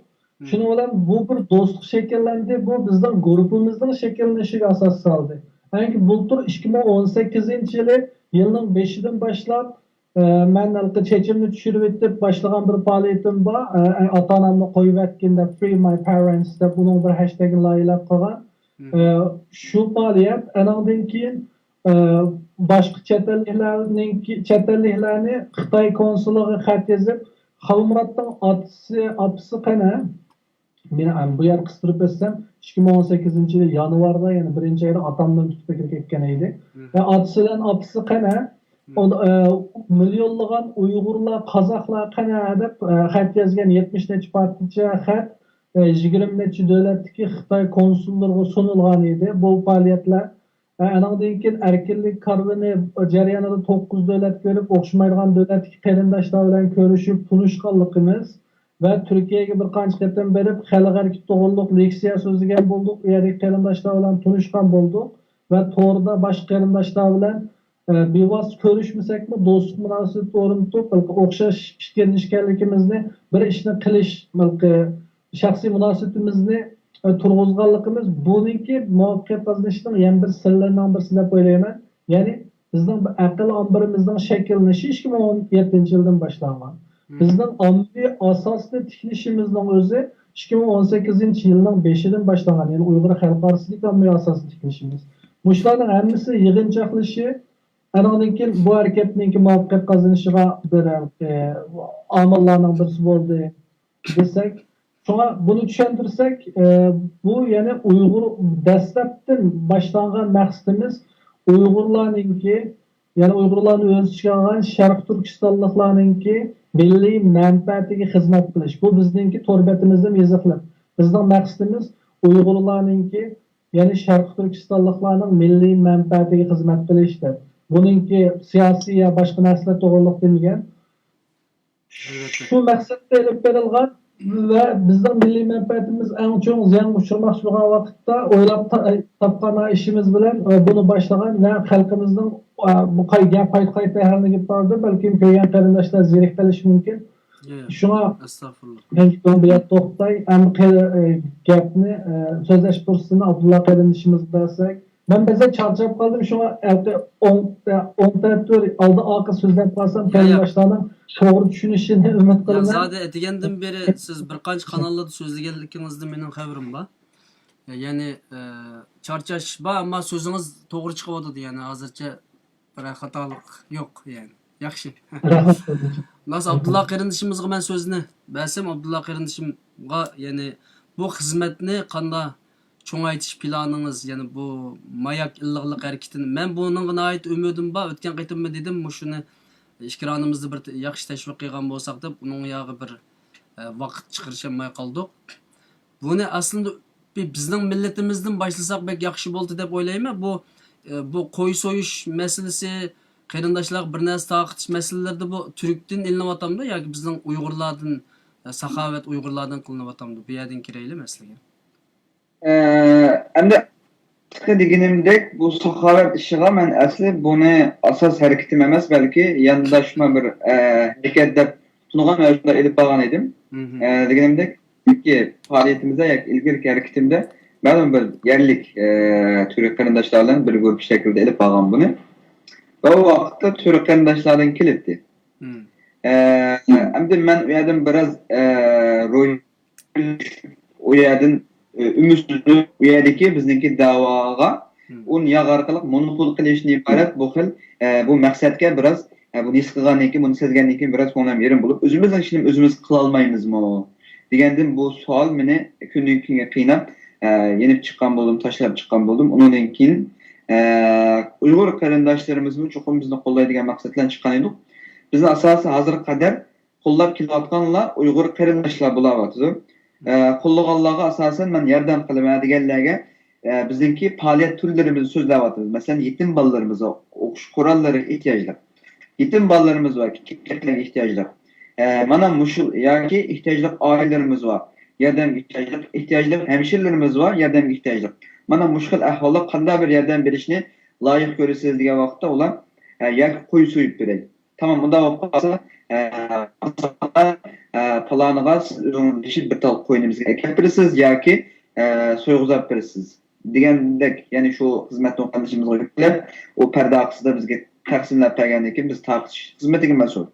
شۇنىڭ بىلەن بۇ بىر دوستلۇق شەكىللەندى. بۇ بىزنىڭ گۇرۇپپىمىزنىڭ شەكىللىنىشىگە ئاساس سالدى. چۈنكى بۇلتۇر ئىككى مىڭ ئون سەككىزىنچى يىلى، يىلنىڭ بېشىدىن باشلاپ، ئە، مەن ھېلىقى چېچىمنى چۈشۈرۈۋېتىپ باشلىغان بىر پائالىيىتىم بار. ئە، ئاتا-ئانامنى قويۇۋەتكىن دەپ، Free My Parents دەپ، ئۇنىڭ بىر ھەشتەگىنى لايىھەلەپ قىلغان. ئە، شۇ پائالىيەت، ئانىڭدىن كېيىن، ئە، باشقا چەت ئەللىكلەرنىڭكى، چەت ئەللىكلەرنى خىتاي كونسۇلىغا خەت يېزىپ، خالمۇراتنىڭ ئاتىسى، ئاپىسى قەنە؟ مېنى ئەم-، بۇ يەر قىستۇرۇپ ئۆتسەم، ئىككى مىڭ ئون سەككىزىنچى يىلى يانۋاردا، يەنى بىرىنچى ئايدا ئاتامدىن تۇتۇپ ئەكىرىپ كەتكەن ئىدى. ۋە ئاتىسى بىلەن ئاپىسى قەنە؟ ئۇ، ئە، مىليونلىغان ئۇيغۇرلار، قازاقلار قەنە دەپ، ئە، خەت يازغان، يەتمىش نەچچە پارچە خەت، ئە، يىگىرمە نەچچە دۆلەتتىكى خىتاي كونسۇللىرىغا سۇنۇلغان ئىدى بۇ پائالىيەتلەر. ئانىڭدىن كېيىن ئەركىنلىك كارۋىنى جەريانىدا توققۇز دۆلەتكە بېرىپ، ئوخشىمايدىغان دۆلەتتىكى قېرىنداشلار بىلەن كۆرۈشۈپ تونۇشقانلىقىمىز ۋە تۈركىيەگە بىر قانچە قېتىم بېرىپ، خەلق ھەرىكىتى توغرۇلۇق لېكسىيە سۆزلىگەن بولدۇق. ئۇ يەردىكى قېرىنداشلار بىلەن تونۇشقان بولدۇق ۋە توردا باشقا قېرىنداشلار بىلەن، ئە، بىۋاسىتە كۆرۈشمىسەكمۇ، دوستلۇق مۇناسىۋىتى ئورنىتىپ، ئورنىتىپ، بىر ئىشنى قىلىش، شەخسىي مۇناسىۋىتىمىزنى، ئە، تۇرغۇزغانلىقىمىز بۇنىڭكى مۇۋەپپەقىيەت قازىنىشنىڭ يەنە بىر سىرلىرىنىڭ بىرسى دەپ ئويلايمەن. يەنى بىزنىڭ ئەقىل ئامبىرىمىزنىڭ شەكىللىنىشى ئىككى مىڭ ئون يەتتىنچى يىلدىن باشلانغان. بىزنىڭ ئاممىۋى ئاساسنى تىكلىشىمىزنىڭ ئۆزى ئىككى مىڭ ئون سەككىزىنچى يىلنىڭ بېشىدىن باشلانغان. يەنى ئۇيغۇر خەلق ئارىسىدىكى ئاممىۋى ئاساسنى تىكلىشىمىز. مۇشۇلارنىڭ ھەممىسى يىغىنچاقلىشى، ئانىڭدىن كېيىن بۇ ھەرىكەتنىڭكى مۇۋەپپەقىيەت قازىنىشىغا بىر، ئە، ئامىللارنىڭ بىرسى بولدى دېسەك، شۇڭا بۇنى چۈشەندۈرسەك، ئە، بۇ يەنى ئۇيغۇر دەسلەپتىن باشلانغان مەقسىتىمىز ئۇيغۇرلارنىڭكى، يەنى ئۇيغۇرلارنى ئۆز ئىچىگە ئالغان شەرقىي تۈركىستانلىقلارنىڭكى مىللىي مەنپەئەتىگە خىزمەت قىلىش. بۇ بىزنىڭكى تور بېتىمىزدىمۇ يېزىقلىق. بىزنىڭ مەقسىتىمىز ئۇيغۇرلارنىڭكى، يەنى شەرقىي تۈركىستانلىقلارنىڭ مىللىي مەنپەئەتىگە خىزمەت قىلىش دەپ. بۇنىڭكى سىياسىي يا باشقا نەرسىلەر توغرىلىق دېمىگەن. شۇ مەقسەتتە ئېلىپ بېرىلغان ۋە بىزنىڭ مىللىي مەنپەئەتىمىز ئەڭ چوڭ زىيانغا ئۇچرىماقچى بولغان ۋاقىتتا ئويلاپ تا-، تاپقان ئىشىمىز بىلەن، ئە، بۇنى باشلىغان ۋە خەلقىمىزنىڭ، ئە، بۇ قاي-، گەپ قايتا-قايتا ھەللىگىپ بارىدۇ، بەلكىم كۆرگەن قېرىنداشلار زېرىكتە قېلىشى مۇمكىن. يا، يا. شۇڭا ئەستەغپۇرۇللا. مەن بۇ يەردە توختاي. ئەمدى قېرى-، ئە، گەپنى، ئە، سۆزلەش پۇرسىتىنى ئابدۇللا قېرىندىشىمىزغا بەرسەك. مەن بەزەن چارچاپ قالدىم، شۇڭا ئەتە ئوڭ، ئوڭ تەرەپتە ئالدى ئارقا سۆزلەپ قالسام، يا، يا. قېرىنداشلارنىڭ توغرا چۈشىنىشىنى ئۈمىد يا، قىلىمەن. زادى ئەتىگەندىن بېرى سىز بىر قانچە قاناللاردا سۆزلىگەنلىكىڭىزدىن مېنىڭ خەۋىرىم بار. يەنى، ئە، چارچاش بار، ئەمما سۆزىڭىز توغرا چىقىۋاتىدۇ، يەنى ھازىرچە بىرەر خاتالىق يوق، يەنى. ياخشى. رەھمەت. ماس ئابدۇللا قېرىندىشىمىزغا مەن سۆزنى بەرسەم، ئابدۇللا قېرىندىشىمغا، يەنى بۇ خىزمەتنى قاندا چوڭايتىش پىلانىڭىز، يەنى بۇ ماياك ئىللىقلىق ھەرىكىتىنى، مەن بۇنىڭغا ناھايىتى ئۈمىدىم بار. ئۆتكەن قېتىممۇ دېدىم، مۇشۇنى ئېكرانىمىزدا بىر ياخشى تەشۋىق قىلغان بولساق دەپ، ئۇنىڭ ياغى بىر، ئە، ۋاقىت چىقىرىشالماي قالدۇق. بۇنى ئەسلىدە بى-، بىزنىڭ مىللىتىمىزدىن باشلىساق بەك ياخشى بولدى دەپ ئويلايمەن. بۇ، ئە، بۇ قوي سويۇش مەسىلىسى، قېرىنداشلارغا بىر نەرسە تارقىتىش مەسىلىلىرىدە بۇ تۈركتىن ئېلىنىۋاتامدۇ ياكى بىزنىڭ ئۇيغۇرلاردىن ساخاۋەت ئۇيغۇرلاردىن قىلىنىۋاتامدۇ؟ بۇ يەردىن كىرەيلى مەسىلىگە. ئەمدى دېگىنىمدەك، بۇ ساخاۋەت ئىشىغا مەن ئەسلى بۇنى ئاساس ھەرىكىتىم ئەمەس، بەلكى يانداشما بىر ھەرىكەت دەپ تونۇغان ۋە شۇنداق ئېلىپ بارغان ئىدىم. دېگىنىمدەك، ئىلگىرىكى پائالىيىتىمىزدە ياكى ئىلگىرىكى ھەرىكىتىمدە مەلۇم بىر يەرلىك تۈرك قېرىنداشلار بىلەن بىر گۇرۇپپا شەكلىدە ئېلىپ بارغان بۇنى. ۋە ئۇ ۋاقىتتا تۈرك قېرىنداشلاردىن كېلىپتى. ئەمدى مەن ئۇ يەردىن بىراز روھىي ئۇ يەردىن ئۈمىدسىزلىنىپ، ئۇ يەردىكى بىزنىڭكى دەۋاغا ئۇن ياغ ئارقىلىق مونوپول قىلىشتىن ئىبارەت بۇ خىل، بۇ مەقسەتكە بىراز، بۇنى ھېس قىلغاندىن كېيىن، بۇنى سەزگەندىن كېيىن بىراز كۆڭلۈم يېرىم بولۇپ، ئۆزىمىزنىڭ ئىشىنى ئۆزىمىز قىلالمايمىزمۇ دېگەندىن بۇ سوئال مېنى كۈندىن كۈنگە قىيناپ، يېنىپ چىققان بولدۇم، تاشلاپ چىققان بولدۇم. ئۇنىڭدىن كېيىن ئۇيغۇر قېرىنداشلىرىمىزمۇ چوقۇم بىزنى قوللايدىغان مەقسەت بىلەن چىققان ئىدۇق. بىزنى ئاساسىي ھازىرغا قەدەر قوللاپ كېلىۋاتقانلار ئۇيغۇر قېرىنداشلار بولاۋاتىدۇ. ئە، قوللىغانلارغا ئاساسەن مەن ياردەم قىلىمەن دېگەنلەرگە، ئە، بىزنىڭكى پائالىيەت تۈرلىرىمىزنى سۆزلەۋاتىمىز. مەسىلەن، يېتىم بالىلىرىمىزغا ئوقۇش قوراللىرىغا ئېھتىياجلىق. يېتىم بالىلىرىمىز بار، كېپەكلەرگە ئېھتىياجلىق. ئە، مانا مۇشۇ ياكى ئېھتىياجلىق ئائىلىلىرىمىز بار، ياردەمگە ئېھتىياجلىق، ئېھتىياجلىق ھەمشىرىلىرىمىز بار، ياردەمگە ئېھتىياجلىق. مانا مۇشۇ خىل ئەھۋالدا قانداق بىر ياردەم بېرىشنى لايىق كۆرىسىز دېگەن ۋاقىتتا ئۇلار، ئە، ياكى قوي سويۇپ بېرەي. تامام، ئۇنداق بولۇپ قالسا، ئە، پالانىغا سىز ئۆزىڭىز بېشى بىر تال قوينى بىزگە ئەكەپ بېرىسىز ياكى، ئە، سويغۇزاپ بېرىسىز دېگەندەك، يەنى شۇ خىزمەتنى قىلىشىمىزغا يۈكلەپ، ئۇ پەردە ئارقىسىدا بىزگە تەقسىملەپ بەرگەندىن كېيىن بىز تارقىتىش خىزمىتىگە مەسئۇل.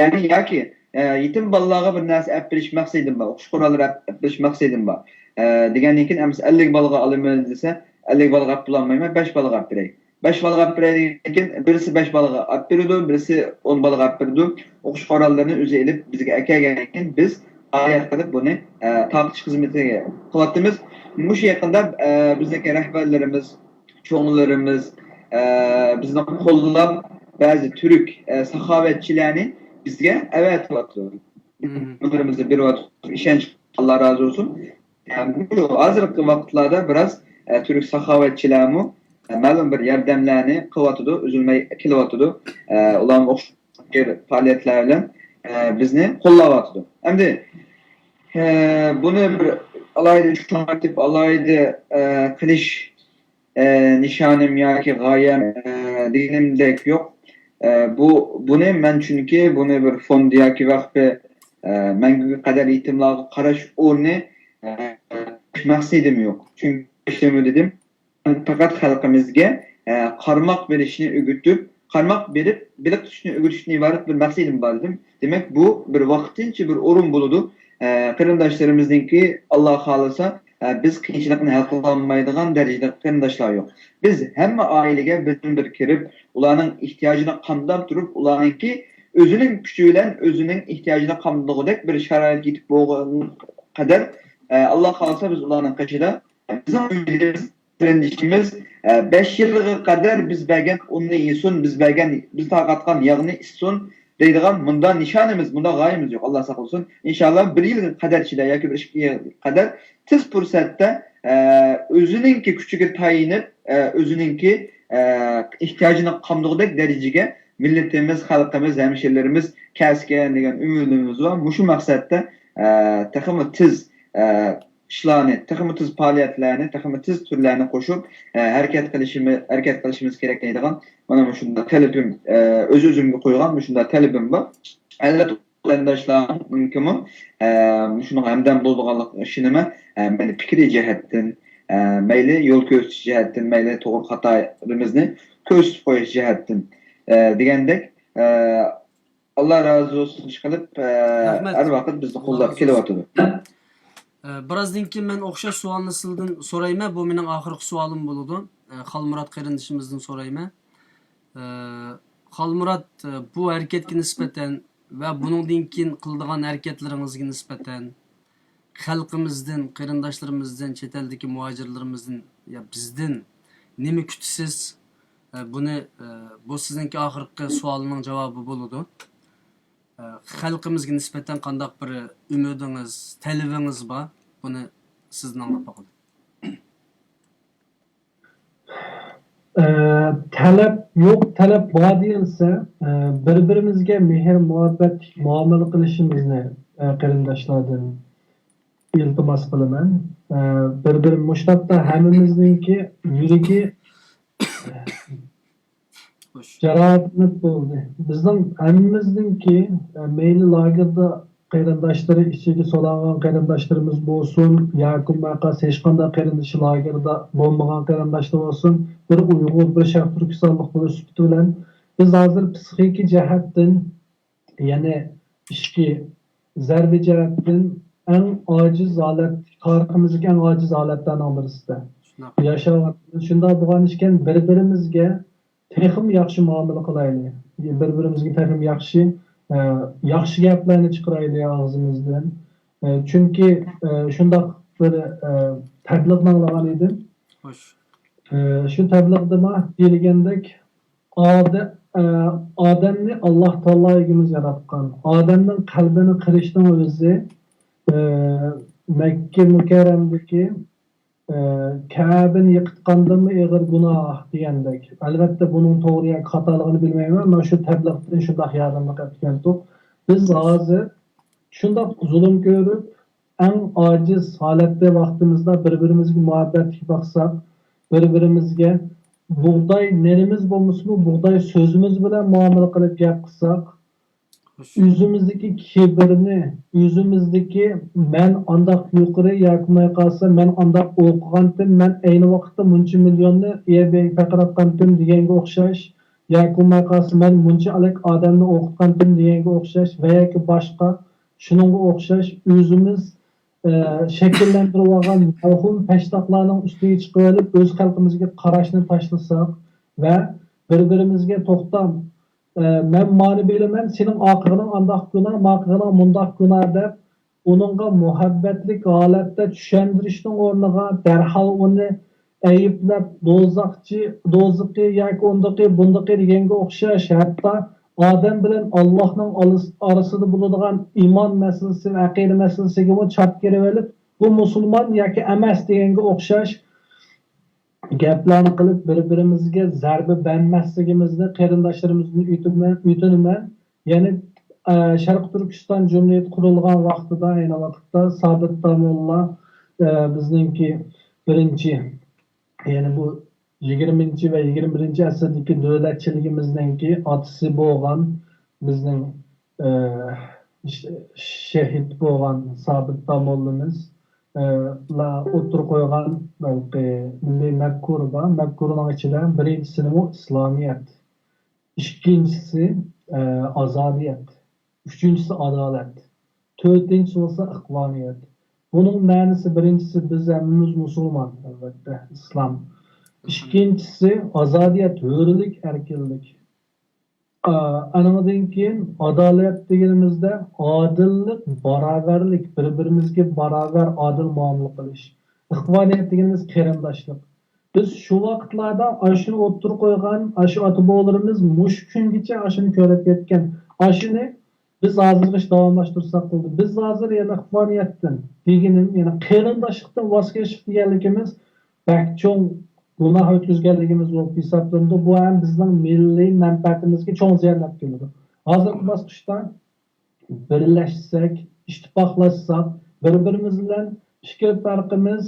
يەنى ياكى، ئە، يېتىم بالىلارغا بىر نەرسە ئەپ بېرىش مەقسىتىم بار، ئوقۇش قوراللىرى ئەپ بېرىش مەقسىتىم بار، ئە، دېگەندىن كېيىن، ئەمىسە ئەللىك بالىغا ئالىمەن دېسە، ئەللىك بالىغا ئەپ بولالمايمەن، بەش بالىغا ئەپ بېرەي. بەش بالىغا ئەپ بېرەيدىكىن، بىرسى بەش بالىغا ئەپ بېرىدۇ، بىرسى ئون بالىغا ئەپ بېرىدۇ. ئوقۇش قوراللىرىنى ئۆزى ئېلىپ بىزگە ئەكەلگەندىن كېيىن بىز پائالىيەت قىلىپ بۇنى، ئە، تارقىتىش خىزمىتى قىلىۋاتىمىز. مۇشۇ يېقىندا، ئە، بىزنىڭكى رەھبەرلىرىمىز، چوڭلىرىمىز، ئە، بىزنى قوللاپ بەزى تۈرك، ئە، ساخاۋەتچىلەرنى بىزگە ئەۋەتىۋاتىدۇ. نومۇرىمىزنى بېرىۋاتىدۇ. ئىشەنچ، ئاللا رازى بولسۇن. ئە، مۇشۇ ھازىرقى ۋاقىتلاردا بىراز، ئە، تۈرك ساخاۋەتچىلەرمۇ، ئە، مەلۇم بىر ياردەملەرنى قىلىۋاتىدۇ، ئۈزۈلمەي كېلىۋاتىدۇ. ئە، ئۇلارمۇ ئوخشاش پائالىيەتلەر بىلەن، ئە، بىزنى قوللاۋاتىدۇ. ئەمدى، ئە، بۇنى بىر ئالاھىدە چوڭايتىپ، ئالاھىدە، ئە، قىلىش، ئە، نىشانىم ياكى غايەم، ئە، دېگىنىمدەك يوق. ئە، بۇ، بۇنى مەن چۈنكى بۇنى بىر فوند ياكى ۋەقپى، ئە، مەڭگۈگە قەدەر يېتىملارغا قاراش ئورنى، ئە، مەقسىتىم يوق. چۈنكى باشتىمۇ دېدىم، پەقەت خەلقىمىزگە، ئە، قارماق بېرىشنى ئۆگىتىپ، قارماق بېرىپ بېلىق تۇتۇشنى ئۆگىتىشتىن ئىبارەت بىر مەقسىتىم بار دېدىم. دېمەك، بۇ بىر ۋاقتىنچە بىر ئورۇن بولىدۇ. ئە، قېرىنداشلىرىمىزنىڭكى، ئاللا خالىسا، ئە، بىز قىيىنچىلىقنى ھەل قىلالمايدىغان دەرىجىدە قېرىنداشلار يوق. بىز ھەممە ئائىلىگە بىردىن بىر كىرىپ، ئۇلارنىڭ ئېھتىياجىنى قامداپ تۇرۇپ، ئۇلارنىڭكى ئۆزىنىڭ كۈچى بىلەن ئۆزىنىڭ ئېھتىياجىنى قامدىغۇدەك بىر شارائىت يېتىپ بولغان قەدەر، ئە، ئاللا خالىسا بىز ئۇلارنىڭ قېشىدا، بىزنىڭ ئۈمىدىمىز، قېرىندىشىمىز، ئە، بەش يىلغا قەدەر بىز بەرگەن ئۇننى يېسۇن، بىز بەرگەن، بىز تارقاتقان ياغنى ئىچسۇن دەيدىغان مۇنداق نىشانىمىز، مۇنداق غايىمىز يوق. ئاللا ساقلىسۇن. ئىنشاللا بىر يىلغا قەدەر ئىچىدە ياكى بىر ئىككى يىلغا قەدەر تېز پۇرسەتتە، ئە، ئۆزىنىڭكى كۈچىگە تايىنىپ، ئە، ئۆزىنىڭكى، ئە، ئېھتىياجىنى قامدىغۇدەك دەرىجىگە مىللىتىمىز، خەلقىمىز، ھەمشىرىلىرىمىز كەلسىكەن دېگەن ئۈمىدىمىز بار. مۇشۇ مەقسەتتە، ئە، تېخىمۇ تېز، ئە، ئىشلارنى، تېخىمۇ تېز پائالىيەتلەرنى، تېخىمۇ تېز تۈرلەرنى قوشۇپ، ئە، ھەرىكەت قىلىشىمىز، ھەرىكەت قىلىشىمىز كېرەك دەيدىغان مانا مۇشۇنداق تەلىپىم، ئە، ئۆز-ئۆزۈمگە قويغان مۇشۇنداق تەلىپىم بار. ئەلۋەتتە، قېرىنداشلارنىڭكىمۇ، ئە، مۇشۇنىڭغا ھەمدەم بولىدىغانلىقىغا ئىشىنىمەن. ئە، مەيلى پىكرىي جەھەتتىن، ئە، مەيلى يول كۆرسىتىش جەھەتتىن، مەيلى توغرا خاتالىرىمىزنى كۆرسىتىپ قويۇش جەھەتتىن، ئە، دېگەندەك، ئە، ئاللا رازى بولسۇن، ئىشقىلىپ، ئە، رەھمەت. ھەر ۋاقىت بىزنى قوللاپ كېلىۋاتىدۇ. ئە، بىرازدىن كېيىن مەن ئوخشاش سوئالنى سىزدىن سورايمەن. بۇ مېنىڭ ئاخىرقى سوئالىم بولىدۇ. ئە، خالمۇرات قېرىندىشىمىزدىن سورايمەن. ئە، خالمۇرات، ئە، بۇ ھەرىكەتكە نىسبەتەن ۋە بۇنىڭدىن كېيىن قىلىدىغان ھەرىكەتلىرىڭىزگە نىسبەتەن خەلقىمىزدىن، قېرىنداشلىرىمىزدىن، چەت ئەلدىكى مۇھاجىرلىرىمىزدىن يا بىزدىن نېمە كۈتىسىز؟ ئە، بۇنى، ئە، بۇ سىزنىڭكى ئاخىرقى سوئالنىڭ جاۋابى بولىدۇ. ئە، خەلقىمىزگە نىسبەتەن قانداق بىر ئۈمىدىڭىز، تەلىپىڭىز بار؟ بۇنى سىزدىن ئاڭلاپ باقىلى. ئە، تەلەپ يوق، تەلەپ بار دېيىلسە، ئە، بىر-بىرىمىزگە مېھىر-مۇھەببەتلىك مۇئامىلە قىلىشىمىزنى، ئە، قېرىنداشلاردىن ئىلتىماس قىلىمەن. ئە، بىر-بىر مۇشۇ تاپتا ھەممىمىزنىڭكى يۈرىكى جاراھەتلىنىپ بولدى. بىزنىڭ ھەممىمىزنىڭكى، ئە، مەيلى لاگېردا قېرىنداشلىرى، ئىچىگە سولانغان قېرىنداشلىرىمىز بولسۇن، ياكى بولمىسا ھېچقانداق قېرىندىشى لاگېردا بولمىغان قېرىنداشلار بولسۇن، بىر ئۇيغۇر، بىر شەرقىي تۈركىستانلىق بولۇش سۈپىتى بىلەن بىز ھازىر پسىخىكا جەھەتتىن، يەنى ئىچكى زەربە جەھەتتىن ئەڭ ئاجىز ھالەت، تارىخىمىزدىكى ئەڭ ئاجىز ھالەتلەرنىڭ بىرسىدە ياشاۋاتىمىز. شۇنداق بولغان ئىكەن، بىر-بىرىمىزگە تېخىمۇ ياخشى مۇئامىلە قىلايلى. بىر-بىرىمىزگە تېخىمۇ ياخشى، ئە، ياخشى گەپلەرنى چىقىرايلى ئاغزىمىزدىن. ئە، چۈنكى، ئە، شۇنداق بىر، ئە، تەبلىغنى ئاڭلىغان ئىدىم. خوش. ئە، شۇ تەبلىغدىمۇ دېيىلگەندەك، ئادە-، ئە، ئادەمنى ئاللاھ تائالا ئىگىمىز ياراتقان. ئادەمنىڭ قەلبىنى قىرىشنىڭ ئۆزى، ئە، مەككە مۇكەررەمدىكى ئى، كەبىنى يىقىتقاندىنمۇ ئېغىر گۇناھ دېگەندەك. ئەلۋەتتە، بۇنىڭ توغرا ياكى خاتالىقىنى بىلمەيمەن، مانا شۇ تەبلىغدىن شۇنداق ياردەملىك ئەتكەنتۇق. بىز ھازىر شۇنداق زۇلۇم كۆرۈپ، ئەڭ ئاجىز ھالەتتە ۋاقتىمىزدا بىر-بىرىمىزگە مۇھەببەتلىك باقساق، بىر-بىرىمىزگە بۇغداي نېنىمىز بولمىسىمۇ، بۇغداي سۆزىمىز بىلەن مۇئامىلە قىلىپ گەپ قىلساق، ئۆزىمىزدىكى كىبىرنى، ئۆزىمىزدىكى مەن ئانداق يۇقىرى ياكى بولماي قالسا مەن ئانداق ئوقۇغانتىم، مەن ئەينى ۋاقىتتا مۇنچە مىليوننى ئىگە پەقىر ئاتقانتىم دېگەنگە ئوخشاش، ياكى بولماي قالسا مەن مۇنچىلىك ئادەمنى ئوقۇتقانتىم دېگەنگە ئوخشاش ۋە ياكى باشقا شۇنىڭغا ئوخشاش ئۆزىمىز، ئە، شەكىللەندۈرۈۋالغان مەۋھۇم پەشتاقلارنىڭ ئۈستىگە چىقىۋېلىپ ئۆز خەلقىمىزگە قاراشنى تاشلىساق ۋە بىر-بىرىمىزگە توختام، ئە، مەن مانى بىلىمەن، سېنىڭ ئارقىغىنىڭ ئانداق گۇناھ، مارقىغىنىڭ مۇنداق گۇناھ دەپ، ئۇنىڭغا مۇھەببەتلىك ھالەتتە چۈشەندۈرۈشنىڭ ئورنىغا دەرھال ئۇنى ئەيىبلەپ، دوزاخچى، دوزىقى ياكى ئۇندىقى، بۇندىقى دېگەنگە ئوخشاش، ھەتتا ئادەم بىلەن ئاللاھنىڭ ئالىس-، ئارىسىدا بولىدىغان ئىمان مەسىلىسى ۋە ئەقىدە مەسىلىسىگىمۇ چات كىرىۋېلىپ، بۇ مۇسۇلمان ياكى ئەمەس دېگەنگە ئوخشاش گەپلەرنى قىلىپ، بىر-بىرىمىزگە زەربە بەرمەسلىكىمىزنى قېرىنداشلىرىمىزدىن ئۆتۈنمە-، ئۆتۈنىمەن. يەنى، ئە، شەرقىي تۈركىستان جۇمھۇرىيىتى قۇرۇلغان ۋاقتىدا، ئەينى ۋاقىتتا سابىت داموللا، ئە، بىزنىڭكى بىرىنچى، يەنى بۇ يىگىرمىنچى ۋە يىگىرمە بىرىنچى ئەسىردىكى دۆلەتچىلىكىمىزنىڭكى ئاتىسى بولغان بىزنىڭ، ئە، ش-، شېھىت بولغان سابىت داموللىمىز، ئە، لا ئوتتۇرىغا قويغان بەلكى مىللىي مەپكۇرى بار. مەپكۇرىنىڭ ئىچىدە بىرىنچىسىنىمۇ ئىسلامىيەت، ئىككىنچىسى، ئە، ئازادىيەت، ئۈچىنچىسى ئادالەت، تۆتىنچىسى بولسا ئىخۋانىيەت. بۇنىڭ مەنىسى بىرىنچىسى بىز ھەممىمىز مۇسۇلمان، ئەلۋەتتە، ئىسلام. ئىككىنچىسى ئازادىيەت، ھۆرلۈك، ئەركىنلىك. ئا، ئانىڭدىن كېيىن ئادالەت دېگىنىمىزدە ئادىللىق، باراۋەرلىك، بىر-بىرىمىزگە باراۋەر، ئادىل مۇئامىلە قىلىش. ئىخۋانىيەت دېگىنىمىز قېرىنداشلىق. بىز شۇ ۋاقىتلاردا ئاشۇنى ئوتتۇرىغا قويغان، ئاشۇ ئاتا-بوۋىلىرىمىز مۇشۇ كۈنگىچە ئاشۇنى كۆرۈپ يەتكەن. ئاشۇنى بىز ھازىرغىچە داۋاملاشتۇرساق بولىدۇ. بىز ھازىر يەنە ئىخۋانىيەتتىن دېگىنىم، يەنى قېرىنداشلىقتىن ۋاز كېچىش دېگەنلىكىمىز بەك چوڭ گۇناھ ئۆتكۈزگەنلىكىمىز بولۇپ ھېسابلىنىدۇ. بۇ ھەم بىزنىڭ مىللىي مەنپەئەتىمىزگە چوڭ زىيان ئەپ كېلىدۇ. ھازىرقى باسقۇچتا بىرلەشسەك، ئىتتىپاقلاشساق، بىر-بىرىمىز بىلەن پىكىر پەرقىمىز،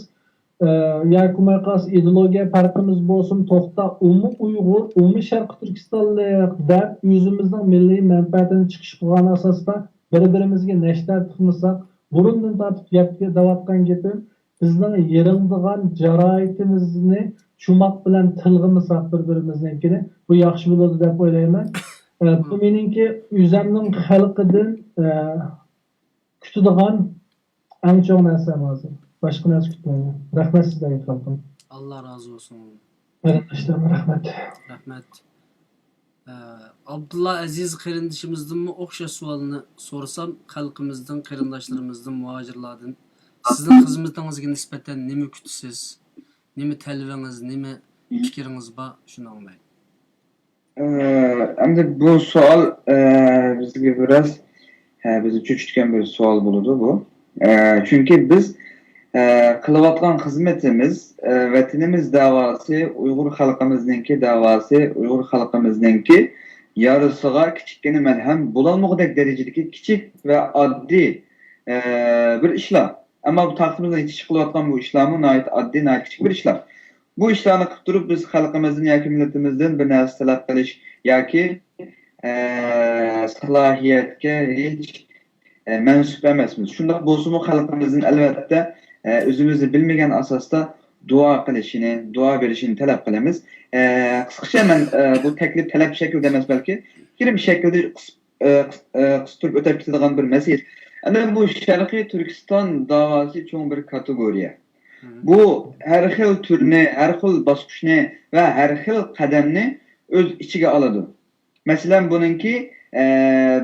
ئە، ياكى بولماي قالسا ئىدېئولوگىيە پەرقىمىز بولسۇن، توختا، ئۇمۇ ئۇيغۇر، ئۇمۇ شەرقىي تۈركىستانلىق دەپ ئۆزىمىزنىڭ مىللىي مەنپەئەتىنى چىقىش قىلغان ئاساستا بىر-بىرىمىزگە نەشتەر تىقمىساق، بۇرۇندىن تارتىپ گەپ دەۋاتقان گېپىم، بىزنىڭ يىرىڭدىغان جاراھىتىمىزنى چوماق بىلەن تىلغىمىساق بىر-بىرىمىزنىڭكىنى، بۇ ياخشى بولىدۇ دەپ ئويلايمەن. ئە، بۇ مېنىڭكى ئۆزەمنىڭ خەلقىدىن، ئە، كۈتىدىغان ئەڭ چوڭ نەرسەم ھازىر. باشقا نەرسە كۈتمەيمەن. رەھمەت سىزلەرگە خەلقىم. ئاللا رازى بولسۇن. قېرىنداشلىرىم، رەھمەت. رەھمەت. ئە، ئابدۇللا ئەزىز قېرىندىشىمىزدىنمۇ ئوخشاش سوئالنى سورىسام، خەلقىمىزدىن، قېرىنداشلىرىمىزدىن، مۇھاجىرلاردىن سىزنىڭ خىزمىتىڭىزگە نىسبەتەن نېمە كۈتىسىز؟ نېمە تەلىپىڭىز، نېمە پىكرىڭىز بار؟ شۇنى ئاڭلايلى. ئە، ئەمدى بۇ سوئال، ئە، بىزگە بىراز، ئە، بىزنى چۆچۈتكەن بىر سوئال بولىدۇ بۇ. ئە، چۈنكى بىز، ئە، قىلىۋاتقان خىزمىتىمىز، ئە، ۋەتىنىمىز داۋاسى، ئۇيغۇر خەلقىمىزنىڭكى داۋاسى، ئۇيغۇر خەلقىمىزنىڭكى يارىسىغا كىچىككىنە مەلھەم بولالمىغۇدەك دەرىجىدىكى كىچىك ۋە ئاددىي ئە، بىر ئىشلار. ئەمما بۇ تەختىمىزدىن يېتىشىپ قېلىۋاتقان بۇ ئىشلارمۇ ناھايىتى ئاددىي، ناھايىتى كىچىك بىر ئىشلار. بۇ ئىشلارنى قىلىپ تۇرۇپ، بىز خەلقىمىزدىن ياكى مىللىتىمىزدىن بىر نەرسە تەلەپ قىلىش ياكى، ئە، سالاھىيەتكە ھېچ، ئە، مەنسۇپ ئەمەسمىز. شۇنداق بولسىمۇ، خەلقىمىزدىن، ئەلۋەتتە، ئە، ئۆزىمىزنى بىلمىگەن ئاساستا دۇئا قىلىشىنى، دۇئا بېرىشىنى تەلەپ قىلىمىز. ئە، قىسقىچە مەن، ئە، بۇ تەكلىپ تەلەپ شەكلىدە ئەمەس، بەلكى پىكرىم شەكلىدە قىس-، ئە، قىس-، ئە، قىستۇرۇپ ئۆتۈپ كېتىدىغان بىر مەسىلە. ئەنە بۇ شەرقىي تۈركىستان داۋاسى چوڭ بىر كاتېگورىيە. بۇ ھەر خىل تۈرنى، ھەر خىل باسقۇچنى ۋە ھەر خىل قەدەمنى ئۆز ئىچىگە ئالىدۇ. مەسىلەن، بۇنىڭكى، ئە،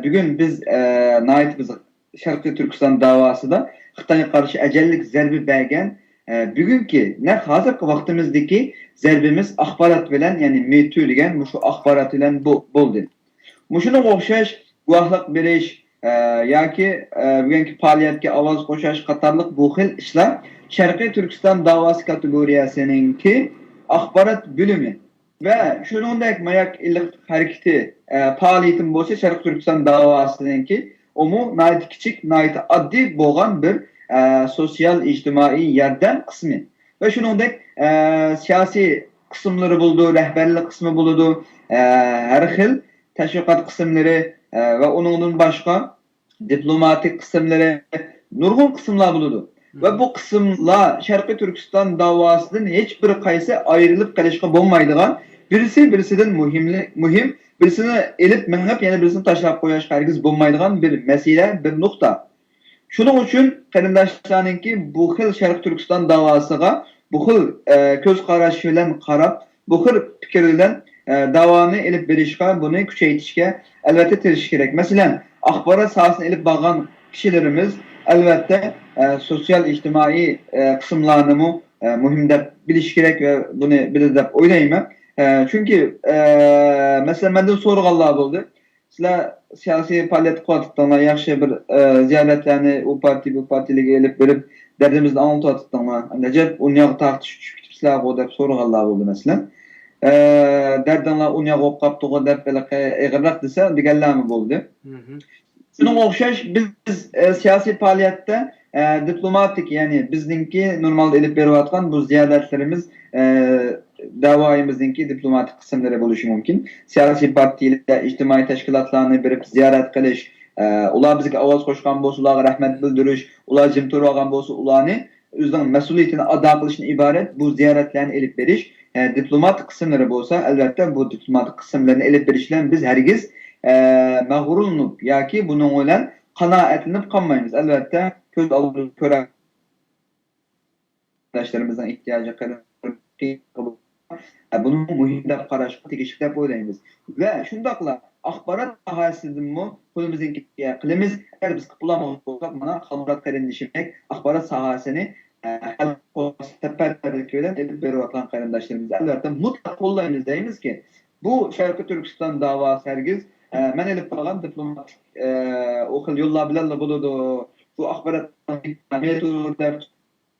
بۈگۈن بىز، ئە، ناھايىتى بىز شەرقىي تۈركىستان داۋاسىدا خىتايغا قارشى ئەجەللىك زەربە بەرگەن، ئە، بۈگۈنكى، نەق ھازىرقى ۋاقتىمىزدىكى زەربىمىز ئاخبارات بىلەن، يەنى مېتۇ دېگەن مۇشۇ ئاخبارات بىلەن بو-، بولدى. مۇشۇنىڭغا ئوخشاش گۇۋاھلىق بېرىش، ئە، ياكى، ئە، بۈگۈنكى پائالىيەتكە ئاۋاز قوشۇش قاتارلىق بۇ خىل ئىشلار شەرقىي تۈركىستان داۋاسى كاتېگورىيەسىنىڭكى ئاخبارات بۆلۈمى ۋە شۇنىڭدەك ماياك ئىللىق ھەرىكىتى، ئە، پائالىيىتىمۇ بولسا شەرقىي تۈركىستان داۋاسىنىڭكى ئۇمۇ ناھايىتى كىچىك، ناھايىتى ئاددىي بولغان بىر، ئە، سوتسىيال ئىجتىمائىي ياردەم قىسمى. ۋە شۇنىڭدەك، ئە، سىياسىي قىسىملىرى بولىدۇ، رەھبەرلىك قىسمى بولىدۇ، ئە، ھەر خىل تەشۋىقات قىسىملىرى، ئە، ۋە ئۇنىڭدىن باشقا دىپلوماتىك قىسىملىرى، نۇرغۇن قىسىملار بولىدۇ. ۋە بۇ قىسىملار شەرقىي تۈركىستان داۋاسىدىن ھېچ بىر قايسى ئايرىلىپ قېلىشقا بولمايدىغان، بىرسى بىرسىدىن مۇھىملىق، مۇھىم، بىرسىنى ئېلىپ مېڭىپ، يەنە بىرسىنى تاشلاپ قويۇشقا ھەرگىز بولمايدىغان بىر مەسىلە، بىر نۇقتا. شۇنىڭ ئۈچۈن قېرىنداشلارنىڭكى بۇ خىل شەرقىي تۈركىستان داۋاسىغا بۇ خىل، ئە، كۆز قاراش بىلەن قاراپ، بۇ خىل پىكىر بىلەن، ئە، داۋانى ئېلىپ بېرىشقا، بۇنى كۈچەيتىشكە ئەلۋەتتە تىرىشىش كېرەك. مەسىلەن، ئاخبارات ساھەسىنى ئېلىپ بارغان كىشىلىرىمىز، ئەلۋەتتە، ئە، سوتسىيال ئىجتىمائىي، ئە، قىسىملارنىمۇ، ئە، مۇھىم دەپ بىلىشى كېرەك ۋە بۇنى بىلىدۇ دەپ ئويلايمەن. ئە، چۈنكى، ئە، مەسىلەن، مەندىن سورىغانلار بولدى. سىلەر سىياسىي پائالىيەت قىلىۋاتىتىڭلار، ياخشى بىر، ئە، زىيارەتلەرنى ئۇ پارتىيە، بۇ پارتىيەلەرگە ئېلىپ بېرىپ، دەردىمىزنى ئاڭلىتىۋاتىتىڭلار. ئەجەب ئۇنياغ تارتىش چۈشۈپ كېتىپسىلەرغۇ دەپ سورىغانلار بولدى، مەسىلەن. ئە، دەردىڭلار ئۇنياغ بولۇپ قاپتىغۇ دەپ، ھېلىقى ئېغىرراق دېسە، دېگەنلەرمۇ بولدى. شۇنىڭغا ئوخشاش بىز، ئە، سىياسىي پائالىيەتتە، ئە، دىپلوماتىك، يەنى بىزنىڭكى نورمالدا ئېلىپ بېرىۋاتقان بۇ زىيارەتلىرىمىز، ئە، دەۋايىمىزنىڭكى دىپلوماتىك قىسىملىرى بولۇشى مۇمكىن. سىياسىي پارتىيەلەر، ئىجتىمائىي تەشكىلاتلارنى بېرىپ زىيارەت قىلىش، ئە، ئۇلار بىزگە ئاۋاز قوشقان بولسا، ئۇلارغا رەھمەت بىلدۈرۈش، ئۇلار جىم تۇرۇۋالغان بولسا، ئۇلارنى ئۆزىنىڭ مەسئۇلىيىتىنى ئادا قىلىشتىن ئىبارەت بۇ زىيارەتلەرنى ئېلىپ بېرىش، ئە، دىپلوماتىك قىسىملىرى بولسا، ئەلۋەتتە، بۇ دىپلوماتىك قىسىملىرىنى ئېلىپ بېرىش بىلەن بىز ھەرگىز، ئە، مەغرۇرلىنىپ ياكى بۇنىڭ بىلەن قانائەتلىنىپ قالمايمىز. ئەلۋەتتە، كۆز ئالدىمىزدا كۆرۈۋاتقان قېرىنداشلىرىمىزنىڭ ئېھتىياجى، بۇنىمۇ مۇھىم دەپ قاراشقا تېگىشلىك دەپ ئويلايمىز. ۋە شۇنداقلا ئاخبارات ساھەسىدىمۇ قولىمىزدىن كېلىشىچە قىلىمىز. ئەگەر بىز قىلىپ بولالمىغان بولساق، مانا، خالمۇرات قېرىندىشىمدەك ئاخبارات ساھەسىنى، ئە، خەلق سەپەرۋەرلىكى بىلەن ئېلىپ بېرىۋاتقان قېرىنداشلىرىمىزنى، ئەلۋەتتە، مۇتلەق قوللايمىز. دەيمىزكى، بۇ شەرقىي تۈركىستان داۋاسى ھەرگىز، ئە، مەن ئېلىپ بارغان دىپلوماتىك، ئە، ئۇ خىل يوللار بىلەنلا بولىدۇ. بۇ ئاخبارات مېتودى دەپ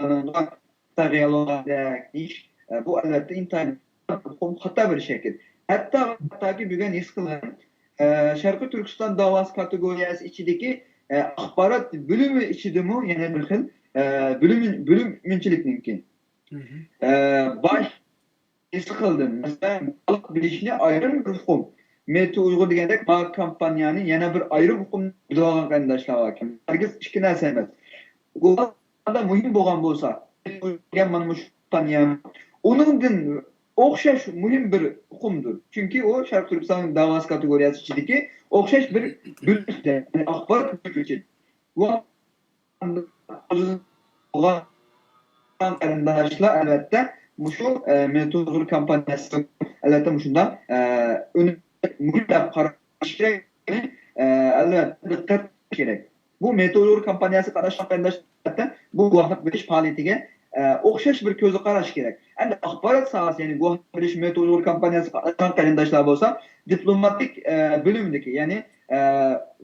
ئۇنىڭغا خىتايغا يالۋۇرغاندەك دېيىش، ئە، بۇ ئەلۋەتتە ئىنتايىن چوقۇم خاتا بىر شەكىل. ھەتتا، ھەتتاكى بۈگۈن ھېس قىلغىنىم، ئە، شەرقىي تۈركىستان داۋاسى كاتېگورىيەسى ئىچىدىكى، ئە، ئاخبارات بۆلۈمى ئىچىدىمۇ يەنە بىر خىل، ئە، بۆلۈم، بۆلۈمچىلىكنىڭكى، ئە، باش ھېس قىلدىم. مەسىلەن، خەلق بىلىشنى ئايرىم بىر ئۇقۇم. مېتو ئۇيغۇر دېگەندەك، ما كومپانىيەنى يەنە بىر ئايرىم ئۇقۇم بىلىۋالغان قېرىنداشلار باركەن. ھەرگىز ئىككى نەرسە ئەمەس. ئۇلاردا مۇھىم بولغان بولسا، دېگەن مانا مۇشۇ كومپانىيە ئۇنىڭدىن ئوخشاش مۇھىم بىر ئۇقۇمدۇر. چۈنكى ئۇ شەرقىي تۈركىستان داۋاسى كاتېگورىيەسى ئىچىدىكى ئوخشاش بىر بۆلۈم، يەنى ئاخبارات بۆلۈمى ئۈچۈن. بۇ بولغان قېرىنداشلار، ئەلۋەتتە، مۇشۇ، ئە، مېتو ئۇيغۇر كومپانىيەسى، ئەلۋەتتە، مۇشۇنداق، ئە، ئۈنۈم مۇھىم دەپ قاراش كېرەك. ئە، ئەلۋەتتە، دىققەت قىلىش كېرەك. بۇ مېتو ئۇيغۇر كومپانىيەسىگە قاتناشقان قېرىنداشلار، ئەلۋەتتە، بۇ گۇۋاھلىق بېرىش پائالىيىتىگە، ئە، ئوخشاش بىر كۆزدە قاراش كېرەك. ئەمدى ئاخبارات ساھەسى، يەنى گۇۋاھلىق بېرىش مېتو ئۇيغۇر كومپانىيەسىگە قاتناشقان قېرىنداشلار بولسا، دىپلوماتىك، ئە، بۆلۈمدىكى، يەنى، ئە،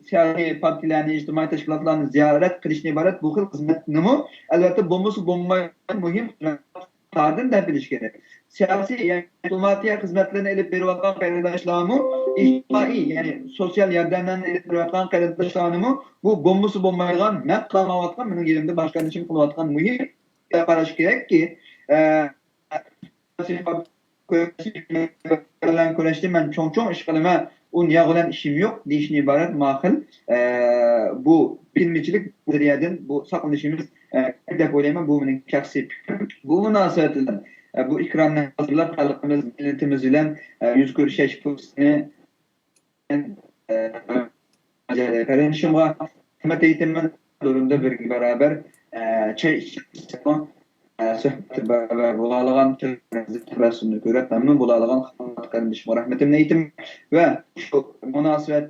سىياسىي پارتىيەلەرنى، ئىجتىمائىي تەشكىلاتلارنى زىيارەت قىلىشتىن ئىبارەت بۇ خىل خىزمەتنىمۇ، ئەلۋەتتە، بولمىسا بولمايدىغان مۇھىم ئىقتىدارىدىن دەپ بىلىش كېرەك. سىياسىي، يەنى دىپلوماتىيە خىزمەتلىرىنى ئېلىپ بېرىۋاتقان قېرىنداشلارمۇ، ئىجتىمائىي، يەنى سوتسىيال ياردەملەرنى ئېلىپ بېرىۋاتقان قېرىنداشلارنىمۇ بۇ بولمىسا بولمايدىغان، مەن قىلالمايۋاتقان، مېنىڭ يېنىمدا باشقا ئىشىم قىلىۋاتقان مۇھىم قاراش كېرەككى، ئە، كۆرەشتى، مەن چوڭ چوڭ ئىش قىلىمەن، ئۇ نىيە بىلەن ئىشىم يوق دېيىشتىن ئىبارەت ماقۇل. ئە، بۇ بىلمىچىلىك نەزەرىيەدىن بۇ ساقلىنىشىمىز، ئە، كېرەك دەپ ئويلايمەن. بۇ مېنىڭ شەخسىي پىكرىم. بۇ مۇناسىۋەت بىلەن، ئە، بۇ ئېكراننى ھازىرلاپ، خەلقىمىز، مىللىتىمىز بىلەن، ئە، يۈز كۆرۈشۈش پۇرسىتىنى، ئە، قېرىندىشىمغا رەھمەت ئېيتىمەن. ئورۇندا بىرگە بارابەر، ئە، چاي ئىچىپ، ئە، سۆھبەتتە بارابەر بولالىغان، تەبەسسۇمنى كۆرۈپ مەمنۇن بولالىغان قېرىندىشىمغا رەھمىتىمنى ئېيتىمەن ۋە شۇ مۇناسىۋەت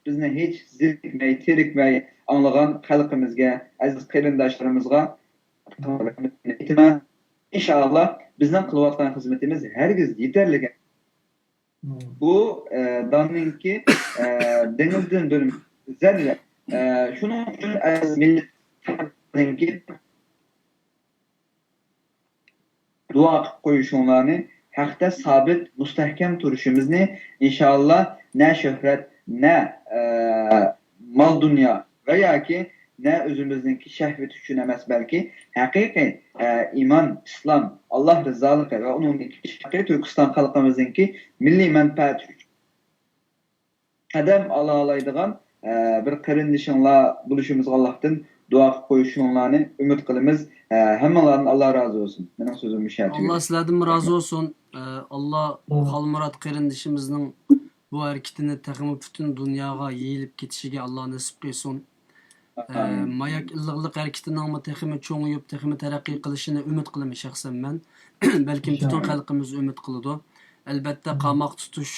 بىزنى ھېچ زېرىكمەي، تېرىكمەي ئاڭلىغان خەلقىمىزگە، ئەزىز قېرىنداشلىرىمىزغا رەھمىتىمنى ئېيتىمەن. ئىنشائاللا، بىزنىڭ قىلىۋاتقان خىزمىتىمىز ھەرگىز يېتەرلىك. بۇ، ئە، داننىڭكى، ئە، دېڭىزدىن بىر زەررە. ئە، شۇنىڭ ئۈچۈن ئەزىز مىللىتىمىزنىڭكى دۇئا قىلىپ قويۇشۇڭلارنى، ھەقتە سابىت، مۇستەھكەم تۇرۇشىمىزنى، ئىنشائاللا، نە شۆھرەت، نە، ئە، مال-دۇنيا ۋە ياكى نە ئۆزىمىزنىڭكى شەھۋىتى ئۈچۈن ئەمەس، بەلكى ھەقىقىي، ئە، ئىمان، ئىسلام، ئاللا رىزالىقى ۋە ئۇنىڭدىكى ھەقىقىي تۈركىستان خەلقىمىزنىڭكى مىللىي مەنپەئەتى ئۈچۈن قەدەم ئالالايدىغان، ئە، بىر قېرىندىشىڭلار بولۇشىمىزغا ئاللاھتىن دۇئا قىلىپ قويۇشۇڭلارنى ئۈمىد قىلىمىز. ئە، ھەممىڭلاردىن ئاللا رازى بولسۇن. مېنىڭ سۆزۈم مۇشۇ يەردە ئاللا تۈگىدى. سىلەردىنمۇ رازى بولسۇن. ئە، ئاللا ئامىن. خالمۇرات قېرىندىشىمىزنىڭ بۇ ھەرىكىتىنى تېخىمۇ پۈتۈن دۇنياغا يېيىلىپ كېتىشىگە ئاللا نېسىپ قىلسۇن. ئە، ئامىن. ماياك ئىللىقلىق ھەرىكىتىنىڭمۇ تېخىمۇ چوڭىيىپ، تېخىمۇ تەرەققىي قىلىشىنى ئۈمىد قىلىمەن شەخسەن مەن. بەلكىم پۈتۈن ئىنشائاللا. خەلقىمىز ئۈمىد قىلىدۇ. ئەلبەتتە، مم. قاماق تۇتۇش،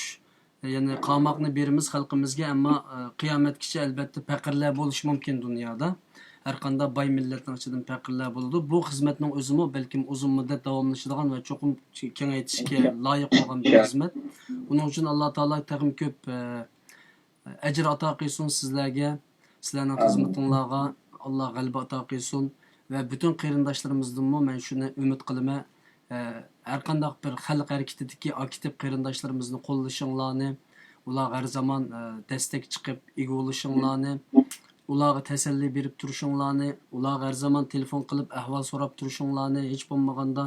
يەنى قاماقنى بېرىمىز خەلقىمىزگە، ئەمما، ئە، قىيامەتكىچە ئەلبەتتە پەقىرلەر بولۇشى مۇمكىن دۇنيادا. ھەرقانداق باي مىللەتنىڭ ئىچىدىن پەقىرلەر بولىدۇ. بۇ خىزمەتنىڭ ئۆزىمۇ بەلكىم ئۇزۇن مۇددەت داۋاملىشىدىغان ۋە چوقۇم كېڭەيتىشكە ئىنشائاللا. لايىق بولغان بىر خىزمەت. ئۇنىڭ ئۈچۈن ئاللا تائالا تېخىمۇ كۆپ، ئە، ئەجىر ئاتا قىلسۇن سىزلەرگە، سىلەرنىڭ ئامىن. خىزمىتىڭلارغا ئاللا غەلىبە ئاتا قىلسۇن ۋە پۈتۈن قېرىنداشلىرىمىزدىنمۇ مەن شۇنى ئۈمىد قىلىمەن، ئە، ھەرقانداق بىر خەلق ھەرىكىتىدىكى ئاكتىپ قېرىنداشلىرىمىزنى قوللىشىڭلارنى، ئۇلارغا ھەر زامان، ئە، دەستەك چىقىپ ئىگە بولۇشۇڭلارنى، ئۇلارغا تەسەللى بېرىپ تۇرۇشۇڭلارنى، ئۇلارغا ھەر زامان تېلېفون قىلىپ ئەھۋال سوراپ تۇرۇشۇڭلارنى، ھېچ بولمىغاندا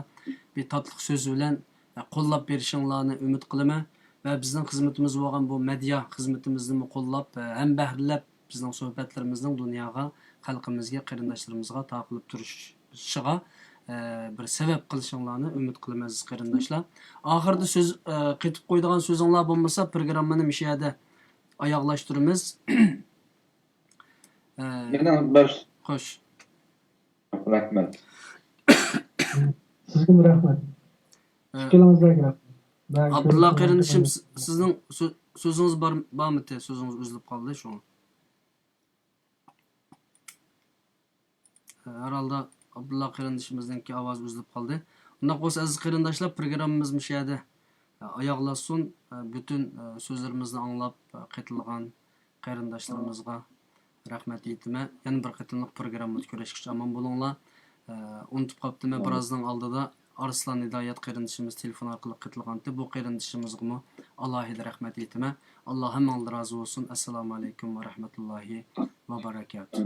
بىر تاتلىق سۆز بىلەن، ئە، قوللاپ بېرىشىڭلارنى ئۈمىد قىلىمەن ۋە بىزنىڭ خىزمىتىمىز بولغان بۇ مېدىيا خىزمىتىمىزنىمۇ قوللاپ، ئە، ھەمبەھىرلەپ، بىزنىڭ سۆھبەتلىرىمىزنىڭ دۇنياغا، خەلقىمىزگە، قېرىنداشلىرىمىزغا تارقىلىپ تۇرۇشىغا، ئە، بىر سەۋەب قىلىشىڭلارنى ئۈمىد قىلىمەن، ئەزىز قېرىنداشلار. ئاخىرىدا سۆز، ئە، قېتىپ قويىدىغان سۆزۈڭلار بولمىسا، پروگراممىنى مۇشۇ يەردە ئاياغلاشتۇرىمىز. ئە، مېنىڭ بىر خوش. رەھمەت. سىزگىمۇ رەھمەت. ئە، پىكىرلىرىڭىزگە رەھمەت. ئابدۇللا قېرىندىشىم، سىزنىڭ سۆ-، سۆزىڭىز بار، بارمىتى؟ سۆزىڭىز ئۈزۈلۈپ قالدى شۇڭا. ھەر ھالدا ئابدۇللا قېرىندىشىمىزنىڭكى ئاۋازى ئۈزۈلۈپ قالدى. ئۇنداق بولسا، ئەزىز قېرىنداشلار، پروگراممىمىز مۇشۇ يەردە ئاياغلاشسۇن. پۈتۈن سۆزلىرىمىزنى ئاڭلاپ قېتىلغان قېرىنداشلىرىمىزغا رەھمەت ئېيتىمەن. يەنە بىر قېتىملىق پروگراممىدا كۆرۈشكىچە ئامان بولۇڭلار. ئۇنتۇپ قاپتىمەن، بىرازنىڭ ئالدىدا ئارسلان ھىدايەت قېرىندىشىمىز تېلېفون ئارقىلىق قېتىلغانتى. بۇ قېرىندىشىمىزغىمۇ ئالاھىدە رەھمەت ئېيتىمەن. ئاللا ھەممىڭلار رازى بولسۇن. ئەسسالامۇ ئەلەيكۇم ۋە رەھمەتۇللاھى ۋە بەرەكاتۇھ.